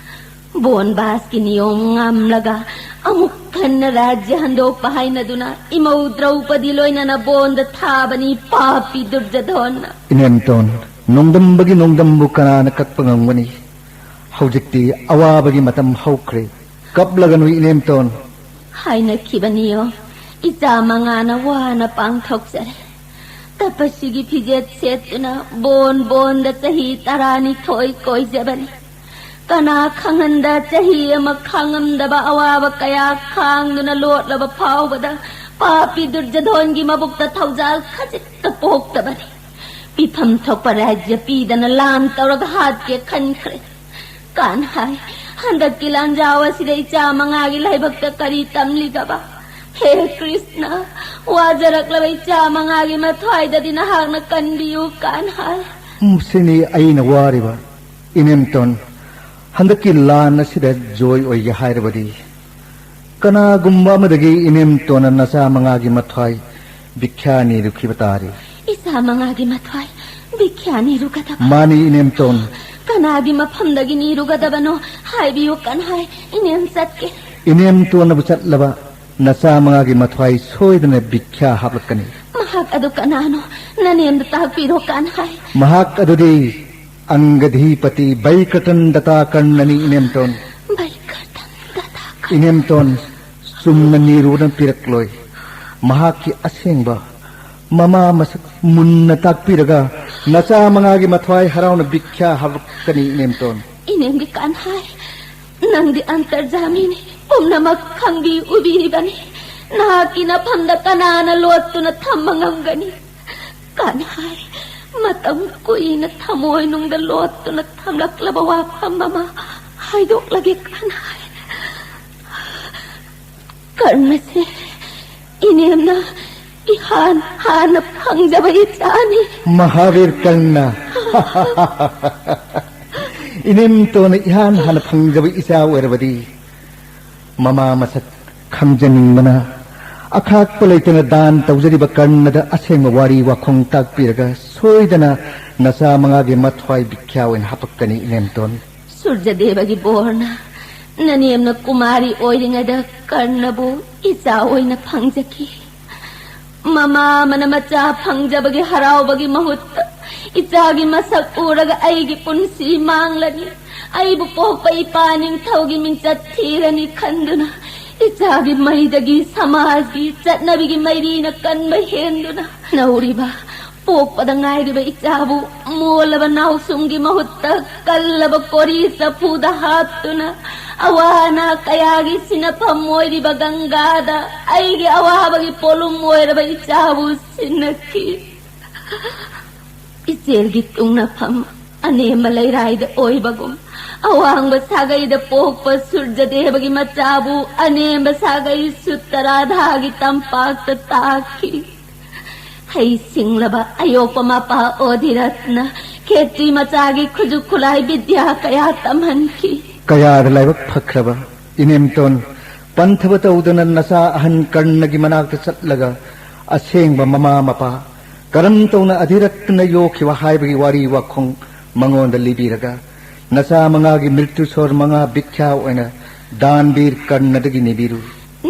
ꯕꯣꯟꯕꯥꯁꯀꯤ ꯅꯤꯌꯣꯝ ꯉꯝꯂꯒ ꯑꯃꯨꯛ ꯍꯟꯅ ꯔꯥꯖ꯭ꯌ ꯍꯟꯗꯣꯛꯄ ꯍꯥꯏꯅꯗꯨꯅ ꯏꯃꯧ ꯗ꯭ꯔꯧꯄꯗꯤ ꯂꯣꯏꯅꯅ ꯕꯣꯟꯗ ꯊꯥꯕꯅꯤ ꯄꯥꯄꯤ ꯗꯨꯔꯖꯙꯣꯟꯅ꯫ ꯏꯅꯦꯝꯇꯣꯟ, ꯅꯣꯡꯗꯝꯕꯒꯤ ꯅꯣꯡꯗꯝꯕꯨ ꯀꯅꯥꯅ ꯀꯛꯄ ꯉꯝꯒꯅꯤ? ꯍꯧꯖꯤꯛꯇꯤ ꯑꯋꯥꯕꯒꯤ ꯃꯇꯝ ꯍꯧꯈ꯭ꯔꯦ꯫ ꯀꯞꯂꯒꯅꯨ ꯏꯅꯦꯝꯇꯣꯟ꯫ ꯍꯥꯏꯅꯈꯤꯕꯅꯤꯌꯣ, ꯏꯆꯥ ꯃꯉꯥꯅ ꯋꯥꯅ ꯄꯥꯡꯊꯣꯛꯆꯔꯦ꯫ ꯇꯄꯁꯤꯒꯤ ꯐꯤꯖꯦꯠ ꯁꯦꯠꯇꯨꯅ ꯕꯣꯟ ꯕꯣꯟꯗ ꯆꯍꯤ ꯇꯔꯥꯅꯤꯊꯣꯏ ꯀꯣꯏꯖꯕꯅꯤ꯫ ꯀꯅꯥ ꯈꯪꯍꯟꯗ ꯆꯍꯤ ꯑꯃ ꯈꯥꯡꯉꯝꯗꯕ ꯑꯋꯥꯕ ꯀꯌꯥ ꯈꯥꯡꯗꯨꯅ ꯂꯣꯠꯂꯕ ꯐꯥꯎꯕꯗ ꯄꯥꯄꯤ ꯗꯨꯔꯖꯙꯣꯟꯒꯤ ꯃꯕꯨꯛꯇ ꯊꯧꯖꯥꯜ ꯈꯖꯤꯛꯇ ꯄꯣꯛꯇꯕꯅꯤ꯫ ꯄꯤꯐꯝ ꯊꯣꯛꯄ ꯔꯥꯖ꯭ꯌ ꯄꯤꯗꯅ ꯂꯥꯟ ꯇꯧꯔꯒ ꯍꯥꯠꯀꯦ ꯈꯟꯈ꯭ꯔꯦ꯫ ꯀꯥꯟꯍꯥꯏ, ꯍꯟꯗꯛꯀꯤ ꯂꯥꯟꯖꯥꯎ ꯑꯁꯤꯗ ꯏꯆꯥ ꯃꯉꯥꯒꯤ ꯂꯥꯏꯕꯛꯇ ꯀꯔꯤ ꯇꯝꯂꯤꯒꯕ? ꯍꯦ ꯀ꯭ꯔꯤꯁꯅ, ꯋꯥꯖꯔꯛꯂꯕ ꯏꯆꯥ ꯃꯉꯥꯒꯤ ꯃꯊ꯭ꯋꯥꯏꯗꯗꯤ ꯅꯍꯥꯛꯅ ꯀꯟꯕꯤꯌꯨ, ꯀꯥꯟꯍꯥꯏ꯫ ꯃꯁꯤꯅꯤ ꯑꯩꯅ ꯋꯥꯔꯤꯕ꯫ ꯏꯅꯦꯝꯇꯣꯟ, ꯍꯟꯗꯛꯀꯤ ꯂꯥꯟ ꯑꯁꯤꯗ ꯖꯣꯏ ꯑꯣꯏꯒꯦ ꯍꯥꯏꯔꯕꯗꯤ ꯀꯅꯥꯒꯨꯝꯕ ꯑꯃꯗꯒꯤ ꯏꯅꯦꯝꯇꯣꯟꯅ ꯅꯆꯥ ꯃꯉꯥꯒꯤ ꯃꯊ꯭ꯋꯥꯏ ꯕꯤꯈ꯭ꯌꯥ ꯅꯤꯔꯨꯈꯤꯕ ꯇꯥꯔꯤ꯫ ꯏꯆꯥ ꯃꯉꯥꯒꯤ ꯃꯊ꯭ꯋꯥꯏ ꯕꯤꯈ꯭ꯌꯥ ꯅꯤꯔꯨꯒꯗꯕ? ꯃꯥꯅꯤ, ꯏꯅꯦꯝꯇꯣꯟ꯫ ꯀꯅꯥꯒꯤ ꯃꯐꯝꯗꯒꯤ ꯅꯤꯔꯨꯒꯗꯕꯅꯣ ꯍꯥꯏꯕꯤꯌꯨ, ꯀꯟꯍꯥꯏ꯫ ꯏꯅꯦꯝ ꯆꯠꯀꯦ꯫ ꯏꯅꯦꯝꯇꯣꯟꯅꯕꯨ ꯆꯠꯂꯕ, ꯅꯆꯥ ꯃꯉꯥꯒꯤ ꯃꯊ꯭ꯋꯥꯏ ꯁꯣꯏꯗꯅ ꯕꯤꯈ꯭ꯌꯥ ꯍꯥꯞꯂꯛꯀꯅꯤ꯫ ꯃꯍꯥꯛ ꯑꯗꯨ ꯀꯅꯥꯅꯣ? ꯅꯅꯦꯝꯗ ꯇꯥꯛꯄꯤꯔꯣ, ꯀꯟꯍꯥꯏ꯫ ꯃꯍꯥꯛ ꯑꯗꯨꯗꯤ ꯑꯪꯒꯙꯤꯄꯇꯤ ꯕꯩꯀ꯭ꯔꯇꯟ ꯗꯇꯥꯀꯔꯅꯅꯤ, ꯏꯅꯦꯝꯇꯣꯟ꯫ ꯕꯩꯀ꯭ꯔꯇꯟ ꯗꯇꯥꯀꯔ꯫ ꯏꯅꯦꯝꯇꯣꯟ, ꯆꯨꯝꯅ ꯅꯤꯔꯨꯅ ꯄꯤꯔꯛꯂꯣꯏ꯫ ꯃꯍꯥꯛꯀꯤ ꯑꯁꯦꯡꯕ ꯃꯃꯥ ꯃꯁꯛ ꯃꯨꯟꯅ ꯇꯥꯛꯄꯤꯔꯒ ꯅꯆꯥ ꯃꯉꯥꯒꯤ ꯃꯊ꯭ꯋꯥꯏ ꯍꯔꯥꯎꯅ ꯕꯤꯈ꯭ꯌꯥ ꯍꯥꯞꯂꯛꯀꯅꯤ, ꯏꯅꯦꯝꯇꯣꯟ꯫ ꯏꯅꯦꯝꯒꯤ ꯀꯟꯍꯥꯏ, ꯅꯪꯗꯤ ꯑꯟꯇꯔꯖꯥꯃꯤꯅꯤ, ꯄꯨꯝꯅꯃꯛ ꯈꯪꯕꯤ ꯎꯕꯤꯔꯤꯕꯅꯤ꯫ ꯅꯍꯥꯛꯀꯤ ꯅꯐꯝꯗ ꯀꯅꯥꯅ ꯂꯣꯠꯇꯨꯅ ꯊꯝꯕ ꯉꯝꯒꯅꯤ? ꯀꯟꯍꯥꯏ, ꯃꯇꯝ ꯀꯨꯏꯅ ꯊꯃꯣꯏꯅꯨꯡꯗ ꯂꯣꯠꯇꯨꯅ ꯊꯝꯂꯛꯂꯕ ꯋꯥꯐꯝ ꯑꯃ ꯍꯥꯏꯗꯣꯛꯂꯒꯦ, ꯀꯟꯍꯥꯏ꯫ ꯀꯔꯅꯁꯦ ꯏꯅꯦꯝꯅ ꯏꯍꯥꯟ ꯍꯥꯟꯅ ꯐꯪꯖꯕ ꯏꯆꯥꯅꯤ꯫ ꯃꯍꯥꯕꯤꯔ ꯀꯔꯅ꯫ ꯏꯅꯦꯝꯇꯣꯟꯅ ꯏꯍꯥꯟ ꯍꯥꯟꯅ ꯐꯪꯖꯕ ꯏꯆꯥ ꯑꯣꯏꯔꯕꯗꯤ, ꯃꯃꯥ ꯃꯁꯛ ꯈꯪꯖꯅꯤꯡꯕꯅ ꯑꯈꯥꯛꯄ ꯂꯩꯇꯅ ꯗꯥꯟ ꯇꯧꯖꯔꯤꯕ ꯀꯔꯅꯗ ꯑꯁꯦꯡꯕ ꯋꯥꯔꯤ ꯋꯥꯈꯣꯡ ꯇꯥꯛꯄꯤꯔꯒ ꯁꯣꯏꯗꯅ ꯅꯆꯥ ꯃꯉꯥꯒꯤ ꯃꯊ꯭ꯋꯥꯏ ꯕꯤꯈ꯭ꯌꯥ ꯑꯣꯏꯅ ꯍꯥꯄꯛꯀꯅꯤ, ꯏꯅꯦꯝꯇꯣꯟ꯫ ꯁꯨꯔꯖꯗꯦꯕꯒꯤ ꯕꯣꯔꯅ ꯅꯅꯦꯝꯅ ꯀꯨꯃꯥꯔꯤ ꯑꯣꯏꯔꯤꯉꯩꯗ ꯀꯔꯅꯕꯨ ꯏꯆꯥ ꯑꯣꯏꯅ ꯐꯪꯖꯈꯤ꯫ ꯃꯃꯥ ꯑꯃꯅ ꯃꯆꯥ ꯐꯪꯖꯕꯒꯤ ꯍꯔꯥꯎꯕꯒꯤ ꯃꯍꯨꯠꯇ ꯏꯆꯥꯒꯤ ꯃꯁꯛ ꯎꯔꯒ ꯑꯩꯒꯤ ꯄꯨꯟꯁꯤ ꯃꯥꯡꯂꯅꯤ, ꯑꯩꯕꯨ ꯄꯣꯛꯄ ꯏꯄꯥ ꯅꯤꯡꯊꯧꯒꯤ ꯃꯤꯡꯆꯠ ꯊꯤꯔꯅꯤ ꯈꯟꯗꯨꯅ, ꯏꯆꯥꯒꯤ ꯃꯩꯗꯒꯤ ꯁꯃꯥꯖꯒꯤ ꯆꯠꯅꯕꯤꯒꯤ ꯃꯩꯔꯤꯅ ꯀꯟꯕ ꯍꯦꯟꯗꯨꯅ, ꯅꯧꯔꯤꯕ ꯄꯣꯛꯄꯗ ꯉꯥꯏꯔꯤꯕ ꯏꯆꯥꯕꯨ ꯃꯣꯜꯂꯕ ꯅꯥꯎꯁꯨꯝꯒꯤ ꯃꯍꯨꯠꯇ ꯀꯜꯂꯕ ꯀꯣꯔꯤ ꯆꯐꯨꯗ ꯍꯥꯞꯇꯨꯅ, ꯑꯋꯥ ꯑꯅꯥ ꯀꯌꯥꯒꯤ ꯁꯤꯟꯅꯐꯝ ꯑꯣꯏꯔꯤꯕ ꯒꯪꯒꯥꯗ ꯑꯩꯒꯤ ꯑꯋꯥꯕꯒꯤ ꯄꯣꯠꯂꯨꯝ ꯑꯣꯏꯔꯕ ꯏꯆꯥꯕꯨ ꯁꯤꯟꯅꯈꯤ꯫ ꯏꯆꯦꯜꯒꯤ ꯇꯨꯡꯅꯐꯝ ꯑꯅꯦꯝꯕ ꯂꯩꯔꯥꯏꯗ ꯑꯣꯏꯕꯒꯨꯝ, ꯑꯋꯥꯡꯕ ꯁꯥꯒꯩꯗ ꯄꯣꯛꯄ ꯁꯨꯔꯖꯗꯦꯕꯒꯤ ꯃꯆꯥꯕꯨ ꯑꯅꯦꯝꯕ ꯁꯥꯒꯩ ꯁꯨꯠꯇꯔꯥꯙꯥꯒꯤ ꯇꯝꯄꯥꯛꯇ ꯇꯥꯈꯤ꯫ ꯍꯩ ꯁꯤꯡꯂꯕ ꯑꯌꯣꯛꯄ ꯃꯄꯥ ꯑꯣꯙꯤꯔꯠꯅ ꯈꯦꯇ꯭ꯔꯤ ꯃꯆꯥꯒꯤ ꯈꯨꯠꯁꯨ ꯈꯨꯠꯂꯥꯏ ꯕꯤꯗ꯭ꯌꯥ ꯀꯌꯥ ꯇꯝꯍꯟꯈꯤ꯫ ꯀꯌꯥꯗ ꯂꯥꯏꯕꯛ ꯐꯈ꯭ꯔꯕ ꯏꯅꯦꯝꯇꯣꯟ, ꯄꯟꯊꯕ ꯇꯧꯗꯅ ꯅꯆꯥ ꯑꯍꯟ ꯀꯔꯅꯒꯤ ꯃꯅꯥꯛꯇ ꯆꯠꯂꯒ ꯑꯁꯦꯡꯕ ꯃꯃꯥ ꯃꯄꯥ ꯀꯔꯝ ꯇꯧꯅ ꯑꯙꯤꯔꯠꯇꯅ ꯌꯣꯛꯈꯤꯕ ꯍꯥꯏꯕꯒꯤ ꯋꯥꯔꯤ ꯋꯥꯈꯣꯡ ꯃꯉꯣꯟꯗ ꯂꯤꯕꯤꯔꯒ ꯅꯆꯥ ꯃꯉꯥꯒꯤ ꯃ꯭ꯔꯤꯇ꯭ꯌꯨ ꯁꯣꯔ ꯃꯉꯥ ꯚꯤꯈ꯭ꯌꯥ ꯑꯣꯏꯅ ꯗꯥꯟꯕꯤꯔ ꯀꯔꯅꯗꯒꯤ ꯅꯤꯕꯤꯔꯨ꯫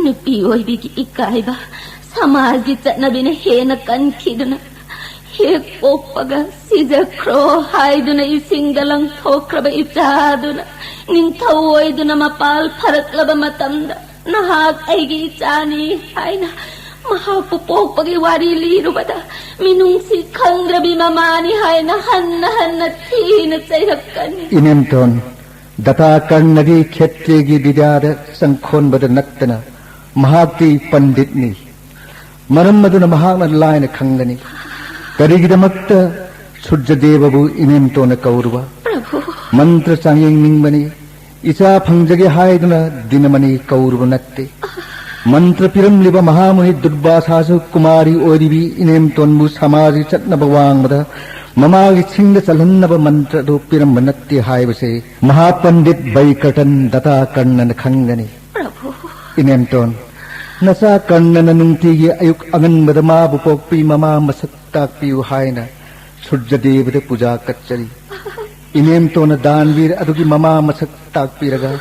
ꯅꯨꯄꯤ ꯑꯣꯏꯕꯤꯒꯤ ꯏꯀꯥꯏꯕ ꯁꯃꯥꯖꯒꯤ ꯆꯠꯅꯕꯤꯅ ꯍꯦꯟꯅ ꯀꯟꯈꯤꯗꯨꯅ ꯍꯦꯛ ꯄꯣꯛꯄꯒ ꯁꯤꯖꯈ꯭ꯔꯣ ꯍꯥꯏꯗꯨꯅ ꯏꯁꯤꯡꯗ ꯂꯪꯊꯣꯛꯈ꯭ꯔꯕ ꯏꯆꯥꯗꯨꯅ ꯅꯤꯡꯊꯧ ꯑꯣꯏꯗꯨꯅ ꯃꯄꯥꯜ ꯐꯔꯛꯂꯕ ꯃꯇꯝꯗ ꯅꯍꯥꯛ ꯑꯩꯒꯤ ꯏꯆꯥꯅꯤ ꯍꯥꯏꯅ ꯃꯍꯥꯛꯄꯨ ꯄꯣꯛꯄꯒꯤ ꯋꯥꯔꯤ ꯂꯤꯔꯨꯕꯗ ꯃꯤꯅꯨꯡꯁꯤ ꯈꯪꯗ꯭ꯔꯕꯤ ꯃꯃꯥꯅꯤ ꯍꯥꯏꯅ ꯍꯟꯅ ꯍꯟꯅ ꯊꯤꯅ ꯆꯩꯔꯛꯀꯅꯤ꯫ ꯏꯅꯦꯝꯇꯣꯟ, ꯗꯇꯥ ꯀꯔꯅꯗꯤ ꯈꯦꯇ꯭ꯔꯤꯒꯤ ꯕꯤꯗ꯭ꯌꯥꯗ ꯆꯪꯈꯣꯟꯕꯗ ꯅꯠꯇꯅ ꯃꯍꯥꯛꯇꯤ ꯄꯟꯗꯤꯠꯅꯤ꯫ ꯃꯔꯝ ꯑꯗꯨꯅ ꯃꯍꯥꯛꯅ ꯂꯥꯏꯅ ꯈꯪꯒꯅꯤ꯫ ꯀꯔꯤꯒꯤꯗꯃꯛꯇ ꯁꯨꯔꯖꯗꯦꯕꯕꯨ ꯏꯅꯦꯝꯇꯣꯟꯅ ꯀꯧꯔꯨꯕ? ꯄ꯭ꯔꯚꯨ꯫ ꯃꯟꯇ꯭ꯔ ꯆꯥꯡꯌꯦꯡ ꯅꯤꯡꯕꯅꯤ꯫ ꯏꯆꯥ ꯐꯪꯖꯒꯦ ꯍꯥꯏꯗꯨꯅ ꯗꯤꯅꯃꯅꯤ ꯀꯧꯔꯨꯕ ꯅꯠꯇꯦ꯫ ꯃꯟꯇ꯭ꯔ ꯄꯤꯔꯝꯂꯤꯕ ꯃꯍꯥꯃꯨꯅꯤ ꯗꯨꯔꯕꯥꯁꯥꯁꯨ ꯀꯨꯃꯥꯔꯤ ꯑꯣꯏꯔꯤꯕꯤ ꯏꯅꯦꯝꯇꯣꯟꯕꯨ ꯁꯃꯥꯖꯒꯤ ꯆꯠꯅꯕ ꯋꯥꯡꯃꯗ ꯃꯃꯥꯒꯤ ꯁꯤꯡꯗ ꯆꯜꯍꯟꯅꯕ ꯃꯟꯇ꯭ꯔ ꯑꯗꯨ ꯄꯤꯔꯝꯕ ꯅꯠꯇꯦ ꯍꯥꯏꯕꯁꯦ ꯃꯍꯥꯄꯟꯗꯤꯠ ꯕꯩꯀꯔꯇꯟ ꯗꯇꯥ ꯀꯔꯅꯅ ꯈꯪꯒꯅꯤ꯫ ꯄ꯭ꯔꯚꯨ꯫ ꯏꯅꯦꯝꯇꯣꯟ, ꯅꯆꯥ ꯀꯔꯅꯅ ꯅꯨꯡꯇꯤꯒꯤ ꯑꯌꯨꯛ ꯑꯉꯟꯕꯗ ꯃꯥꯕꯨ ꯄꯣꯛꯄꯤ ꯃꯃꯥ ꯃꯁꯛ ꯇꯥꯛꯄꯤꯌꯨ ꯍꯥꯏꯅ ꯁꯨꯔꯖꯗꯦꯕꯗ ꯄꯨꯖꯥ ꯀꯠꯆꯔꯤ꯫ ꯏꯅꯦꯝꯇꯣꯟꯅ ꯗꯥꯟꯕꯤꯔ ꯑꯗꯨꯒꯤ ꯃꯃꯥ ꯃꯁꯛ ꯇꯥꯛꯄꯤꯔꯒ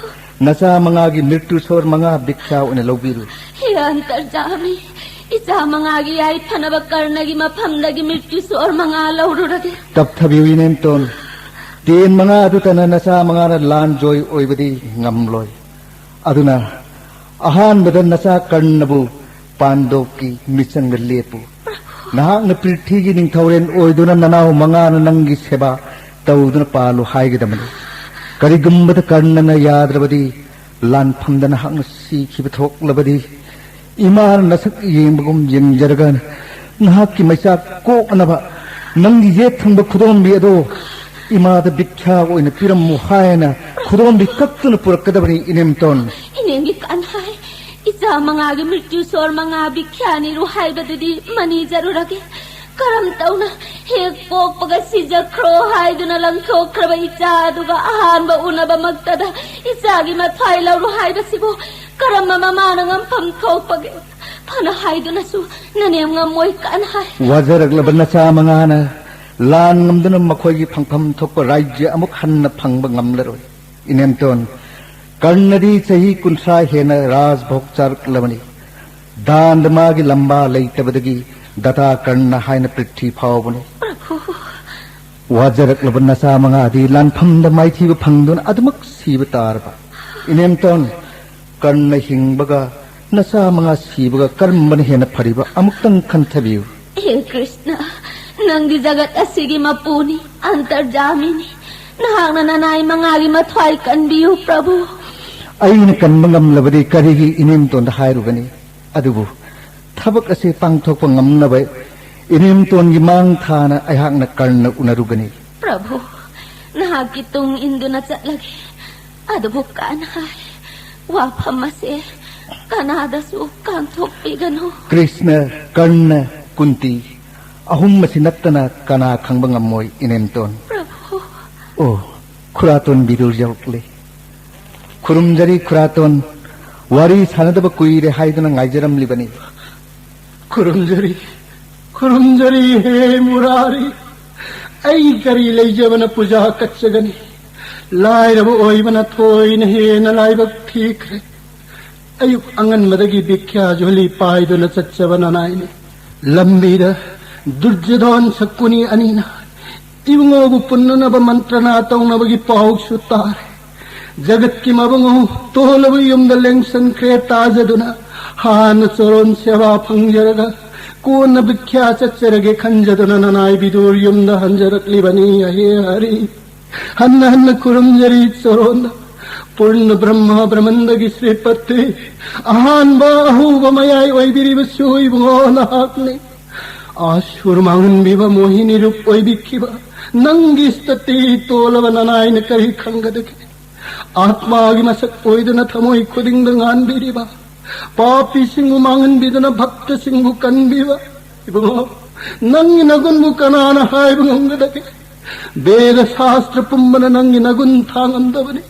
ꯅꯆꯥ ꯃꯉꯥꯒꯤ ꯃ꯭ꯔꯤꯇ꯭ꯌꯨ ꯁꯣꯔ ꯃꯉꯥ ꯚꯤꯈ꯭ꯌꯥ ꯑꯣꯏꯅ ꯂꯧꯕꯤꯔꯨ꯫ ꯍꯦ ꯑꯟꯇꯔꯖꯥꯃꯤ, ꯏꯆꯥ ꯃꯉꯥꯒꯤ ꯌꯥꯏꯐꯅꯕ ꯀꯔꯅꯒꯤ ꯃꯐꯝꯗꯒꯤ ꯃ꯭ꯔꯤꯇ꯭ꯌꯨ ꯁꯣꯔ ꯃꯉꯥ ꯂꯧꯔꯨꯔꯒꯦ꯫ ꯇꯞꯊꯕꯤꯌꯨ ꯏꯅꯦꯝꯇꯣꯟ꯫ ꯇꯦꯟ ꯃꯉꯥ ꯑꯗꯨꯇꯅ ꯅꯆꯥ ꯃꯉꯥꯅ ꯂꯥꯟ ꯖꯣꯏ ꯑꯣꯏꯕꯗꯤ ꯉꯝꯂꯣꯏ꯫ ꯑꯗꯨꯅ ꯑꯍꯥꯟꯕꯗ ꯅꯆꯥ ꯀꯔꯅꯕꯨ ꯄꯥꯟꯗꯣꯞꯀꯤ ꯃꯤꯆꯪꯗ ꯂꯦꯞꯄꯨ꯫ ꯅꯍꯥꯛꯅ ꯄ꯭ꯔꯤꯊꯤꯒꯤ ꯅꯤꯡꯊꯧꯔꯦꯜ ꯑꯣꯏꯗꯨꯅ ꯅꯅꯥꯎ ꯃꯉꯥꯅ ꯅꯪꯒꯤ ꯁꯦꯕꯥ ꯇꯧꯗꯨꯅ ꯄꯥꯜꯂꯨ ꯍꯥꯏꯒꯗꯕꯅꯤ꯫ ꯀꯔꯤꯒꯨꯝꯕꯗ ꯀꯔꯅꯅ ꯌꯥꯗ꯭ꯔꯕꯗꯤ ꯂꯥꯟꯐꯝꯗ ꯅꯍꯥꯛꯅ ꯁꯤꯈꯤꯕ ꯊꯣꯛꯂꯕꯗꯤ ꯏꯃꯥꯅ ꯅꯁꯛ ꯌꯦꯡꯕꯒꯨꯝ ꯌꯦꯡꯖꯔꯒ ꯅꯍꯥꯛꯀꯤ ꯃꯩꯆꯥꯛ ꯀꯣꯛꯅꯕ ꯅꯪꯒꯤ ꯌꯦꯠ ꯊꯪꯕ ꯈꯨꯗꯣꯝꯕꯤ ꯑꯗꯣ ꯏꯃꯥꯗ ꯚꯤꯈ꯭ꯌꯥ ꯑꯣꯏꯅ ꯄꯤꯔꯝꯃꯨ ꯍꯥꯏꯅ ꯈꯨꯗꯣꯝꯕꯤ ꯀꯛꯇꯨꯅ ꯄꯨꯔꯛꯀꯗꯕꯅꯤ ꯏꯅꯦꯝꯇꯣꯟ꯫ ꯏꯅꯦꯝꯒꯤ ꯀꯥꯟꯍꯥꯏ, ꯏꯆꯥ ꯃꯉꯥꯒꯤ ꯃ꯭ꯔꯤꯇ꯭ꯌꯨ ꯁꯣꯔ ꯃꯉꯥ ꯚꯤꯈ꯭ꯌꯥꯅꯤꯔꯨ ꯍꯥꯏꯕꯗꯨꯗꯤ ꯃꯅꯤꯖꯔꯨꯔꯒꯦ꯫ ꯀꯔꯝ ꯇꯧꯅ ꯍꯦꯛ ꯄꯣꯛꯄꯒ ꯁꯤꯖꯈ꯭ꯔꯣ ꯍꯥꯏꯗꯨꯅ ꯂꯪꯊꯣꯛꯈ꯭ꯔꯕ ꯏꯆꯥ ꯑꯗꯨꯒ ꯑꯍꯥꯟꯕ ꯎꯅꯕꯃꯛꯇꯗ ꯏꯆꯥꯒꯤ ꯃꯊ꯭ꯋꯥꯏ ꯂꯧꯔꯨ ꯍꯥꯏꯕꯁꯤꯕꯨ ꯀꯔꯝꯕ ꯃꯃꯥꯅ ꯉꯝꯐꯝ ꯊꯣꯛꯄꯒꯦ? ꯐꯅ ꯍꯥꯏꯗꯨꯅꯁꯨ ꯅꯅꯦꯝ ꯉꯝꯃꯣꯏ ꯀꯥꯏꯅ ꯍꯥꯏ꯫ ꯋꯥꯖꯔꯛꯂꯕ ꯅꯆꯥ ꯃꯉꯥꯅ ꯂꯥꯟ ꯉꯝꯗꯨꯅ ꯃꯈꯣꯏꯒꯤ ꯐꯪꯐꯝ ꯊꯣꯛꯄ ꯔꯥꯖ꯭ꯌ ꯑꯃꯨꯛ ꯍꯟꯅ ꯐꯪꯕ ꯉꯝꯂꯔꯣꯏ꯫ ꯏꯅꯦꯝꯇꯣꯟ, ꯀꯔꯅꯗꯤ ꯆꯍꯤ ꯀꯨꯟꯊ꯭ꯔꯥ ꯍꯦꯟꯅ ꯔꯥꯖꯚꯣꯛ ꯆꯥꯔꯛꯂꯕꯅꯤ꯫ ꯗꯥꯟꯗ ꯃꯥꯒꯤ ꯂꯝꯕꯥ ꯂꯩꯇꯕꯗꯒꯤ ꯗꯇꯥ ꯀꯔꯅ ꯍꯥꯏꯅ ꯄ꯭ꯔꯤꯊꯤ ꯐꯥꯎꯕꯅꯤ꯫ ꯄ꯭ꯔꯚꯨ, ꯋꯥꯖꯔꯛꯂꯕ ꯅꯆꯥ ꯃꯉꯥꯗꯤ ꯂꯥꯟꯐꯝꯗ ꯃꯥꯏꯊꯤꯕ ꯐꯪꯗꯨꯅ ꯑꯗꯨꯃꯛ ꯁꯤꯕ ꯇꯥꯔꯕ꯫ ꯏꯅꯦꯝꯇꯣꯟ, ꯀꯔꯅ ꯍꯤꯡꯕꯒ ꯅꯆꯥ ꯃꯉꯥ ꯁꯤꯕꯒ ꯀꯔꯝꯕꯅ ꯍꯦꯟꯅ ꯐꯔꯤꯕ? ꯑꯃꯨꯛꯇꯪ ꯈꯟꯊꯕꯤꯌꯨ꯫ ꯍꯦ ꯀ꯭ꯔꯤꯁꯅ, ꯅꯪꯗꯤ ꯖꯒꯠ ꯑꯁꯤꯒꯤ ꯃꯄꯨꯅꯤ, ꯑꯟꯇꯔꯖꯥꯃꯤꯅꯤ꯫ ꯅꯍꯥꯛꯅ ꯅꯅꯥꯏ ꯃꯉꯥꯒꯤ ꯃꯊ꯭ꯋꯥꯏ ꯀꯟꯕꯤꯌꯨ, ꯄ꯭ꯔꯚꯨ꯫ ꯑꯩꯅ ꯀꯟꯕ ꯉꯝꯂꯕꯗꯤ ꯀꯔꯤꯒꯤ ꯏꯅꯦꯝꯇꯣꯟꯗ ꯍꯥꯏꯔꯨꯒꯅꯤ? ꯑꯗꯨꯕꯨ ꯊꯕꯛ ꯑꯁꯤ ꯄꯥꯡꯊꯣꯛꯄ ꯉꯝꯅꯕ ꯏꯅꯦꯝꯇꯣꯟꯒꯤ ꯃꯥꯡ ꯊꯥꯅ ꯑꯩꯍꯥꯛꯅ ꯀꯔꯅ ꯎꯅꯔꯨꯒꯅꯤ꯫ ꯄ꯭ꯔꯚꯨ, ꯅꯍꯥꯛꯀꯤ ꯇꯨꯡ ꯏꯟꯗꯨꯅ ꯆꯠꯂꯒꯦ꯫ ꯑꯗꯨꯕꯨ ꯀꯥꯟꯍꯥꯏ, ꯋꯥꯐꯝ ꯑꯁꯦ ꯀꯅꯥꯗꯁꯨ ꯀꯥꯡꯊꯣꯛꯄꯤꯒꯅꯨ꯫ ꯀ꯭ꯔꯤꯁꯅ, ꯀꯔꯅ, ꯀꯨꯟꯇꯤ, ꯑꯍꯨꯝ ꯑꯁꯤ ꯅꯠꯇꯅ ꯀꯅꯥ ꯈꯪꯕ ꯉꯝꯃꯣꯏ, ꯏꯅꯦꯝꯇꯣꯟ꯫ ꯄ꯭ꯔꯚꯨ꯫ ꯑꯣ, ꯈꯨꯔꯥꯇꯣꯟ ꯕꯤꯗꯨꯔ ꯌꯧꯔꯛꯂꯦ꯫ ꯈꯨꯔꯨꯝꯖꯔꯤ ꯈꯨꯔꯥꯇꯣꯟ, ꯋꯥꯔꯤ ꯁꯥꯟꯅꯗꯕ ꯀꯨꯏꯔꯦ ꯍꯥꯏꯗꯨꯅ ꯉꯥꯏꯖꯔꯝꯂꯤꯕꯅꯤ꯫ ꯈꯨꯔꯨꯝꯖꯔꯤ, ꯈꯨꯔꯨꯝꯖꯔꯤ, ꯍꯦ ꯃꯨꯔꯥꯔꯤ꯫ ꯑꯩ ꯀꯔꯤ ꯂꯩꯖꯕꯅ ꯄꯨꯖꯥ ꯀꯠꯆꯒꯅꯤ? ꯂꯥꯏꯔꯕ ꯑꯣꯏꯕꯅ ꯊꯣꯏꯅ ꯍꯦꯟꯅ ꯂꯥꯏꯕꯛ ꯊꯤꯈ꯭ꯔꯦ꯫ ꯑꯌꯨꯛ ꯑꯉꯟꯕꯗꯒꯤ ꯚꯤꯈ꯭ꯌꯥ ꯖꯣꯂꯤ ꯄꯥꯏꯗꯨꯅ ꯆꯠꯆꯕ ꯅꯅꯥꯏꯅꯤ꯫ ꯂꯝꯕꯤꯗ ꯗꯨꯔꯖꯣꯙꯟ ꯁꯀꯨꯅꯤ ꯑꯅꯤꯅ ꯏꯕꯨꯡꯉꯣꯕꯨ ꯄꯨꯟꯅꯅꯕ ꯃꯟꯇ꯭ꯔꯅꯥ ꯇꯧꯅꯕꯒꯤ ꯄꯥꯎꯁꯨ ꯇꯥꯔꯦ꯫ ꯖꯒꯠꯀꯤ ꯃꯕꯨꯡꯉꯣ ꯇꯣꯜꯂꯕ ꯌꯨꯝꯗ ꯂꯦꯡꯁꯟꯈ꯭ꯔꯦ ꯇꯥꯖꯗꯨꯅ, ꯍꯥꯟꯅ ꯆꯣꯔꯣꯟ ꯁꯦꯕꯥ ꯐꯪꯖꯔꯒ ꯀꯣꯟꯅ ꯚꯤꯈ꯭ꯌꯥ ꯆꯠꯆꯔꯒꯦ ꯈꯟꯖꯗꯨꯅ ꯅꯅꯥꯏ ꯕꯤꯗꯨꯔ ꯌꯨꯝꯗ ꯍꯟꯖꯔꯛꯂꯤꯕꯅꯤ꯫ ꯑꯍꯦ ꯍꯔꯤ, ꯍꯟꯅ ꯍꯟꯅ ꯈꯨꯔꯨꯝꯖꯔꯤ ꯆꯣꯔꯣꯟꯗ꯫ ꯄꯨꯔꯅ ꯕ꯭ꯔꯍ꯭ꯃ ꯕ꯭ꯔꯍꯃꯟꯗꯒꯤ ꯁ꯭ꯔꯤꯄꯇꯤ, ꯑꯍꯥꯟꯕ ꯑꯍꯧꯕ ꯃꯌꯥꯏ ꯑꯣꯏꯕꯤꯔꯤꯕꯁꯨ ꯏꯕꯨꯡꯉꯣ ꯅꯍꯥꯛꯅꯤ꯫ ꯑꯥꯁꯨꯔ ꯃꯥꯡꯍꯟꯕꯤꯕ ꯃꯣꯍꯤꯅꯤ ꯔꯨꯞ ꯑꯣꯏꯕꯤꯈꯤꯕ ꯅꯪꯒꯤ ꯁ꯭ꯇꯨꯇꯤ ꯇꯣꯜꯂꯕ ꯅꯅꯥꯏꯅ ꯀꯔꯤ ꯈꯪꯒꯗꯒꯦ? ꯑꯥꯠꯃꯥꯒꯤ ꯃꯁꯛ ꯑꯣꯏꯗꯨꯅ ꯊꯃꯣꯏ ꯈꯨꯗꯤꯡꯗ ꯉꯥꯟꯕꯤꯔꯤꯕ, ꯄꯥꯄꯤꯁꯤꯡꯕꯨ ꯃꯥꯡꯍꯟꯕꯤꯗꯨꯅ ꯚꯛꯇꯁꯤꯡꯕꯨ ꯀꯟꯕꯤꯕ ꯏꯕꯨꯡꯉꯣ, ꯅꯪꯒꯤ ꯅꯒꯨꯟꯕꯨ ꯀꯅꯥꯅ ꯍꯥꯏꯕ ꯉꯝꯒꯗꯒꯦ? ꯕꯦꯗ ꯁꯥꯁꯇ꯭ꯔ ꯄꯨꯝꯕꯅ ꯅꯪꯒꯤ ꯅꯒꯨꯟ ꯊꯥ ꯉꯝꯗꯕꯅꯤ꯫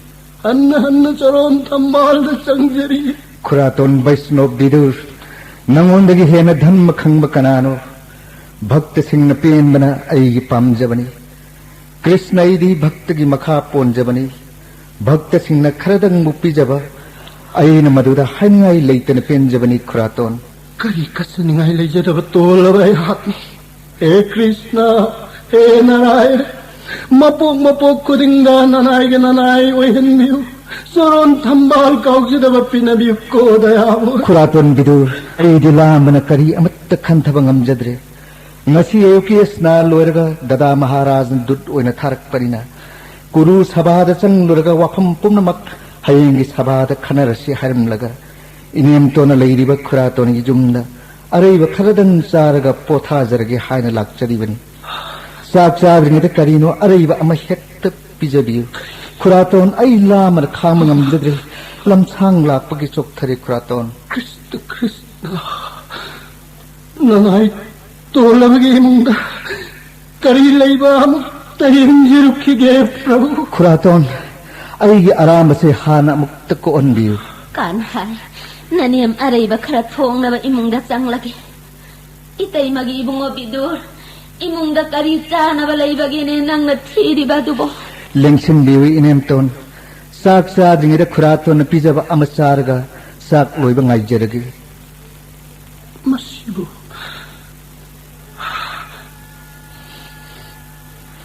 ꯍꯟꯅ ꯍꯟꯅ ꯆꯔꯣꯟ ꯊꯝꯕꯥꯜꯗ ꯆꯪꯖꯔꯤ꯫ ꯈꯨꯔꯥꯇꯣꯟ ꯕꯩꯁꯅꯣꯞ ꯕꯤꯗꯨꯔ, ꯅꯉꯣꯟꯗꯒꯤ ꯍꯦꯟꯅ ꯙꯔꯃ ꯈꯪꯕ ꯀꯅꯥꯅꯣ? ꯚꯛꯇꯁꯤꯡꯅ ꯄꯦꯟꯕꯅ ꯑꯩꯒꯤ ꯄꯥꯝꯖꯕꯅꯤ꯫ ꯀ꯭ꯔꯤꯁꯅ, ꯑꯩꯗꯤ ꯚꯛꯇꯒꯤ ꯃꯈꯥ ꯄꯣꯟꯖꯕꯅꯤ꯫ ꯚꯛꯇꯁꯤꯡꯅ ꯈꯔꯗꯪꯕꯨ ꯄꯤꯖꯕ, ꯑꯩꯅ ꯃꯗꯨꯗ ꯍꯥꯏꯅꯤꯡꯉꯥꯏ ꯂꯩꯇꯅ ꯄꯦꯟꯖꯕꯅꯤ, ꯈꯨꯔꯥꯇꯣꯟ꯫ ꯀꯔꯤ ꯀꯠꯆꯅꯤꯡꯉꯥꯏ ꯂꯩꯖꯗꯕ ꯇꯣꯜꯂꯕ ꯑꯩꯍꯥꯛꯅꯤ꯫ ꯍꯦ ꯀ꯭ꯔꯤꯁꯅ, ꯍꯦ ꯅꯥꯔꯥꯌ, ꯃꯄꯣꯛ ꯃꯄꯣꯛ ꯈꯨꯗꯤꯡꯗ ꯅꯅꯥꯏꯒ ꯅꯅꯥꯏ ꯑꯣꯏꯍꯟꯕꯤꯌꯨ꯫ ꯆꯔꯣꯟ ꯊꯝꯕꯥꯜ ꯀꯥꯎꯖꯗꯕ ꯄꯤꯅꯕꯤꯌꯨ ꯀꯣ ꯗꯌꯥꯕꯨ꯫ ꯈꯨꯔꯥꯇꯣꯟ ꯕꯤꯗꯨꯔ, ꯑꯩꯗꯤ ꯂꯥꯝꯕꯅ ꯀꯔꯤ ꯑꯃꯠꯇ ꯈꯟꯊꯕ ꯉꯝꯖꯗ꯭ꯔꯦ꯫ ꯉꯁꯤ ꯑꯌꯨꯛꯀꯤ ꯁ꯭ꯅꯥꯟ ꯂꯣꯏꯔꯒ ꯗꯗꯥ ꯃꯍꯥꯔꯥꯖꯅ ꯗꯨꯠ ꯑꯣꯏꯅ ꯊꯥꯔꯛꯄꯅꯤꯅ, ꯀꯨꯔꯨ ꯁꯚꯥꯗ ꯆꯪꯂꯨꯔꯒ ꯋꯥꯐꯝ ꯄꯨꯝꯅꯃꯛ ꯍꯌꯦꯡꯒꯤ ꯁꯚꯥꯗ ꯈꯟꯅꯔꯁꯤ ꯍꯥꯏꯔꯝꯂꯒ, ꯏꯅꯦꯝꯇꯣꯟꯅ ꯂꯩꯔꯤꯕ ꯈꯨꯔꯥꯇꯣꯟꯒꯤ ꯌꯨꯝꯗ ꯑꯔꯩꯕ ꯈꯔꯗꯪ ꯆꯥꯔꯒ ꯄꯣꯊꯥꯖꯔꯒꯦ ꯍꯥꯏꯅ ꯂꯥꯛꯆꯔꯤꯕꯅꯤ꯫ ꯆꯥꯛ ꯆꯥꯗ꯭ꯔꯤꯉꯩꯗ ꯀꯔꯤꯅꯣ ꯑꯔꯩꯕ ꯑꯃ ꯍꯦꯛꯇ ꯄꯤꯖꯕꯤꯌꯨ꯫ ꯈꯨꯔꯥꯇꯣꯟ, ꯑꯩ ꯂꯥꯝꯕꯅ ꯈꯥꯡꯕ ꯉꯝꯖꯗ꯭ꯔꯦ꯫ ꯂꯝꯁꯥꯡ ꯂꯥꯛꯄꯒꯤ ꯆꯣꯛꯊꯔꯦ, ꯈꯨꯔꯥꯇꯣꯟ꯫ ꯀ꯭ꯔꯤꯁꯇ, ꯀ꯭ꯔꯤꯁꯇ꯫ ꯅꯅꯥꯏ ꯇꯣꯜꯂꯕꯒꯤ ꯏꯃꯨꯡꯗ ꯀꯔꯤ ꯂꯩꯕ ꯑꯃꯨꯛꯇ ꯌꯦꯡꯖꯔꯨꯈꯤꯒꯦ, ꯄ꯭ꯔꯚꯨ꯫ ꯈꯨꯔꯥꯇꯣꯟ, ꯑꯩꯒꯤ ꯑꯔꯥꯝꯕꯁꯦ ꯍꯥꯟꯅ ꯑꯃꯨꯛꯇ ꯀꯣꯛꯍꯟꯕꯤꯌꯨ꯫ ꯀꯥꯟꯍꯥꯏ, ꯅꯅꯦꯝ ꯑꯔꯩꯕ ꯈꯔ ꯊꯣꯡꯅꯕ ꯏꯃꯨꯡꯗ ꯆꯪꯂꯒꯦ꯫ ꯏꯇꯩꯃꯒꯤ ꯏꯕꯨꯡꯉꯣ ꯕꯤꯗꯨꯔ, ꯏꯃꯨꯡꯗ ꯀꯔꯤ ꯆꯥꯅꯕ ꯂꯩꯕꯒꯦꯅꯦ ꯅꯪꯅ ꯊꯤꯔꯤꯕ ꯑꯗꯨꯕꯣ? ꯂꯦꯡꯁꯤꯟꯕꯤꯌꯨ, ꯏꯅꯦꯝꯇꯣꯟ꯫ ꯆꯥꯛ ꯆꯥꯗ꯭ꯔꯤꯉꯩꯗ ꯈꯨꯔꯥꯇꯣꯟꯅ ꯄꯤꯖꯕ ꯑꯃ ꯆꯥꯔꯒ ꯆꯥꯛ ꯂꯣꯏꯕ ꯉꯥꯏꯖꯔꯒꯦ꯫ ꯃꯁꯤꯕꯨ,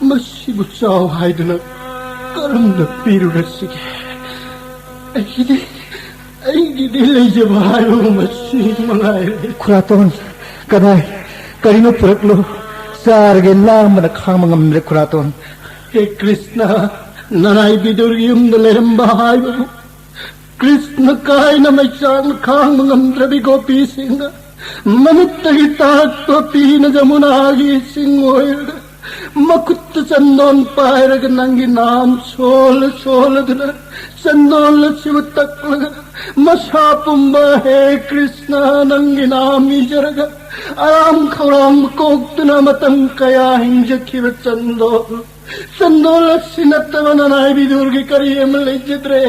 ꯃꯁꯤꯕꯨ ꯆꯥꯎ ꯍꯥꯏꯗꯨꯅ ꯀꯔꯝꯅ ꯄꯤꯔꯨꯔꯁꯤꯒꯦ? ꯑꯩꯒꯤꯗꯤ, ꯑꯩꯒꯤꯗꯤ ꯂꯩꯖꯕ ꯍꯥꯏꯕꯕꯨ ꯃꯁꯤ ꯃꯉꯥꯏꯔꯦ꯫ ꯈꯨꯔꯥꯇꯣꯟ, ꯀꯗꯥꯏ, ꯀꯔꯤꯅꯣ ꯄꯨꯔꯛꯂꯣ꯫ ꯆꯥꯔꯒꯦ, ꯂꯥꯝꯕꯅ ꯈꯥꯡꯕ ꯉꯝꯗ꯭ꯔꯦ, ꯈꯨꯔꯥꯇꯣꯟ꯫ ꯍꯦ ꯀ꯭ꯔꯤꯁꯅ, ꯅꯅꯥꯏ ꯕꯤꯗꯨꯔꯒꯤ ꯌꯨꯝꯗ ꯂꯩꯔꯝꯕ ꯍꯥꯏꯕꯕꯨ ꯀ꯭ꯔꯤꯁꯅ ꯀꯥꯏꯅ ꯃꯩꯆꯥꯛꯅ ꯈꯥꯡꯕ ꯉꯝꯗ꯭ꯔꯕꯤ ꯒꯣꯄꯤꯁꯤꯡꯅ ꯃꯃꯤꯠꯇꯒꯤ ꯇꯥꯔꯛꯄ ꯄꯤꯅ ꯖꯃꯨꯅꯥꯒꯤ ꯏꯁꯤꯡ ꯑꯣꯏꯔꯒ, ꯃꯈꯨꯠꯇ ꯆꯟꯗꯣꯟ ꯄꯥꯏꯔꯒ ꯅꯪꯒꯤ ꯅꯥꯝ ꯁꯣꯜꯂ ꯁꯣꯜꯂꯗꯨꯅ ꯆꯟꯗꯣꯟ ꯑꯁꯤꯕꯨ ꯇꯛꯂꯒ, ꯃꯁꯥ ꯄꯨꯝꯕ ꯍꯦ ꯀ꯭ꯔꯤꯁꯅ ꯅꯪꯒꯤ ꯅꯥꯝ ꯏꯖꯔꯒ, ꯑꯔꯥꯝ ꯈꯧꯔꯥꯡꯕ ꯀꯣꯛꯇꯨꯅ ꯃꯇꯝ ꯀꯌꯥ ꯍꯤꯡꯖꯈꯤꯕ ꯆꯟꯗꯣꯟ ꯆꯟꯗꯣꯜ ꯑꯁꯤ ꯅꯠꯇꯕ ꯅꯅꯥꯏ ꯕꯤꯗꯨꯔꯒꯤ ꯀꯔꯤ ꯑꯃ ꯂꯩꯖꯗ꯭ꯔꯦ꯫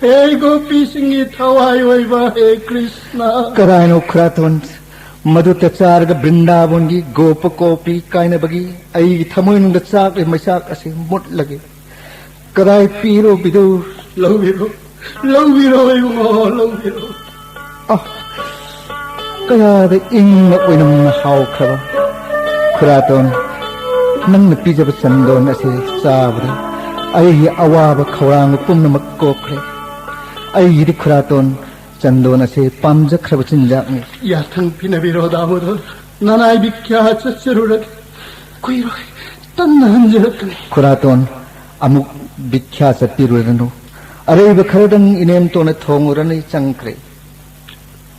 ꯍꯦ ꯒꯣꯄꯤꯁꯤꯡꯒꯤ ꯊꯋꯥꯏ ꯑꯣꯏꯕ ꯍꯦ ꯀ꯭ꯔꯤꯁꯅ꯫ ꯀꯗꯥꯏꯅꯣ ꯈꯨꯔꯥꯇꯣꯟ? ꯃꯗꯨꯇ ꯆꯥꯔꯒ ꯕ꯭ꯔꯤꯟꯗꯥꯕꯣꯟꯒꯤ ꯒꯣꯄ ꯒꯣꯄꯤ ꯀꯥꯏꯅꯕꯒꯤ ꯑꯩꯒꯤ ꯊꯃꯣꯏꯅꯨꯡꯗ ꯆꯥꯛꯂꯤ ꯃꯩꯆꯥꯛ ꯑꯁꯤ ꯃꯨꯠꯂꯒꯦ꯫ ꯀꯗꯥꯏ ꯄꯤꯔꯣ ꯕꯤꯗꯨ? ꯂꯧꯕꯤꯔꯣ, ꯂꯧꯕꯤꯔꯣ ꯏꯕꯨꯡꯉꯣ, ꯂꯧꯕꯤꯔꯣ꯫ ꯑ, ꯀꯌꯥꯗ ꯏꯪꯅ ꯑꯣꯏꯅꯝꯅ ꯍꯥꯎꯈ꯭ꯔꯕ ꯈꯨꯔꯥꯇꯣꯟ, ꯅꯪꯅ ꯄꯤꯖꯕ ꯆꯟꯗꯣꯟ ꯑꯁꯤ ꯆꯥꯕꯗ ꯑꯩꯒꯤ ꯑꯋꯥꯕ ꯈꯧꯔꯥꯡꯕ ꯄꯨꯝꯅꯃꯛ ꯀꯣꯛꯈ꯭ꯔꯦ꯫ ꯑꯩꯒꯤꯗꯤ ꯈꯨꯔꯥꯇꯣꯟ, ꯆꯟꯗꯣꯟ ꯑꯁꯤ ꯄꯥꯝꯖꯈ꯭ꯔꯕ ꯆꯤꯟꯖꯥꯛꯅꯤ꯫ ꯌꯥꯊꯪ ꯄꯤꯅꯕꯤꯔꯣ ꯗꯥꯃꯣꯗꯣꯔ, ꯅꯅꯥꯏ ꯕꯤꯈ꯭ꯌꯥ ꯆꯠꯆꯔꯨꯔꯒꯦ꯫ ꯀꯨꯏꯔꯣꯏ, ꯇꯞꯅ ꯍꯟꯖꯔꯛꯀꯅꯤ꯫ ꯈꯨꯔꯥꯇꯣꯟ, ꯑꯃꯨꯛ ꯕꯤꯈ꯭ꯌꯥ ꯆꯠꯄꯤꯔꯨꯔꯅꯨ꯫ ꯑꯔꯩꯕ ꯈꯔꯗꯪ ꯏꯅꯦꯝꯇꯣꯟꯅ ꯊꯣꯡꯉꯨꯔꯅꯤ ꯆꯪꯈ꯭ꯔꯦ꯫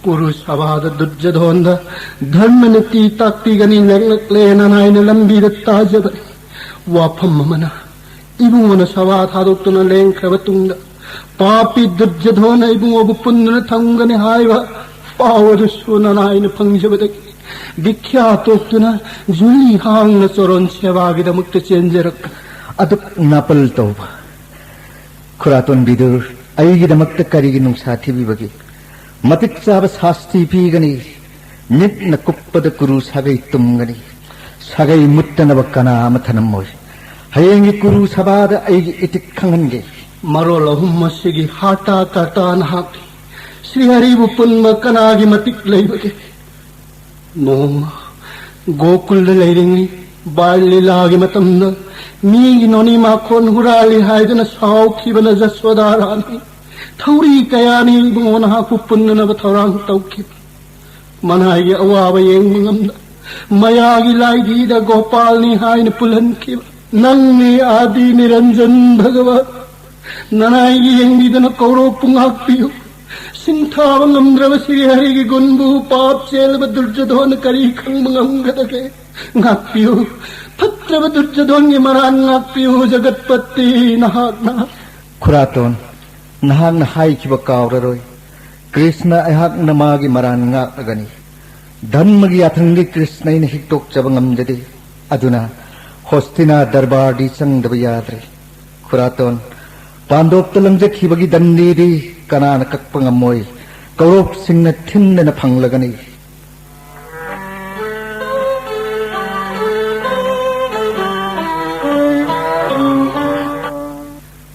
ꯀꯨꯔꯨ ꯁꯚꯥꯗ ꯗꯨꯔꯖꯣꯙꯣꯟꯗ ꯙꯔꯃ ꯅꯤꯇꯤ ꯇꯥꯛꯄꯤꯒꯅꯤ ꯂꯦꯡꯂꯛꯂꯦꯅ ꯅꯥꯏꯅ ꯂꯝꯕꯤꯗ ꯇꯥꯖꯕꯅꯤ꯫ ꯋꯥꯐꯝ ꯑꯃꯅ, ꯏꯕꯨꯡꯉꯣꯅ ꯁꯚꯥ ꯊꯥꯗꯣꯛꯇꯨꯅ ꯂꯦꯡꯈ꯭ꯔꯕ ꯇꯨꯡꯗ ꯄꯥꯄꯤ ꯗꯨꯔꯖꯣꯙꯣꯟꯅ ꯏꯕꯨꯡꯉꯣꯕꯨ ꯄꯨꯟꯗꯨꯅ ꯊꯝꯒꯅꯤ ꯍꯥꯏꯕ ꯄꯥꯎ ꯑꯗꯨꯁꯨ ꯅꯅꯥꯏꯅ ꯐꯪꯖꯕꯗꯒꯤ ꯕꯤꯈ꯭ꯌꯥ ꯇꯣꯛꯇꯨꯅ ꯖꯨꯂꯤ ꯍꯥꯡꯅ ꯆꯣꯔꯣꯟ ꯁꯦꯕꯥꯒꯤꯗꯃꯛꯇ ꯆꯦꯟꯖꯔꯛꯄꯅꯤ꯫ ꯑꯗꯨꯛ ꯅꯥꯄꯜ ꯇꯧꯕ ꯈꯨꯔꯥꯇꯣꯟ ꯕꯤꯗꯨꯔ, ꯑꯩꯒꯤꯗꯃꯛꯇ ꯀꯔꯤꯒꯤ ꯅꯨꯡꯁꯥ ꯊꯤꯕꯤꯕꯒꯦ? ꯃꯇꯤꯛ ꯆꯥꯕ ꯁꯥꯁꯇꯤ ꯄꯤꯒꯅꯤ꯫ ꯃꯤꯠꯅ ꯀꯨꯞꯄꯗ ꯀꯨꯔꯨ ꯁꯥꯒꯩ ꯇꯨꯝꯒꯅꯤ꯫ ꯁꯥꯒꯩ ꯃꯨꯠꯇꯅꯕ ꯀꯅꯥ ꯑꯃ ꯊꯅꯝꯃꯣꯏ꯫ ꯍꯌꯦꯡꯒꯤ ꯀꯨꯔꯨ ꯁꯚꯥꯗ ꯑꯩꯒꯤ ꯏꯇꯤꯛ ꯈꯪꯍꯟꯒꯦ꯫ ꯃꯔꯣꯜ ꯑꯍꯨꯝ ꯑꯁꯤꯒꯤ ꯍꯥꯇꯥ ꯀꯥꯇꯥ ꯅꯍꯥꯛꯅꯤ꯫ ꯁ꯭ꯔꯤ ꯍꯔꯤꯕꯨ ꯄꯨꯟꯕ ꯀꯅꯥꯒꯤ ꯃꯇꯤꯛ ꯂꯩꯕꯒꯦ? ꯅꯣꯡꯃ ꯒꯣꯀꯨꯜꯗ ꯂꯩꯔꯤꯉꯩ ꯕꯥꯜ ꯂꯤꯂꯥꯒꯤ ꯃꯇꯝꯗ ꯃꯤꯒꯤ ꯅꯣꯅꯤ ꯃꯥꯈꯣꯟ ꯍꯨꯔꯥꯜꯂꯤ ꯍꯥꯏꯗꯨꯅ ꯁꯥꯎꯈꯤꯕꯅ ꯖꯁꯣꯗꯥ ꯔꯥꯅꯤ꯫ ꯊꯧꯔꯤ ꯀꯌꯥꯅꯤ ꯏꯕꯨꯡꯉꯣ ꯅꯍꯥꯛꯄꯨ ꯄꯨꯟꯅꯅꯕ ꯊꯧꯔꯥꯡ ꯇꯧꯈꯤꯕ꯫ ꯃꯅꯥꯏꯒꯤ ꯑꯋꯥꯕ ꯌꯦꯡꯕ ꯉꯝꯗ ꯃꯌꯥꯒꯤ ꯂꯥꯏꯙꯤꯗ ꯒꯣꯄꯥꯜꯅꯤ ꯍꯥꯏꯅ ꯄꯨꯜꯍꯟꯈꯤꯕ꯫ ꯅꯪꯅꯤ ꯑꯥꯗꯤ ꯅꯤꯔꯟꯖꯟ ꯚꯒꯋꯥꯟ꯫ ꯅꯅꯥꯏꯒꯤ ꯌꯦꯡꯕꯤꯗꯨꯅ ꯀꯧꯔꯣꯞꯄꯨ ꯉꯥꯛꯄꯤꯌꯨ꯫ ꯁꯤꯡꯊꯥꯕ ꯉꯝꯗ꯭ꯔꯕ ꯁꯤꯔꯤ ꯍꯔꯤꯒꯤ ꯒꯨꯟꯕꯨ ꯄꯥꯞ ꯆꯦꯜꯂꯕ ꯗꯨꯔꯖꯣꯙꯣꯟꯅ ꯀꯔꯤ ꯈꯪꯕ ꯉꯝꯒꯗꯒꯦ? ꯉꯥꯛꯄꯤꯌꯨ꯫ ꯐꯠꯇ꯭ꯔꯕ ꯗꯨꯔꯖꯣꯙꯣꯟꯒꯤ ꯃꯔꯥꯟ ꯉꯥꯛꯄꯤꯌꯨ, ꯖꯒꯠꯄꯇꯤ ꯅꯍꯥꯛꯅ꯫ ꯈꯨꯔꯥꯇꯣꯟ, ꯅꯍꯥꯛꯅ ꯍꯥꯏꯈꯤꯕ ꯀꯥꯎꯔꯔꯣꯏ꯫ ꯀ꯭ꯔꯤꯁꯅ ꯑꯩꯍꯥꯛꯅ ꯃꯥꯒꯤ ꯃꯔꯥꯟ ꯉꯥꯛꯂꯒꯅꯤ꯫ ꯙꯔꯃꯒꯤ ꯌꯥꯊꯪꯗꯤ ꯀ꯭ꯔꯤꯁꯅ ꯑꯩꯅ ꯍꯤꯛꯇꯣꯛꯆꯕ ꯉꯝꯖꯗꯦ꯫ ꯑꯗꯨꯅ ꯍꯣꯁꯇꯤꯅꯥ ꯗꯔꯕꯥꯔꯗꯤ ꯆꯪꯗꯕ ꯌꯥꯗ꯭ꯔꯦ꯫ ꯈꯨꯔꯥꯇꯣꯟ, ꯄꯥꯟꯗꯣꯞꯇ ꯂꯪꯖꯈꯤꯕꯒꯤ ꯗꯟꯗꯤꯗꯤ ꯀꯅꯥꯅ ꯀꯛꯄ ꯉꯝꯃꯣꯏ꯫ ꯀꯧꯔꯣꯞꯁꯤꯡꯅ ꯊꯤꯟꯗꯅ ꯐꯪꯂꯒꯅꯤ꯫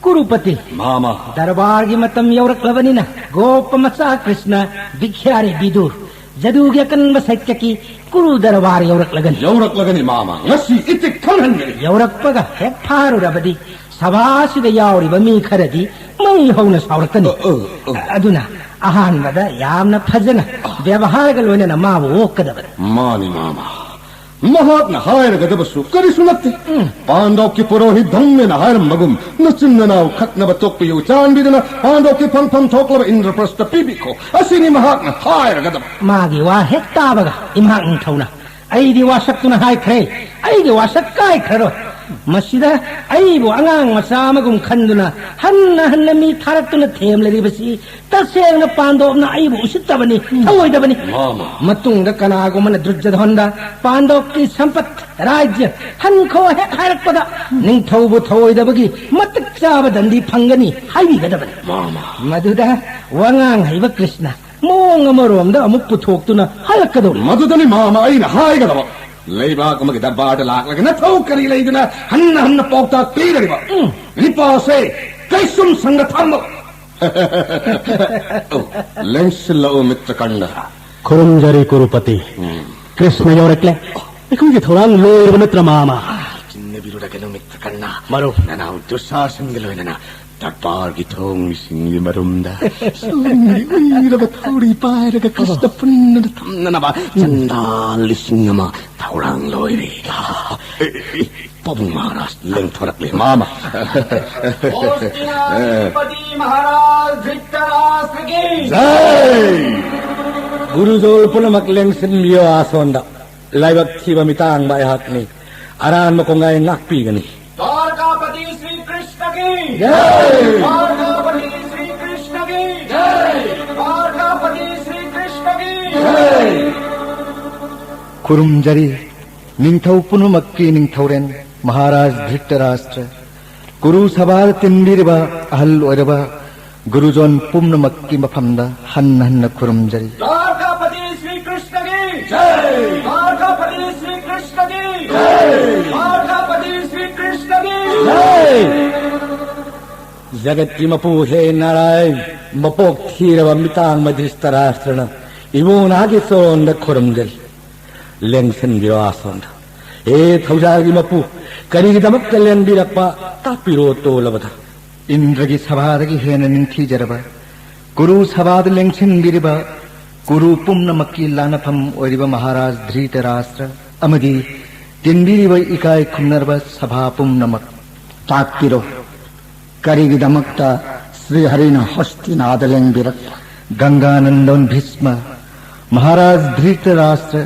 ꯀꯨꯔꯨꯄꯇꯤ꯫ ꯃꯥꯃ꯫ ꯗꯔꯕꯥꯔꯒꯤ ꯃꯇꯝ ꯌꯧꯔꯛꯂꯕꯅꯤꯅ, ꯒꯣꯄ ꯃꯆꯥ ꯀ꯭ꯔꯤꯁꯅ, ꯚꯤꯈ꯭ꯌꯥꯔꯤ ꯕꯤꯗꯨꯔ, ꯖꯗꯨꯒꯤ ꯑꯀꯟꯕ ꯁꯩꯇ꯭ꯌꯀꯤ ꯀꯨꯔꯨ ꯗꯔꯕꯥꯔ ꯌꯧꯔꯛꯂꯒꯅꯤ꯫ ꯌꯧꯔꯛꯂꯒꯅꯤ ꯃꯥꯃ, ꯉꯁꯤ ꯏꯇꯤꯛ ꯈꯪꯍꯟꯒꯅꯤ꯫ ꯌꯧꯔꯛꯄꯒ ꯍꯦꯛ ꯐꯥꯔꯨꯔꯕꯗꯤ, ꯁꯚꯥꯁꯤꯗ ꯌꯥꯎꯔꯤꯕ ꯃꯤ ꯈꯔꯗꯤ ꯃꯩ ꯍꯧꯅ ꯁꯥꯎꯔꯛꯀꯅꯤ꯫ ꯑ, ꯑ, ꯑ꯫ ꯑꯗꯨꯅ ꯑꯍꯥꯟꯕꯗ ꯌꯥꯝꯅ ꯐꯖꯅ ꯕꯦꯕꯍꯥꯔꯒ ꯂꯣꯏꯅꯅ ꯃꯥꯕꯨ ꯑꯣꯛꯀꯗꯕꯅꯤ꯫ ꯃꯥꯅꯤ ꯃꯥꯃ, ꯃꯍꯥꯛꯅ ꯍꯥꯏꯔꯒꯗꯕꯁꯨ ꯀꯔꯤꯁꯨ ꯅꯠꯇꯦ꯫ ꯎꯝ꯫ ꯄꯥꯟꯗꯣꯞꯀꯤ ꯄꯨꯔꯣꯍꯤꯠ ꯙꯝꯃꯦꯅ ꯍꯥꯏꯔꯝꯕꯒꯨꯝ, "ꯅꯆꯤꯟ ꯅꯅꯥꯎ ꯈꯠꯅꯕ ꯇꯣꯛꯄꯤꯌꯨ, ꯆꯥꯟꯕꯤꯗꯨꯅ ꯄꯥꯟꯗꯣꯞꯀꯤ ꯐꯪꯐꯝ ꯊꯣꯛꯂꯕ ꯏꯟꯗ꯭ꯔꯄ꯭ꯔꯁꯇ ꯄꯤꯕꯤꯈꯣ", ꯑꯁꯤꯅꯤ ꯃꯍꯥꯛꯅ ꯍꯥꯏꯔꯒꯗꯕ꯫ ꯃꯥꯒꯤ ꯋꯥ ꯍꯦꯛ ꯇꯥꯕꯒ ꯏꯝꯍꯥꯛ ꯅꯤꯡꯊꯧꯅ, "ꯑꯩꯗꯤ ꯋꯥꯁꯛꯇꯨꯅ ꯍꯥꯏꯈ꯭ꯔꯦ, ꯑꯩꯒꯤ ꯋꯥꯁꯛ ꯀꯥꯏꯈ꯭ꯔꯔꯣꯏ꯫ ꯃꯁꯤꯗ ꯑꯩꯕꯨ ꯑꯉꯥꯡ ꯃꯆꯥ ꯑꯃꯒꯨꯝ ꯈꯟꯗꯨꯅ ꯍꯟꯅ ꯍꯟꯅ ꯃꯤ ꯊꯥꯔꯛꯇꯨꯅ ꯊꯦꯝꯂꯤꯕꯁꯤ ꯇꯁꯦꯡꯅ ꯄꯥꯟꯗꯣꯞꯅ ꯑꯩꯕꯨ ꯎꯁꯤꯠꯇꯕꯅꯤ, ꯊꯑꯣꯏꯗꯕꯅꯤ"꯫ ꯃꯥꯃ꯫ ꯃꯇꯨꯡꯗ ꯀꯅꯥꯒꯨꯝꯕꯅ ꯗꯨꯔꯖꯙꯟꯗ ꯄꯥꯟꯗꯣꯞꯀꯤ ꯁꯝꯄꯠ ꯔꯥꯖ꯭ꯌ ꯍꯟꯈꯣ ꯍꯦꯛ ꯍꯥꯏꯔꯛꯄꯗ, ꯅꯤꯡꯊꯧꯕꯨ ꯊꯑꯣꯏꯗꯕꯒꯤ ꯃꯇꯤꯛ ꯆꯥꯕ ꯗꯟꯗꯤ ꯐꯪꯒꯅꯤ ꯍꯥꯏꯕꯤꯒꯗꯕꯅꯤ꯫ ꯃꯥꯃ꯫ ꯃꯗꯨꯗ ꯋꯥꯉꯥꯡ ꯍꯩꯕ ꯀ꯭ꯔꯤꯁꯅ ꯃꯑꯣꯡ ꯑꯃꯔꯣꯝꯗ ꯑꯃꯨꯛ ꯄꯨꯊꯣꯛꯇꯨꯅ ꯍꯜꯂꯛꯀꯗꯧꯔꯤ꯫ ꯃꯗꯨꯗꯅꯤ ꯃꯥꯃ ꯑꯩꯅ ꯍꯥꯏꯒꯗꯕ꯫ ꯂꯩꯕꯥꯛ ꯑꯃꯒꯤ ꯗꯔꯕꯥꯔꯗ ꯂꯥꯛꯂꯒ ꯅꯊꯧ ꯀꯔꯤ ꯂꯩꯗꯅ ꯍꯟꯅ ꯍꯟꯅ ꯄꯥꯎꯇꯥꯛ ꯄꯤꯔꯤꯕ? ꯎꯝ꯫ ꯅꯤꯄꯥꯁꯦ ꯀꯩꯁꯨꯝ ꯁꯪꯒ ꯊꯝꯃꯣ꯫ ꯑꯣ, ꯂꯦꯡꯁꯤꯜꯂꯛꯎ, ꯃꯤꯇ꯭ꯔ ꯀꯔꯅ꯫ ꯈꯨꯔꯨꯝꯖꯔꯤ, ꯀꯨꯔꯨꯄꯇꯤ꯫ ꯎꯝ꯫ ꯀ꯭ꯔꯤꯁꯅ ꯌꯧꯔꯛꯂꯦ꯫ ꯑꯩꯈꯣꯏꯒꯤ ꯊꯧꯔꯥꯡ ꯂꯣꯏꯔꯕ ꯅꯠꯇ꯭ꯔ, ꯃꯥꯃ? ꯆꯤꯡꯅꯕꯤꯔꯨꯔꯒꯅꯨ, ꯃꯤꯇ꯭ꯔ ꯀꯔꯅ꯫ ꯃꯔꯨꯞ꯫ ꯅꯅꯥꯎ ꯗꯨꯁꯥꯁꯟꯒ ꯂꯣꯏꯅꯅ ꯗꯔꯕꯥꯔꯒꯤ ꯊꯣꯡ ꯃꯤꯁꯤꯡꯒꯤ ꯃꯔꯨꯝꯗ ꯁꯣꯝꯒꯤ ꯎꯏꯔꯕ ꯊꯧꯔꯤ ꯄꯥꯏꯔꯒ ꯀ꯭ꯔꯤꯁꯅ ꯄꯨꯟꯅ ꯊꯝꯅꯅꯕ ꯆꯟꯗꯥ ꯂꯤꯁꯤꯡ ꯑꯃ ꯊꯧꯔꯥꯡ ꯂꯣꯏꯔꯦ꯫ ꯑꯦ, ꯑꯦ, ꯑꯦ, ꯄꯥꯕꯨꯡ ꯃꯍꯥꯔꯥꯖ ꯂꯦꯡꯊꯣꯔꯛꯂꯦ, ꯃꯥꯃ꯫ ꯍꯣꯁꯇꯤꯅꯥ ꯑꯦ꯫ ꯁꯦꯅꯥꯄꯇꯤ ꯃꯍꯥꯔꯥꯖ ꯙ꯭ꯔꯤꯇꯔꯥꯁꯇ꯭ꯔꯒꯤ ꯖꯥꯏ! ꯒꯨꯔꯨꯖꯣꯜ ꯄꯨꯝꯅꯃꯛ ꯂꯦꯡꯁꯤꯟꯕꯤꯌꯣ ꯑꯁꯣꯟꯗ꯫ ꯂꯥꯏꯕꯛ ꯊꯤꯕ ꯃꯤꯇꯥꯡꯕ ꯑꯩꯍꯥꯛꯅꯤ꯫ ꯑꯔꯥꯟꯕ ꯀꯣꯡꯒꯥꯏ ꯉꯥꯛꯄꯤꯒꯅꯤ꯫ ꯗ꯭ꯋꯥꯔꯀꯥꯄꯇꯤ ꯁ꯭ꯔꯤ ꯀ꯭ꯔꯤꯁꯅꯒꯤ ꯖꯥꯏ! ꯗ꯭ꯋꯥꯔꯀꯥꯄꯇꯤ ꯁ꯭ꯔꯤ ꯀ꯭ꯔꯤꯁꯅꯒꯤ ꯖꯥꯏ! ꯗ꯭ꯋꯥꯔꯀꯥꯄꯇꯤ ꯁ꯭ꯔꯤ ꯀ꯭ꯔꯤꯁꯅꯒꯤ ꯖꯥꯏ! ꯈꯨꯔꯨꯝꯖꯔꯤ, ꯅꯤꯡꯊꯧ ꯄꯨꯝꯅꯃꯛꯀꯤ ꯅꯤꯡꯊꯧꯔꯦꯜ꯫ ꯃꯍꯥꯔꯥꯖ ꯙ꯭ꯔꯤꯇꯔꯥꯁꯇ꯭ꯔ, ꯀꯨꯔꯨ ꯁꯚꯥꯗ ꯇꯤꯟꯕꯤꯔꯤꯕ ꯑꯍꯜ ꯑꯣꯏꯔꯕ ꯒꯨꯔꯨꯖꯣꯟ ꯄꯨꯝꯅꯃꯛꯀꯤ ꯃꯐꯝꯗ ꯍꯟꯅ ꯍꯟꯅ ꯈꯨꯔꯨꯝꯖꯔꯤ꯫ ꯗ꯭ꯋꯥꯔꯀꯥꯄꯇꯤ ꯁ꯭ꯔꯤ ꯀ꯭ꯔꯤꯁ꯭ꯅꯒꯤ ꯖꯩ! ꯗ꯭ꯋꯥꯔꯀꯥꯄꯇꯤ ꯁ꯭ꯔꯤ ꯀ꯭ꯔꯤꯁ꯭ꯅꯒꯤ ꯖꯩ! ꯗ꯭ꯋꯥꯔꯀꯥꯄꯇꯤ ꯁ꯭ꯔꯤ ꯀ꯭ꯔꯤꯁ꯭ꯅꯒꯤ ꯖꯩ! ꯖꯒꯠꯀꯤ ꯃꯄꯨ ꯍꯦ ꯅꯥꯔꯥꯌꯟ, ꯃꯄꯣꯛ ꯊꯤꯔꯕ ꯃꯤꯇꯥꯡ ꯙ꯭ꯔꯤꯇꯔꯥꯁꯇ꯭ꯔꯅ ꯏꯕꯨꯡ ꯅꯍꯥꯛꯀꯤ ꯆꯣꯟꯗ ꯈꯨꯔꯨꯝꯖꯔꯤ꯫ ꯂꯦꯡꯁꯤꯟꯕꯤꯔꯣ ꯑꯁꯣꯝꯗ꯫ ꯍꯦ ꯊꯧꯖꯥꯜꯒꯤ ꯃꯄꯨ, ꯀꯔꯤꯒꯤꯗꯃꯛꯇ ꯂꯦꯡꯕꯤꯔꯛꯄ? ꯇꯥꯛꯄꯤꯔꯣ ꯇꯣꯜꯂꯕꯗ꯫ ꯏꯟꯗ꯭ꯔꯒꯤ ꯁꯚꯥꯗꯒꯤ ꯍꯦꯟꯅ ꯅꯤꯡꯊꯤꯖꯔꯕ ꯀꯨꯔꯨ ꯁꯚꯥꯗ ꯂꯦꯡꯁꯤꯟꯕꯤꯔꯤꯕ ꯀꯨꯔꯨ ꯄꯨꯝꯅꯃꯛꯀꯤ ꯂꯥꯟꯅꯐꯝ ꯑꯣꯏꯔꯤꯕ ꯃꯍꯥꯔꯥꯖ ꯙ꯭ꯔꯤꯇꯔꯥꯁꯇ꯭ꯔ ꯑꯃꯗꯤ ꯇꯤꯟꯕꯤꯔꯤꯕ ꯏꯀꯥꯏ ꯈꯨꯝꯅꯔꯕ ꯁꯚꯥ ꯄꯨꯝꯅꯃꯛ꯫ ꯇꯥꯛꯄꯤꯔꯣ, ꯀꯔꯤꯒꯤꯗꯃꯛꯇ ꯁ꯭ꯔꯤ ꯍꯔꯤꯅ ꯍꯁꯇꯤꯅꯥꯗ ꯂꯦꯡꯕꯤꯔꯛꯄ? ꯒꯪꯒꯥꯅꯟꯗꯣꯟ ꯚꯤꯁꯃ, ꯃꯍꯥꯔꯥꯖ ꯙ꯭ꯔꯤꯇꯔꯥꯁꯇ꯭ꯔ,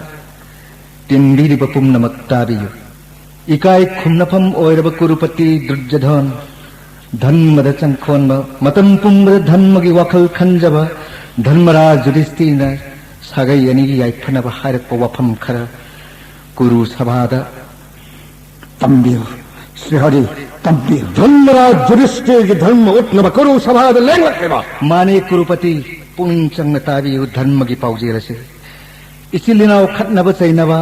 ꯇꯤꯟꯕꯤꯔꯤꯕ ꯄꯨꯝꯅꯃꯛ ꯇꯥꯕꯤꯌꯨ꯫ ꯏꯀꯥꯏ ꯈꯨꯝꯅꯐꯝ ꯑꯣꯏꯔꯕ ꯀꯨꯔꯨꯄꯇꯤ ꯗꯨꯔꯖꯙꯣꯟ, ꯙꯔꯃꯗ ꯆꯪꯈꯣꯟꯕ, ꯃꯇꯝ ꯄꯨꯝꯕꯗ ꯙꯔꯃꯒꯤ ꯋꯥꯈꯜ ꯈꯟꯖꯕ ꯙꯔꯃꯔꯥꯖ ꯌꯨꯙꯤꯁꯇꯤꯔꯅ ꯁꯥꯒꯩ ꯑꯅꯤꯒꯤ ꯌꯥꯏꯐꯅꯕ ꯍꯥꯏꯔꯛꯄ ꯋꯥꯐꯝ ꯈꯔ ꯀꯨꯔꯨ ꯁꯚꯥꯗ ꯇꯝꯕꯤꯌꯨ꯫ ꯁ꯭ꯔꯤ ꯍꯔꯤ, ꯇꯝꯕꯤꯌꯨ꯫ ꯙꯔꯃꯔꯥꯖ ꯌꯨꯙꯤꯁꯇꯤꯔꯒꯤ ꯙꯔꯃ ꯎꯠꯅꯕ ꯀꯨꯔꯨ ꯁꯚꯥꯗ ꯂꯦꯡꯂꯛꯂꯤꯕ꯫ ꯃꯥꯅꯦ ꯀꯨꯔꯨꯄꯇꯤ, ꯄꯨꯛꯅꯤꯡ ꯆꯪꯅ ꯇꯥꯕꯤꯌꯨ ꯙꯔꯃꯒꯤ ꯄꯥꯎꯖꯦꯜ ꯑꯁꯤ꯫ ꯏꯆꯤꯜ ꯏꯅꯥꯎ ꯈꯠꯅꯕ ꯆꯩꯅꯕ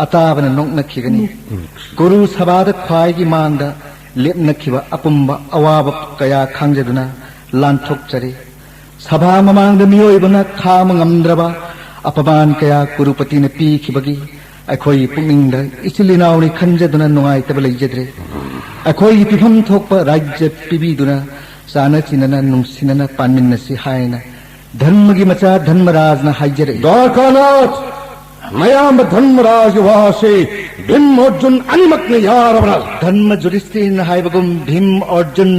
ꯑꯇꯥꯕꯅ ꯅꯣꯛꯅꯈꯤꯒꯅꯤ꯫ ꯀꯨꯔꯨ ꯁꯚꯥꯗ ꯈ꯭ꯋꯥꯏꯒꯤ ꯃꯥꯡꯗ ꯂꯦꯞꯅꯈꯤꯕ ꯑꯄꯨꯝꯕ ꯑꯋꯥꯕ ꯀꯌꯥ ꯈꯥꯡꯖꯗꯨꯅ ꯂꯥꯟꯊꯣꯛꯆꯔꯤ꯫ ꯁꯚꯥ ꯃꯃꯥꯡꯗ ꯃꯤꯑꯣꯏꯕꯅ ꯈꯥꯡꯕ ꯉꯝꯗ꯭ꯔꯕ ꯑꯄꯃꯥꯟ ꯀꯌꯥ ꯀꯨꯔꯨꯄꯇꯤꯅ ꯄꯤꯈꯤꯕꯒꯤ ꯑꯩꯈꯣꯏꯒꯤ ꯄꯨꯛꯅꯤꯡꯗ ꯏꯆꯤꯜ ꯏꯅꯥꯎꯅꯤ ꯈꯟꯖꯗꯨꯅ ꯅꯨꯡꯉꯥꯏꯇꯕ ꯂꯩꯖꯗ꯭ꯔꯦ꯫ ꯑꯩꯈꯣꯏꯒꯤ ꯄꯤꯐꯝ ꯊꯣꯛꯄ ꯔꯥꯖ꯭ꯌ ꯄꯤꯕꯤꯗꯨꯅ ꯆꯥꯅ ꯆꯤꯟꯅꯅ ꯅꯨꯡꯁꯤꯅꯅ ꯄꯥꯟꯃꯤꯟꯅꯁꯤ ꯍꯥꯏꯅ ꯙꯔꯃꯒꯤ ꯃꯆꯥ ꯙꯔꯃꯔꯥꯖꯅ ꯍꯥꯏꯖꯔꯛꯏ꯫ ꯗ꯭ꯋꯥꯔꯀꯥꯅꯥꯊ, ꯃꯌꯥꯝꯕ ꯙꯔꯃꯔꯥꯖꯒꯤ ꯋꯥꯁꯤ ꯚꯤꯝ ꯑꯔꯖꯨꯟ ꯑꯅꯤꯃꯛꯅ ꯌꯥꯔꯕ꯭ꯔꯥ? ꯙꯔꯃ ꯌꯨꯙꯤꯁꯇꯤꯔꯅ ꯍꯥꯏꯕꯒꯨꯝ ꯚꯤꯝ ꯑꯔꯖꯨꯟ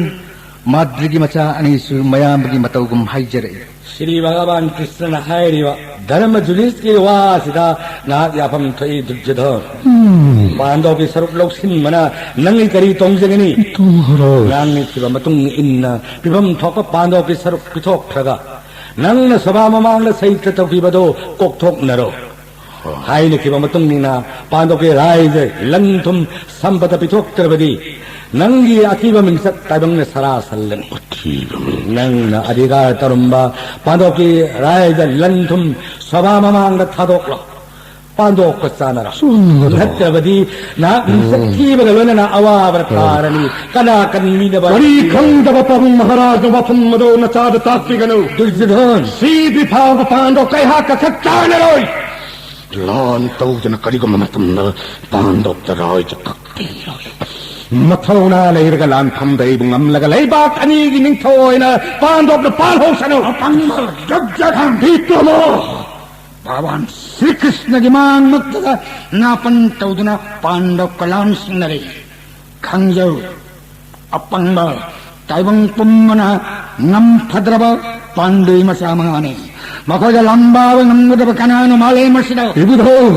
ꯃꯥꯗ꯭ꯔꯤꯒꯤ ꯃꯆꯥ ꯑꯅꯤꯁꯨ ꯃꯌꯥꯝꯕꯒꯤ ꯃꯇꯧꯒꯨꯝ ꯍꯥꯏꯖꯔꯛꯏ꯫ ꯁ꯭ꯔꯤ ꯚꯒꯋꯥꯟ ꯀ꯭ꯔꯤꯁꯅꯅ ꯍꯥꯏꯔꯤꯕ ꯙꯔꯃ ꯌꯨꯙꯤꯁꯇꯤꯔꯒꯤ ꯋꯥꯁꯤꯗ ꯅꯍꯥꯛ ꯌꯥꯐꯝ ꯊꯣꯛꯏ ꯗꯨꯔꯖꯣꯙꯟ꯫ ꯄꯥꯟꯗꯕꯒꯤ ꯁꯔꯨꯛ ꯂꯧꯁꯤꯟꯕꯅ ꯅꯪꯒꯤ ꯀꯔꯤ ꯇꯣꯡꯖꯒꯅꯤ? ꯏꯇꯨ ꯃꯍꯥꯔꯥꯖ꯫ ꯉꯥꯡꯅꯈꯤꯕ ꯃꯇꯨꯡ ꯏꯟꯅ ꯄꯤꯐꯝ ꯊꯣꯛꯄ ꯄꯥꯟꯗꯕꯒꯤ ꯁꯔꯨꯛ ꯄꯤꯊꯣꯛꯈ꯭ꯔꯒ ꯅꯪꯅ ꯁꯚꯥ ꯃꯃꯥꯡꯗ ꯁꯍꯤꯇ꯭ꯌ ꯇꯧꯈꯤꯕꯗꯣ ꯀꯣꯛꯊꯣꯛꯅꯔꯣ꯫ ꯍꯥꯏꯅꯈꯤꯕ ꯃꯇꯨꯡ ꯏꯟꯅ ꯄꯥꯟꯗꯣꯞꯀꯤ ꯔꯥꯏꯖ ꯂꯟ ꯊꯨꯝ ꯁꯝꯄꯇ ꯄꯤꯊꯣꯛꯇ꯭ꯔꯕꯗꯤ ꯅꯪꯒꯤ ꯑꯊꯤꯕ ꯃꯤꯡꯆꯠ ꯇꯥꯏꯕꯪꯅ ꯁꯔꯥ ꯁꯜꯂꯅꯤ꯫ ꯑꯊꯤꯕ ꯃꯤꯡꯆꯠ꯫ ꯅꯪꯅ ꯑꯙꯤꯀꯥꯔ ꯇꯧꯔꯝꯕ ꯄꯥꯟꯗꯣꯞꯀꯤ ꯔꯥꯏꯖ ꯂꯟ ꯊꯨꯝ ꯁꯚꯥ ꯃꯃꯥꯡꯗ ꯊꯥꯗꯣꯛꯂꯣ꯫ ꯄꯥꯟꯗꯣꯞꯀ ꯆꯥꯟꯅꯔꯣ꯫ ꯆꯨꯝꯕꯗꯣ꯫ ꯅꯠꯇ꯭ꯔꯕꯗꯤ ꯅꯍꯥꯛ ꯃꯤꯡꯆꯠ ꯊꯤꯕꯒ ꯂꯣꯏꯅꯅ ꯑꯋꯥꯕꯗ ꯇꯥꯔꯅꯤ꯫ ꯀꯅꯥ ꯀꯟꯕꯤꯅꯕ? ꯀꯔꯤ ꯈꯪꯗꯕ ꯄꯥꯕꯨꯡ ꯃꯍꯥꯔꯥꯖꯅ ꯋꯥꯐꯝ ꯑꯗꯨ ꯅꯆꯥꯗ ꯇꯥꯛꯄꯤꯒꯅꯨ꯫ ꯗꯨꯔꯖꯣꯙꯟ꯫ ꯁꯤꯗ꯭ꯔꯤ ꯐꯥꯎꯕ ꯄꯥꯟꯗꯣꯞ ꯀꯩꯍꯥꯛꯀ ꯈꯛ ꯆꯥꯟꯅꯔꯣꯏ꯫ ꯂꯥꯟ ꯇꯧꯗꯅ ꯀꯔꯤꯒꯨꯝꯕ ꯃꯇꯝꯗ ꯄꯥꯟꯗꯣꯞꯇ ꯔꯥꯏꯖ ꯀꯛꯄꯤꯔꯣꯏ꯫ ꯃꯊꯧꯅꯥ ꯂꯩꯔꯒ ꯂꯥꯟꯐꯝꯗ ꯑꯩꯕꯨ ꯉꯝꯂꯒ ꯂꯩꯕꯥꯛ ꯑꯅꯤꯒꯤ ꯅꯤꯡꯊꯧ ꯑꯣꯏꯅ ꯄꯥꯟꯗꯣꯞꯅ ꯄꯥꯜꯍꯧꯁꯅꯨ꯫ ꯑꯄꯪꯕ ꯗꯨꯔꯖꯣꯙꯟ꯫ ꯄꯤꯇꯥꯃꯍ꯫ ꯚꯒꯋꯥꯟ ꯁ꯭ꯔꯤꯀ꯭ꯔꯤꯁꯅꯒꯤ ꯃꯥꯡꯃꯛꯇꯗ ꯅꯥꯄꯟ ꯇꯧꯗꯨꯅ ꯄꯥꯟꯗꯣꯞꯀ ꯂꯥꯟ ꯁꯤꯡꯅꯔꯦ꯫ ꯈꯪꯖꯧ, ꯑꯄꯪꯕ ꯇꯥꯏꯕꯪ ꯄꯨꯝꯕꯅ ꯉꯝꯐꯗ꯭ꯔꯕ ꯄꯥꯟꯗꯨꯏ ꯃꯆꯥ ꯃꯉꯥꯅꯤ꯫ ꯃꯈꯣꯏꯗ ꯂꯥꯝꯕꯥꯕ ꯉꯝꯒꯗꯕ ꯀꯅꯥꯅꯣ ꯃꯥꯂꯦꯝ ꯑꯁꯤꯗ? ꯏꯕꯨꯙꯧ!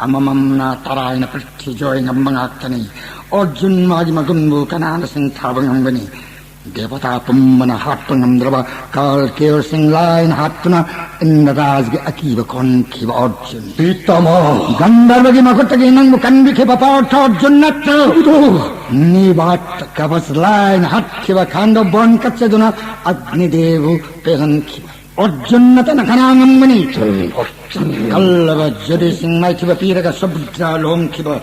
ꯑꯃꯃꯝꯅ ꯇꯔꯥꯏꯅ ꯄ꯭ꯔꯤꯊꯤ ꯖꯣꯏ ꯉꯝꯕ ꯉꯥꯛꯇꯅꯤ꯫ ꯑꯔꯖꯨꯟ ꯃꯥꯒꯤ ꯃꯒꯨꯟꯕꯨ ꯀꯅꯥꯅ ꯁꯤꯡꯊꯥꯕ ꯉꯝꯒꯅꯤ? ꯗꯦꯕꯇꯥ ꯄꯨꯝꯕꯅ ꯍꯥꯠꯄ ꯉꯝꯗ꯭ꯔꯕ ꯀꯥꯜꯀꯦꯌꯔꯁꯤꯡ ꯂꯥꯏꯅ ꯍꯥꯠꯇꯨꯅ ꯏꯟꯗ꯭ꯔꯔꯥꯖꯒꯤ ꯑꯀꯤꯕ ꯀꯣꯟꯈꯤꯕ ꯑꯔꯖꯨꯟ꯫ ꯄꯤꯇꯥꯃꯍ! ꯒꯟꯙꯔꯕꯒꯤ ꯃꯈꯨꯠꯇꯒꯤ ꯅꯪꯕꯨ ꯀꯟꯕꯤꯈꯤꯕ ꯄꯥꯔꯊ ꯑꯔꯖꯨꯟ ꯅꯠꯇ꯭ꯔꯣ? ꯏꯕꯨꯙꯧ! ꯅꯤꯕꯥꯠ ꯀꯕꯁ ꯂꯥꯏꯅ ꯍꯥꯠꯈꯤꯕ ꯈꯥꯟꯗꯣ ꯕꯣꯟ ꯀꯠꯆꯗꯨꯅ ꯑꯒ꯭ꯅꯤꯗꯦꯕꯕꯨ ꯄꯦꯜꯍꯟꯈꯤꯕ ꯑꯔꯖꯨꯟ ꯅꯠꯇꯅ ꯀꯅꯥ ꯉꯝꯒꯅꯤ? ꯀꯜꯂꯕ ꯖꯨꯔꯤꯁꯤꯡ ꯃꯥꯏꯊꯤꯕ ꯄꯤꯔꯒ ꯁꯨꯚꯗ꯭ꯔ ꯂꯣꯝꯈꯤꯕ,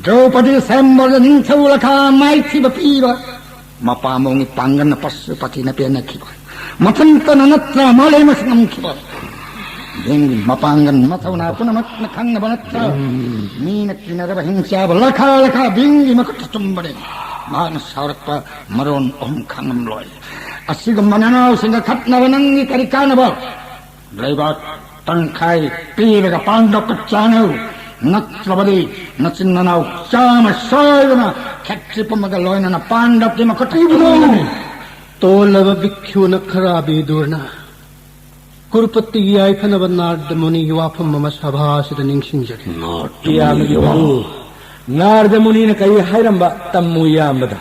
ꯗ꯭ꯔꯧꯄꯗꯤ ꯁ꯭ꯋꯌꯝꯕꯔꯗ ꯅꯤꯡꯊꯧ ꯂꯈꯥ ꯃꯥꯏꯊꯤꯕ ꯄꯤꯕ, ꯃꯄꯥ ꯃꯑꯣꯡꯒꯤ ꯄꯥꯡꯒꯜꯅ ꯄꯁꯨꯄꯇꯤꯅ ꯄꯦꯟꯅꯈꯤꯕ, ꯃꯊꯟꯇꯅ ꯅꯠꯇ꯭ꯔ ꯃꯥꯂꯦꯝ ꯑꯁꯤ ꯉꯝꯈꯤꯕ, ꯚꯤꯝꯒꯤ ꯃꯄꯥꯡꯒꯜ ꯃꯊꯧꯅꯥ ꯄꯨꯝꯅꯃꯛꯅ ꯈꯪꯅꯕ ꯅꯠꯇ꯭ꯔ? ꯃꯤꯅ ꯀꯤꯅꯔꯕ ꯍꯤꯡꯆꯥꯕ ꯂꯈꯥ ꯂꯈꯥ ꯚꯤꯝꯒꯤ ꯃꯈꯨꯠꯇ ꯇꯨꯝꯕꯅꯤ꯫ ꯃꯍꯥꯛꯅ ꯁꯥꯎꯔꯛꯄ ꯃꯔꯣꯟ ꯑꯍꯨꯝ ꯈꯪꯉꯝꯂꯣꯏ꯫ ꯑꯁꯤꯒꯨꯝꯕ ꯅꯅꯥꯎꯁꯤꯡꯒ ꯈꯠꯅꯕ ꯅꯪꯒꯤ ꯀꯔꯤ ꯀꯥꯟꯅꯕ? ꯂꯩꯕꯥꯛ ꯇꯪꯈꯥꯏ ꯄꯤꯔꯒ ꯄꯥꯟꯗꯕ ꯆꯥꯅꯧ, ꯅꯠꯇ꯭ꯔꯕꯗꯤ ꯅꯆꯤꯟ ꯅꯅꯥꯎ ꯆꯥꯝꯃ ꯁꯣꯏꯗꯅ ꯈꯦꯇ꯭ꯔꯤ ꯄꯨꯝꯕꯒ ꯂꯣꯏꯅꯅ ꯄꯥꯟꯗꯕꯀꯤ ꯃꯈꯨꯠꯇ ꯄꯤꯕꯅꯣ꯫ ꯇꯣꯜꯂꯕ ꯚꯤꯛꯈꯨ ꯅꯈꯔꯥ ꯕꯤꯗꯨꯔꯅ ꯀꯨꯔꯨꯄꯇꯤꯒꯤ ꯌꯥꯏꯐꯅꯕ ꯅꯥꯔꯗ ꯃꯨꯅꯤꯒꯤ ꯋꯥꯐꯝ ꯑꯃ ꯁꯚꯥ ꯑꯁꯤꯗ ꯅꯤꯡꯁꯤꯡꯖꯔꯤ꯫ ꯅꯥꯔꯗ ꯏꯌꯥꯝꯕ ꯃꯨꯅꯤꯒꯤ ꯋꯥ꯫ ꯕꯤꯗꯨ, ꯅꯥꯔꯗ ꯃꯨꯅꯤꯅ ꯀꯔꯤ ꯍꯥꯏꯔꯝꯕ ꯇꯝꯃꯨ ꯏꯌꯥꯝꯕꯗ꯫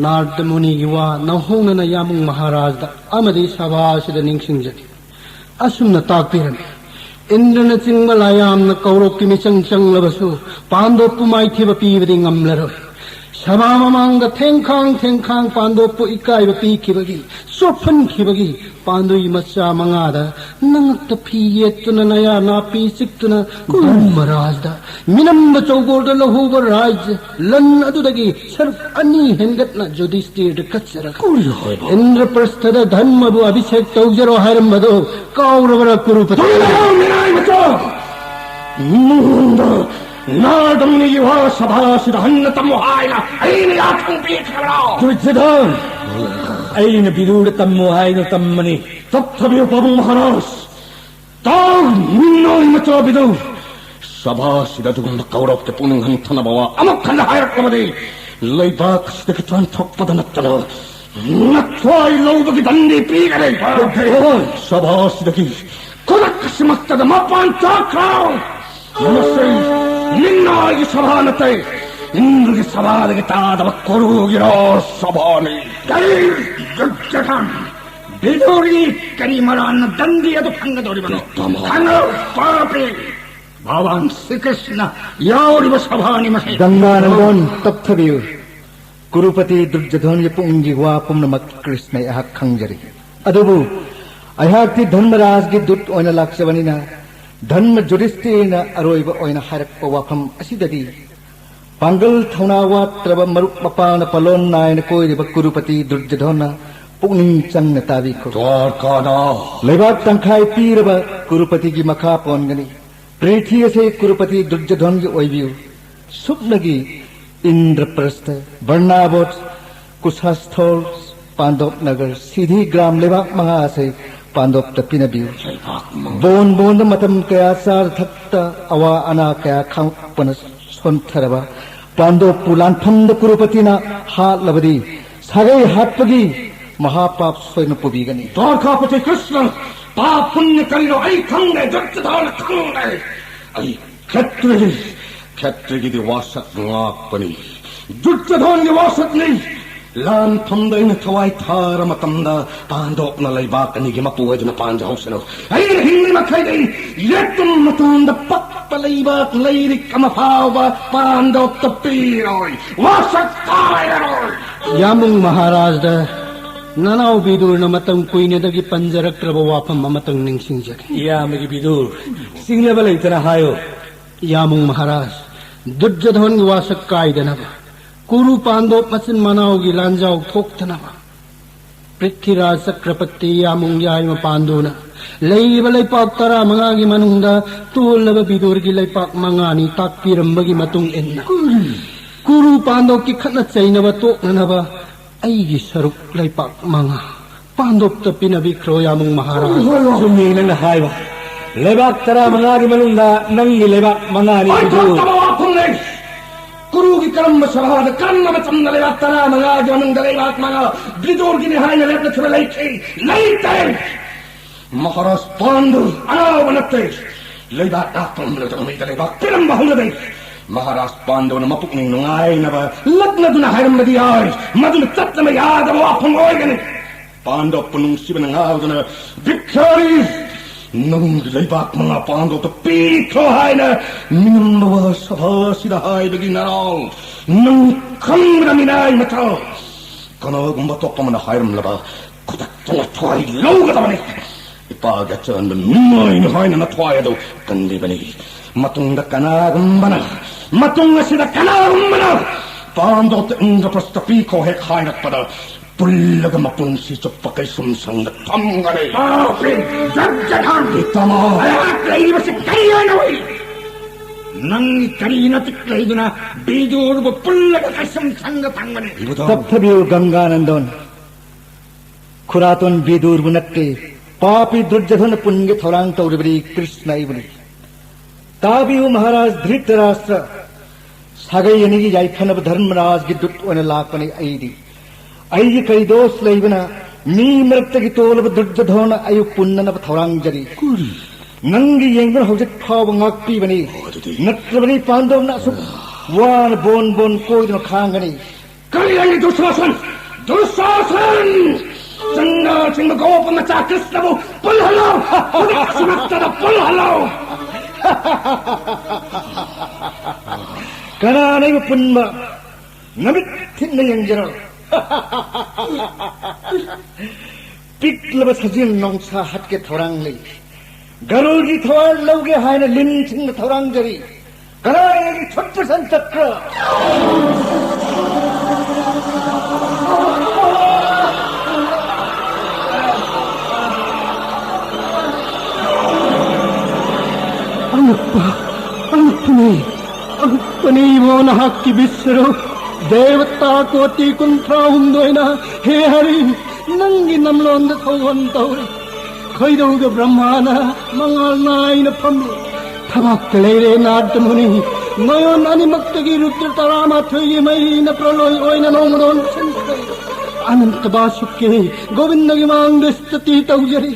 ꯅꯥꯔꯗ ꯃꯨꯅꯤꯒꯤ ꯋꯥ ꯅꯧꯍꯧꯅꯅ ꯌꯥꯝꯕꯨꯡ ꯃꯍꯥꯔꯥꯖꯗ ꯑꯃꯗꯤ ꯁꯚꯥ ꯑꯁꯤꯗ ꯅꯤꯡꯁꯤꯡꯖꯔꯤ꯫ ꯑꯁꯨꯝꯅ ꯇꯥꯛꯄꯤꯔꯝꯃꯤ, ꯏꯟꯗ꯭ꯔꯅꯆꯤꯡꯕ ꯂꯥꯏꯌꯥꯝꯅ ꯀꯧꯔꯣꯛꯀꯤ ꯃꯤꯆꯪ ꯆꯪꯂꯕꯁꯨ ꯄꯥꯟꯗꯣꯞꯄꯨ ꯃꯥꯏꯊꯤꯕ ꯄꯤꯕꯗꯤ ꯉꯝꯂꯔꯣꯏ꯫ ꯁꯚꯥ ꯃꯃꯥꯡꯗ ꯊꯦꯡꯈꯥꯡ ꯊꯦꯡꯈꯥꯡ ꯄꯥꯟꯗꯣꯞꯄꯨ ꯏꯀꯥꯏꯕ ꯄꯤꯈꯤꯕꯒꯤ, ꯆꯣꯞꯍꯟꯈꯤꯕꯒꯤ ꯄꯥꯟꯗꯨꯏ ꯃꯆꯥ ꯃꯉꯥꯗ ꯅꯉꯛꯇ ꯐꯤ ꯌꯦꯠꯇꯨꯅ, ꯅꯌꯥ ꯅꯥꯄꯤ ꯆꯤꯛꯇꯨꯅ ꯙꯔꯃꯔꯥꯖꯗ ꯃꯤꯅꯝꯕ ꯆꯧꯒꯣꯜꯗ ꯂꯧꯍꯧꯕ ꯔꯥꯖ꯭ꯌ ꯂꯟ ꯑꯗꯨꯗꯒꯤ ꯁꯔꯨꯛ ꯑꯅꯤ ꯍꯦꯟꯒꯠꯅ ꯌꯨꯙꯤꯁꯇꯤꯔꯗ ꯀꯠꯆꯔꯒ ꯏꯟꯗ꯭ꯔꯄ꯭ꯔꯁꯊꯗ ꯙꯔꯃꯕꯨ ꯑꯚꯤꯁꯦꯛ ꯇꯧꯖꯔꯣ ꯍꯥꯏꯔꯝꯕꯗꯣ ꯀꯥꯎꯔꯕ꯭ꯔꯥ ꯀꯨꯔꯨꯄꯇꯤ? ꯇꯨꯃꯤꯟ ꯂꯩꯌꯨ, ꯃꯤꯅꯥꯏ ꯃꯆꯥ! ꯅꯉꯣꯟꯗ ꯅꯥꯔꯗꯝꯅꯤꯒꯤ ꯋꯥ ꯁꯚꯥꯁꯤꯗ ꯍꯟꯅ ꯇꯝꯃꯨ ꯍꯥꯏꯅ ꯑꯩꯅ ꯌꯥꯊꯪ ꯄꯤꯈ꯭ꯔꯕ꯭ꯔꯣ? ꯗꯨꯔꯖꯣꯙꯟ, ꯑꯩꯅ ꯕꯤꯗꯨꯔꯗ ꯇꯝꯃꯨ ꯍꯥꯏꯅ ꯇꯝꯕꯅꯤ꯫ ꯇꯞꯊꯕꯤꯌꯨ, ꯄꯥꯕꯨꯡ ꯃꯍꯥꯔꯥꯖ꯫ ꯇꯥꯎ, ꯃꯤꯅꯥꯏ ꯃꯆꯥ ꯕꯤꯗꯨꯔ꯫ ꯁꯚꯥꯁꯤꯗ ꯑꯗꯨꯒꯨꯝꯕ ꯀꯧꯔꯣꯛꯀꯤ ꯄꯨꯛꯅꯤꯡ ꯍꯟꯊꯅꯕ ꯋꯥ ꯑꯃꯨꯛ ꯍꯟꯅ ꯍꯥꯏꯔꯛꯂꯕꯗꯤ ꯂꯩꯕꯥꯛ ꯑꯁꯤꯗꯒꯤ ꯇꯥꯟꯊꯣꯛꯄꯗ ꯅꯠꯇꯅ ꯅꯊ꯭ꯋꯥꯏ ꯂꯧꯕꯒꯤ ꯗꯟꯗꯤ ꯄꯤꯒꯅꯤ꯫ ꯁꯚꯥꯁꯤꯗꯒꯤ ꯈꯨꯗꯛ ꯑꯁꯤꯃꯛꯇꯗ ꯃꯄꯥꯟ ꯆꯠꯈ꯭ꯔꯣ꯫ ꯃꯁꯤ ꯃꯤꯅꯥꯏꯒꯤ ꯁꯚꯥ ꯅꯠꯇꯦ, ꯏꯟꯗ꯭ꯔꯒꯤ ꯁꯚꯥꯗꯒꯤ ꯇꯥꯗꯕ ꯀꯣꯔꯨꯒꯤꯔꯣ ꯁꯚꯥꯅꯤ꯫ ꯀꯔꯤ? ꯗꯨꯔꯖꯣꯙꯟ, ꯕꯤꯗꯨꯔꯒꯤ ꯀꯔꯤ ꯃꯔꯥꯟꯅ ꯗꯟꯗꯤ ꯑꯗꯨ ꯐꯪꯒꯗꯧꯔꯤꯕꯅꯣ? ꯈꯪꯉꯨ, ꯄꯥꯄꯤ! ꯚꯒꯋꯥꯟ ꯁ꯭ꯔꯤꯀ꯭ꯔꯤꯁꯅ ꯌꯥꯎꯔꯤꯕ ꯁꯚꯥꯅꯤ ꯃꯁꯤ꯫ ꯒꯪꯒꯥꯅꯟꯗꯟ, ꯇꯞꯊꯕꯤꯌꯨ꯫ ꯀꯨꯔꯨꯄꯇꯤ ꯗꯨꯔꯖꯣꯙꯟꯒꯤ ꯄꯨꯛꯅꯤꯡꯒꯤ ꯋꯥ ꯄꯨꯝꯅꯃꯛ ꯀ꯭ꯔꯤꯁꯅ ꯑꯩꯍꯥꯛ ꯈꯪꯖꯔꯤ꯫ ꯑꯗꯨꯕꯨ ꯑꯩꯍꯥꯛꯇꯤ ꯙꯔꯃꯔꯥꯖꯒꯤ ꯗꯨꯠ ꯑꯣꯏꯅ ꯂꯥꯛꯆꯕꯅꯤꯅ ꯙꯔꯃ ꯌꯨꯙꯤꯁꯇꯤꯔꯅ ꯑꯔꯣꯏꯕ ꯑꯣꯏꯅ ꯍꯥꯏꯔꯛꯄ ꯋꯥꯐꯝ ꯑꯁꯤꯗꯗꯤ ꯄꯥꯡꯒꯜ ꯊꯧꯅꯥ ꯋꯥꯠꯇ꯭ꯔꯕ ꯃꯔꯨꯞ ꯃꯄꯥꯡꯅ ꯄꯥꯂꯣꯟ ꯅꯥꯏꯅ ꯀꯣꯏꯔꯤꯕ ꯀꯨꯔꯨꯄꯇꯤ ꯗꯨꯔꯖꯣꯙꯟꯅ ꯄꯨꯛꯅꯤꯡ ꯆꯪꯅ ꯇꯥꯕꯤꯈꯣ꯫ ꯗ꯭ꯋꯥꯔꯀꯥꯅꯥ꯫ ꯂꯩꯕꯥꯛ ꯇꯪꯈꯥꯏ ꯄꯤꯔꯕ ꯀꯨꯔꯨꯄꯇꯤꯒꯤ ꯃꯈꯥ ꯄꯣꯟꯒꯅꯤ꯫ ꯄ꯭ꯔꯤꯊꯤ ꯑꯁꯤ ꯀꯨꯔꯨꯄꯇꯤ ꯗꯨꯔꯖꯣꯙꯟꯒꯤ ꯑꯣꯏꯕꯤꯌꯨ꯫ ꯁꯨꯞꯅꯒꯤ ꯏꯟꯗ꯭ꯔꯄ꯭ꯔꯁꯊ, ꯕꯔꯅꯥꯕꯣꯠ, ꯀꯨꯁꯥꯁꯊꯣꯜ, ꯄꯥꯟꯗꯣꯞ ꯅꯒꯔ, ꯁꯤꯙꯤ ꯒ꯭ꯔꯥꯝ ꯂꯩꯕꯥꯛ ꯃꯉꯥ ꯑꯁꯤ ꯄꯥꯟꯗꯣꯞꯇ ꯄꯤꯅꯕꯤꯌꯨ꯫ ꯂꯩꯕꯥꯛ ꯃꯉꯥ꯫ ꯕꯣꯟ ꯕꯣꯟꯗ ꯃꯇꯝ ꯀꯌꯥ ꯆꯥꯗ ꯊꯛꯇ ꯑꯋꯥ ꯑꯅꯥ ꯀꯌꯥ ꯈꯥꯡꯂꯛꯄꯅ ꯁꯣꯟꯊꯔꯕ ꯄꯥꯟꯗꯣꯞꯄꯨ ꯂꯥꯟꯐꯝꯗ ꯀꯨꯔꯨꯄꯇꯤꯅ ꯍꯥꯠꯂꯕꯗꯤ ꯁꯥꯒꯩ ꯍꯥꯠꯄꯒꯤ ꯃꯍꯥꯄꯥꯞ ꯁꯣꯏꯗꯅ ꯄꯨꯕꯤꯒꯅꯤ꯫ ꯗ꯭ꯋꯥꯔꯀꯥꯄꯇꯤ ꯀ꯭ꯔꯤꯁꯅ, ꯄꯥꯞ ꯄꯨꯟꯅ ꯀꯔꯤꯅꯣ ꯑꯩ ꯈꯪꯗꯦ, ꯗꯨꯔꯖꯣꯙꯅ ꯈꯪꯗꯦ꯫ ꯑꯩ ꯈꯦꯇ꯭ꯔꯤ, ꯈꯦꯇ꯭ꯔꯤꯒꯤꯗꯤ ꯋꯥꯁꯛ ꯉꯥꯛꯄꯅꯤ, ꯗꯨꯔꯖꯣꯙꯟꯒꯤ ꯋꯥꯁꯛꯅꯤ꯫ ꯂꯥꯟꯐꯝꯗ ꯑꯩꯅ ꯊꯋꯥꯏ ꯊꯥꯔ ꯃꯇꯝꯗ ꯄꯥꯟꯗꯣꯞꯅ ꯂꯩꯕꯥꯛ ꯑꯅꯤꯒꯤ ꯃꯄꯨ ꯑꯣꯏꯗꯨꯅ ꯄꯥꯟꯖꯍꯧꯁꯅꯨ꯫ ꯑꯩꯅ ꯍꯤꯡꯂꯤ ꯃꯈꯩꯗꯤ ꯌꯦꯠꯇꯨꯝ ꯃꯇꯣꯟꯗ ꯄꯛꯄ ꯂꯩꯕꯥꯛ ꯂꯩꯔꯤꯛ ꯑꯃ ꯐꯥꯎꯕ ꯄꯥꯟꯗꯣꯞꯇ ꯄꯤꯔꯣꯏ꯫ ꯋꯥꯁꯛ ꯀꯥꯏꯔꯔꯣꯏ꯫ ꯌꯥꯃꯨꯡ ꯃꯍꯥꯔꯥꯖꯗ ꯅꯅꯥꯎ ꯕꯤꯗꯨꯔꯅ ꯃꯇꯝ ꯀꯨꯏꯅꯗꯒꯤ ꯄꯟꯖꯔꯛꯇ꯭ꯔꯕ ꯋꯥꯐꯝ ꯑꯃꯇꯪ ꯅꯤꯡꯁꯤꯡꯖꯒꯦ꯫ ꯏꯌꯥꯝꯕꯒꯤ ꯕꯤꯗꯨꯔ, ꯆꯤꯡꯅꯕ ꯂꯩꯇꯅ ꯍꯥꯏꯌꯨ꯫ ꯌꯥꯃꯨꯡ ꯃꯍꯥꯔꯥꯖ, ꯗꯨꯔꯖꯣꯙꯣꯟꯒꯤ ꯋꯥꯁꯛ ꯀꯥꯏꯗꯅꯕ, ꯀꯨꯔꯨ ꯄꯥꯟꯗꯣꯞ ꯃꯆꯤꯟ ꯃꯅꯥꯎꯒꯤ ꯂꯥꯟꯖꯥꯎ ꯊꯣꯛꯇꯅꯕ, ꯄ꯭ꯔꯤꯊꯤꯔꯥꯖ ꯆꯀ꯭ꯔꯄꯇꯤ ꯌꯥꯃꯨꯡ ꯌꯥꯏꯃ ꯄꯥꯟꯗꯨꯅ ꯂꯩꯔꯤꯕ ꯂꯩꯄꯥꯛ ꯇꯔꯥꯃꯉꯥꯒꯤ ꯃꯅꯨꯡꯗ ꯇꯣꯜꯂꯕ ꯕꯤꯗꯨꯔꯒꯤ ꯂꯩꯄꯥꯛ ꯃꯉꯥꯅꯤ ꯇꯥꯛꯄꯤꯔꯝꯕꯒꯤ ꯃꯇꯨꯡ ꯏꯟꯅ, ꯀꯨꯔꯨ ꯄꯥꯟꯗꯣꯞꯀꯤ ꯈꯠꯅ ꯆꯩꯅꯕ ꯇꯣꯛꯅꯅꯕ ꯑꯩꯒꯤ ꯁꯔꯨꯛ ꯂꯩꯄꯥꯛ ꯃꯉꯥ ꯄꯥꯟꯗꯣꯞꯇ ꯄꯤꯅꯕꯤꯈ꯭ꯔꯣ, ꯌꯥꯃꯨꯡ ꯃꯍꯥꯔꯥꯖ꯫ ꯍꯣꯏ, ꯍꯣꯏ, ꯍꯣꯏ꯫ ꯆꯨꯝꯃꯤ ꯅꯪꯅ ꯍꯥꯏꯕ꯫ ꯂꯩꯕꯥꯛ ꯇꯔꯥꯃꯉꯥꯒꯤ ꯃꯅꯨꯡꯗ ꯅꯪꯒꯤ ꯂꯩꯕꯥꯛ ꯃꯉꯥꯅꯤ ꯑꯗꯨ꯫ ꯑꯣꯏꯊꯣꯛꯇꯕ ꯋꯥꯐꯝꯅꯤ꯫ ꯀꯨꯔꯨꯒꯤ ꯀꯔꯝꯕ ꯁꯚꯥꯗ ꯀꯔꯝꯕ ꯃꯇꯝꯗ ꯂꯩꯕꯥꯛ ꯇꯔꯥꯃꯉꯥꯒꯤ ꯃꯅꯨꯡꯗ ꯂꯩꯕꯥꯛ ꯃꯉꯥ ꯕꯤꯗꯨꯔꯒꯤꯅꯤ ꯍꯥꯏꯅ ꯂꯦꯞꯅꯈꯤꯕ ꯂꯩꯈꯤ? ꯂꯩꯇꯦ꯫ ꯃꯍꯥꯔꯥꯖ ꯄꯥꯟꯗꯨ ꯑꯉꯥꯎꯕ ꯅꯠꯇꯦ꯫ ꯂꯩꯕꯥꯛ ꯉꯥꯛꯄ ꯉꯝꯂꯗꯕ ꯃꯤꯗ ꯂꯩꯕꯥꯛ ꯄꯤꯔꯝꯕ ꯍꯧꯅꯗꯦ꯫ ꯃꯍꯥꯔꯥꯖ ꯄꯥꯟꯗꯨꯅ ꯃꯄꯨꯛꯅꯤꯡ ꯅꯨꯡꯉꯥꯏꯅꯕ ꯂꯛꯅꯗꯨꯅ ꯍꯥꯏꯔꯝꯕꯗꯤ ꯌꯥꯏ, ꯃꯗꯨꯅ ꯆꯠꯅꯕ ꯌꯥꯗꯕ ꯋꯥꯐꯝ ꯑꯣꯏꯒꯅꯤ꯫ ꯄꯥꯟꯗꯣꯞꯄꯨ ꯅꯨꯡꯁꯤꯕꯅ ꯉꯥꯎꯗꯨꯅ ꯕꯤꯈꯥꯔꯤ ꯅꯪꯒꯤ ꯂꯩꯕꯥꯛ ꯃꯉꯥ ꯄꯥꯟꯗꯣꯞꯇ ꯄꯤꯈ꯭ꯔꯣ ꯍꯥꯏꯅ ꯃꯤꯅꯝꯕ ꯋꯥ ꯁꯚꯥ ꯑꯁꯤꯗ ꯍꯥꯏꯕꯒꯤ ꯅꯔꯥꯎ ꯅꯪ ꯈꯪꯕꯗ ꯃꯤꯅꯥꯏ ꯃꯆꯥ ꯀꯅꯥꯒꯨꯝꯕ ꯑꯇꯣꯞꯄ ꯑꯃꯅ ꯍꯥꯏꯔꯝꯂꯕ ꯈꯨꯗꯛꯇ ꯅꯊ꯭ꯋꯥꯏ ꯂꯧꯒꯗꯕꯅꯤ꯫ ꯏꯄꯥꯒꯤ ꯑꯆꯥꯟꯕ ꯃꯤꯅꯥꯏꯅꯤ ꯍꯥꯏꯅ ꯅꯊ꯭ꯋꯥꯏ ꯑꯗꯨ ꯀꯟꯂꯤꯕꯅꯤ꯫ ꯃꯇꯨꯡꯗ ꯀꯅꯥꯒꯨꯝꯕꯅ, ꯃꯇꯨꯡ ꯑꯁꯤꯗ ꯀꯅꯥꯒꯨꯝꯕꯅ ꯄꯥꯟꯗꯣꯞꯇ ꯏꯟꯗ꯭ꯔꯄ꯭ꯔꯁꯇ ꯄꯤꯈꯣ ꯍꯦꯛ ꯍꯥꯏꯔꯛꯄꯗ ꯄꯨꯜꯂꯒ ꯃꯄꯨꯟꯁꯤ ꯆꯨꯞꯄ ꯀꯩꯁꯨꯝ ꯁꯪꯗ ꯊꯝꯒꯅꯤ꯫ ꯄꯥꯄꯤ ꯗꯨꯔꯖꯣꯙꯟ! ꯏꯇꯥꯃꯣ! ꯑꯩꯍꯥꯛ ꯂꯩꯔꯤꯕꯁꯤ ꯀꯔꯤ ꯑꯣꯏꯅ ꯎꯏ? ꯅꯪꯒꯤ ꯀꯔꯤ ꯅꯇꯤꯛ ꯂꯩꯗꯨꯅ ꯕꯤꯗꯨꯔꯕꯨ ꯄꯨꯜꯂꯒ ꯀꯩꯁꯨꯝ ꯁꯪꯗ ꯊꯝꯒꯅꯤ? ꯏꯕꯨꯙꯧ! ꯇꯞꯊꯕꯤꯌꯨ ꯒꯪꯒꯥꯅꯟꯗꯣꯟ꯫ ꯈꯨꯔꯥꯇꯣꯟ ꯕꯤꯗꯨꯔꯕꯨ ꯅꯠꯇꯦ, ꯄꯥꯄꯤ ꯗꯨꯔꯖꯣꯙꯟ ꯄꯨꯟꯒꯤ ꯊꯧꯔꯥꯡ ꯇꯧꯔꯤꯕꯗꯤ ꯀ꯭ꯔꯤꯁꯅ ꯑꯩꯕꯨꯅꯤ꯫ ꯇꯥꯕꯤꯌꯨ ꯃꯍꯥꯔꯥꯖ ꯙ꯭ꯔꯤꯇꯔꯥꯁꯇ꯭ꯔ, ꯁꯥꯒꯩ ꯑꯅꯤꯒꯤ ꯌꯥꯏꯐꯅꯕ ꯙꯔꯃꯔꯥꯖꯒꯤ ꯗꯨꯠ ꯑꯣꯏꯅ ꯂꯥꯛꯄꯅꯤ ꯑꯩꯗꯤ꯫ ꯑꯩꯒꯤ ꯀꯔꯤ ꯗꯣꯁ ꯂꯩꯕꯅ ꯃꯤ ꯃꯔꯛꯇꯒꯤ ꯇꯣꯜꯂꯕ ꯗꯨꯔꯖꯣꯙꯣꯟꯅ ꯑꯩꯕꯨ ꯄꯨꯟꯅꯅꯕ ꯊꯧꯔꯥꯡꯖꯔꯤ꯫ ꯀꯔꯤ? ꯅꯪꯒꯤ ꯌꯦꯡꯗꯨꯅ ꯍꯧꯖꯤꯛ ꯐꯥꯎꯕ ꯉꯥꯛꯄꯤꯕꯅꯤ꯫ ꯑꯣ, ꯑꯗꯨꯗꯤ ꯅꯠꯇ꯭ꯔꯕꯗꯤ ꯄꯥꯟꯗꯣꯞꯅ ꯑꯁꯨꯛ ꯋꯥꯅ ꯕꯣꯟ ꯕꯣꯟ ꯀꯣꯏꯗꯨꯅ ꯈꯥꯡꯒꯅꯤ꯫ ꯀꯔꯤ ꯍꯥꯏꯔꯤ ꯗꯨꯁꯥꯁꯟ? ꯗꯨꯁꯥꯁꯟ! ꯆꯪꯅ ꯆꯤꯡꯕ ꯒꯣꯄ ꯃꯆꯥ ꯀ꯭ꯔꯤꯁꯅꯕꯨ ꯄꯨꯜꯍꯜꯂꯣ! ꯍꯧꯖꯤꯛ ꯁꯨꯔꯛꯇꯗ ꯄꯨꯜꯍꯜꯂꯣ! ꯀꯅꯥꯅ ꯑꯩꯕꯨ ꯄꯨꯟꯕ? ꯅꯃꯤꯠ ꯊꯤꯟꯅ ꯌꯦꯡꯖꯔꯣ꯫ ꯄꯤꯛꯂꯕ ꯁꯖꯤꯟ ꯅꯣꯡꯁꯥ ꯍꯥꯠꯀꯦ ꯊꯧꯔꯥꯡ ꯂꯩ꯫ ꯒꯔꯨꯒꯤ ꯊꯋꯥꯏ ꯂꯧꯒꯦ ꯍꯥꯏꯅ ꯂꯤꯟꯁꯤꯡꯅ ꯊꯧꯔꯥꯡꯖꯔꯤ꯫ ꯀꯗꯥꯏꯗꯒꯤ ꯁꯨꯠ ꯄꯔꯁꯦꯟ ꯆꯠꯄ꯭ꯔꯥ? ꯑꯉꯛꯄ, ꯑꯉꯛꯄꯅꯤ, ꯑꯉꯛꯄꯅꯤ ꯏꯕꯣ ꯅꯍꯥꯛꯀꯤ ꯕꯤꯁ꯭ꯋꯔꯨꯞ꯫ ꯗꯦꯕꯇꯥ ꯀꯣꯇꯤ ꯀꯨꯟꯊ꯭ꯔꯥ ꯍꯨꯝꯗꯣꯏꯅ, ꯍꯦ ꯍꯔꯤ, ꯅꯪꯒꯤ ꯅꯝꯂꯣꯟꯗ ꯊꯧꯒꯣꯟ ꯇꯧꯔꯤ꯫ ꯈꯣꯏꯗꯧꯗ ꯕ꯭ꯔꯍ꯭ꯃꯥꯅ ꯃꯉꯥꯜ ꯅꯥꯏꯅ ꯐꯝꯂꯤ꯫ ꯊꯕꯥꯛꯇ ꯂꯩꯔꯦ ꯅꯥꯔꯗ ꯃꯨꯅꯤ꯫ ꯅꯣꯌꯣꯟ ꯑꯅꯤꯃꯛꯇꯒꯤ ꯔꯨꯗ꯭ꯔ ꯇꯔꯥꯃꯥꯊꯣꯏꯒꯤ ꯃꯩꯅ ꯄ꯭ꯔꯂꯣꯏ ꯑꯣꯏꯅ ꯅꯣꯡꯃꯗꯣꯟ ꯁꯤꯟꯈ꯭ꯔꯦ꯫ ꯑꯅꯟꯇ ꯕꯥꯁꯨꯀꯤ ꯒꯣꯕꯤꯟꯗꯒꯤ ꯃꯥꯡꯗ ꯁ꯭ꯇꯨꯇꯤ ꯇꯧꯖꯔꯤ꯫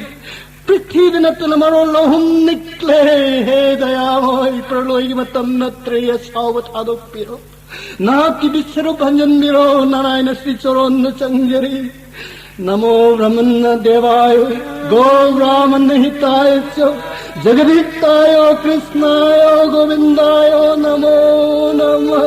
ꯄ꯭ꯔꯤꯊꯤꯕꯤ ꯅꯠꯇꯅ ꯃꯔꯣꯜ ꯑꯍꯨꯝ ꯅꯤꯛꯂꯦ꯫ ꯍꯦ ꯗꯌꯥꯃꯣꯏ, ꯄ꯭ꯔꯂꯣꯏꯒꯤ ꯃꯇꯝ ꯅꯠꯇ꯭ꯔꯦ, ꯑꯁꯥꯎꯕ ꯊꯥꯗꯣꯛꯄꯤꯔꯣ꯫ ꯅꯍꯥꯛꯀꯤ ꯕꯤꯁ꯭ꯋꯔꯨꯞ ꯍꯟꯖꯤꯟꯕꯤꯔꯣ꯫ ꯅꯥꯔꯥꯌꯅ ꯁ꯭ꯔꯤ ꯆꯣꯔꯣꯟꯗ ꯆꯪꯖꯔꯤ꯫ ꯅꯃꯣ ꯕ꯭ꯔꯍ꯭ꯃꯟꯅ ꯗꯦꯕꯥꯌ, ꯒꯣ ꯕ꯭ꯔꯥꯍꯃꯟꯅ ꯍꯤꯇꯥꯌ ꯆ, ꯖꯒꯗꯤꯇꯥꯌ ꯀ꯭ꯔꯤꯁ꯭ꯅꯥꯌ ꯒꯣꯕꯤꯟꯗꯥꯌ ꯅꯃꯣ ꯅꯃ꯫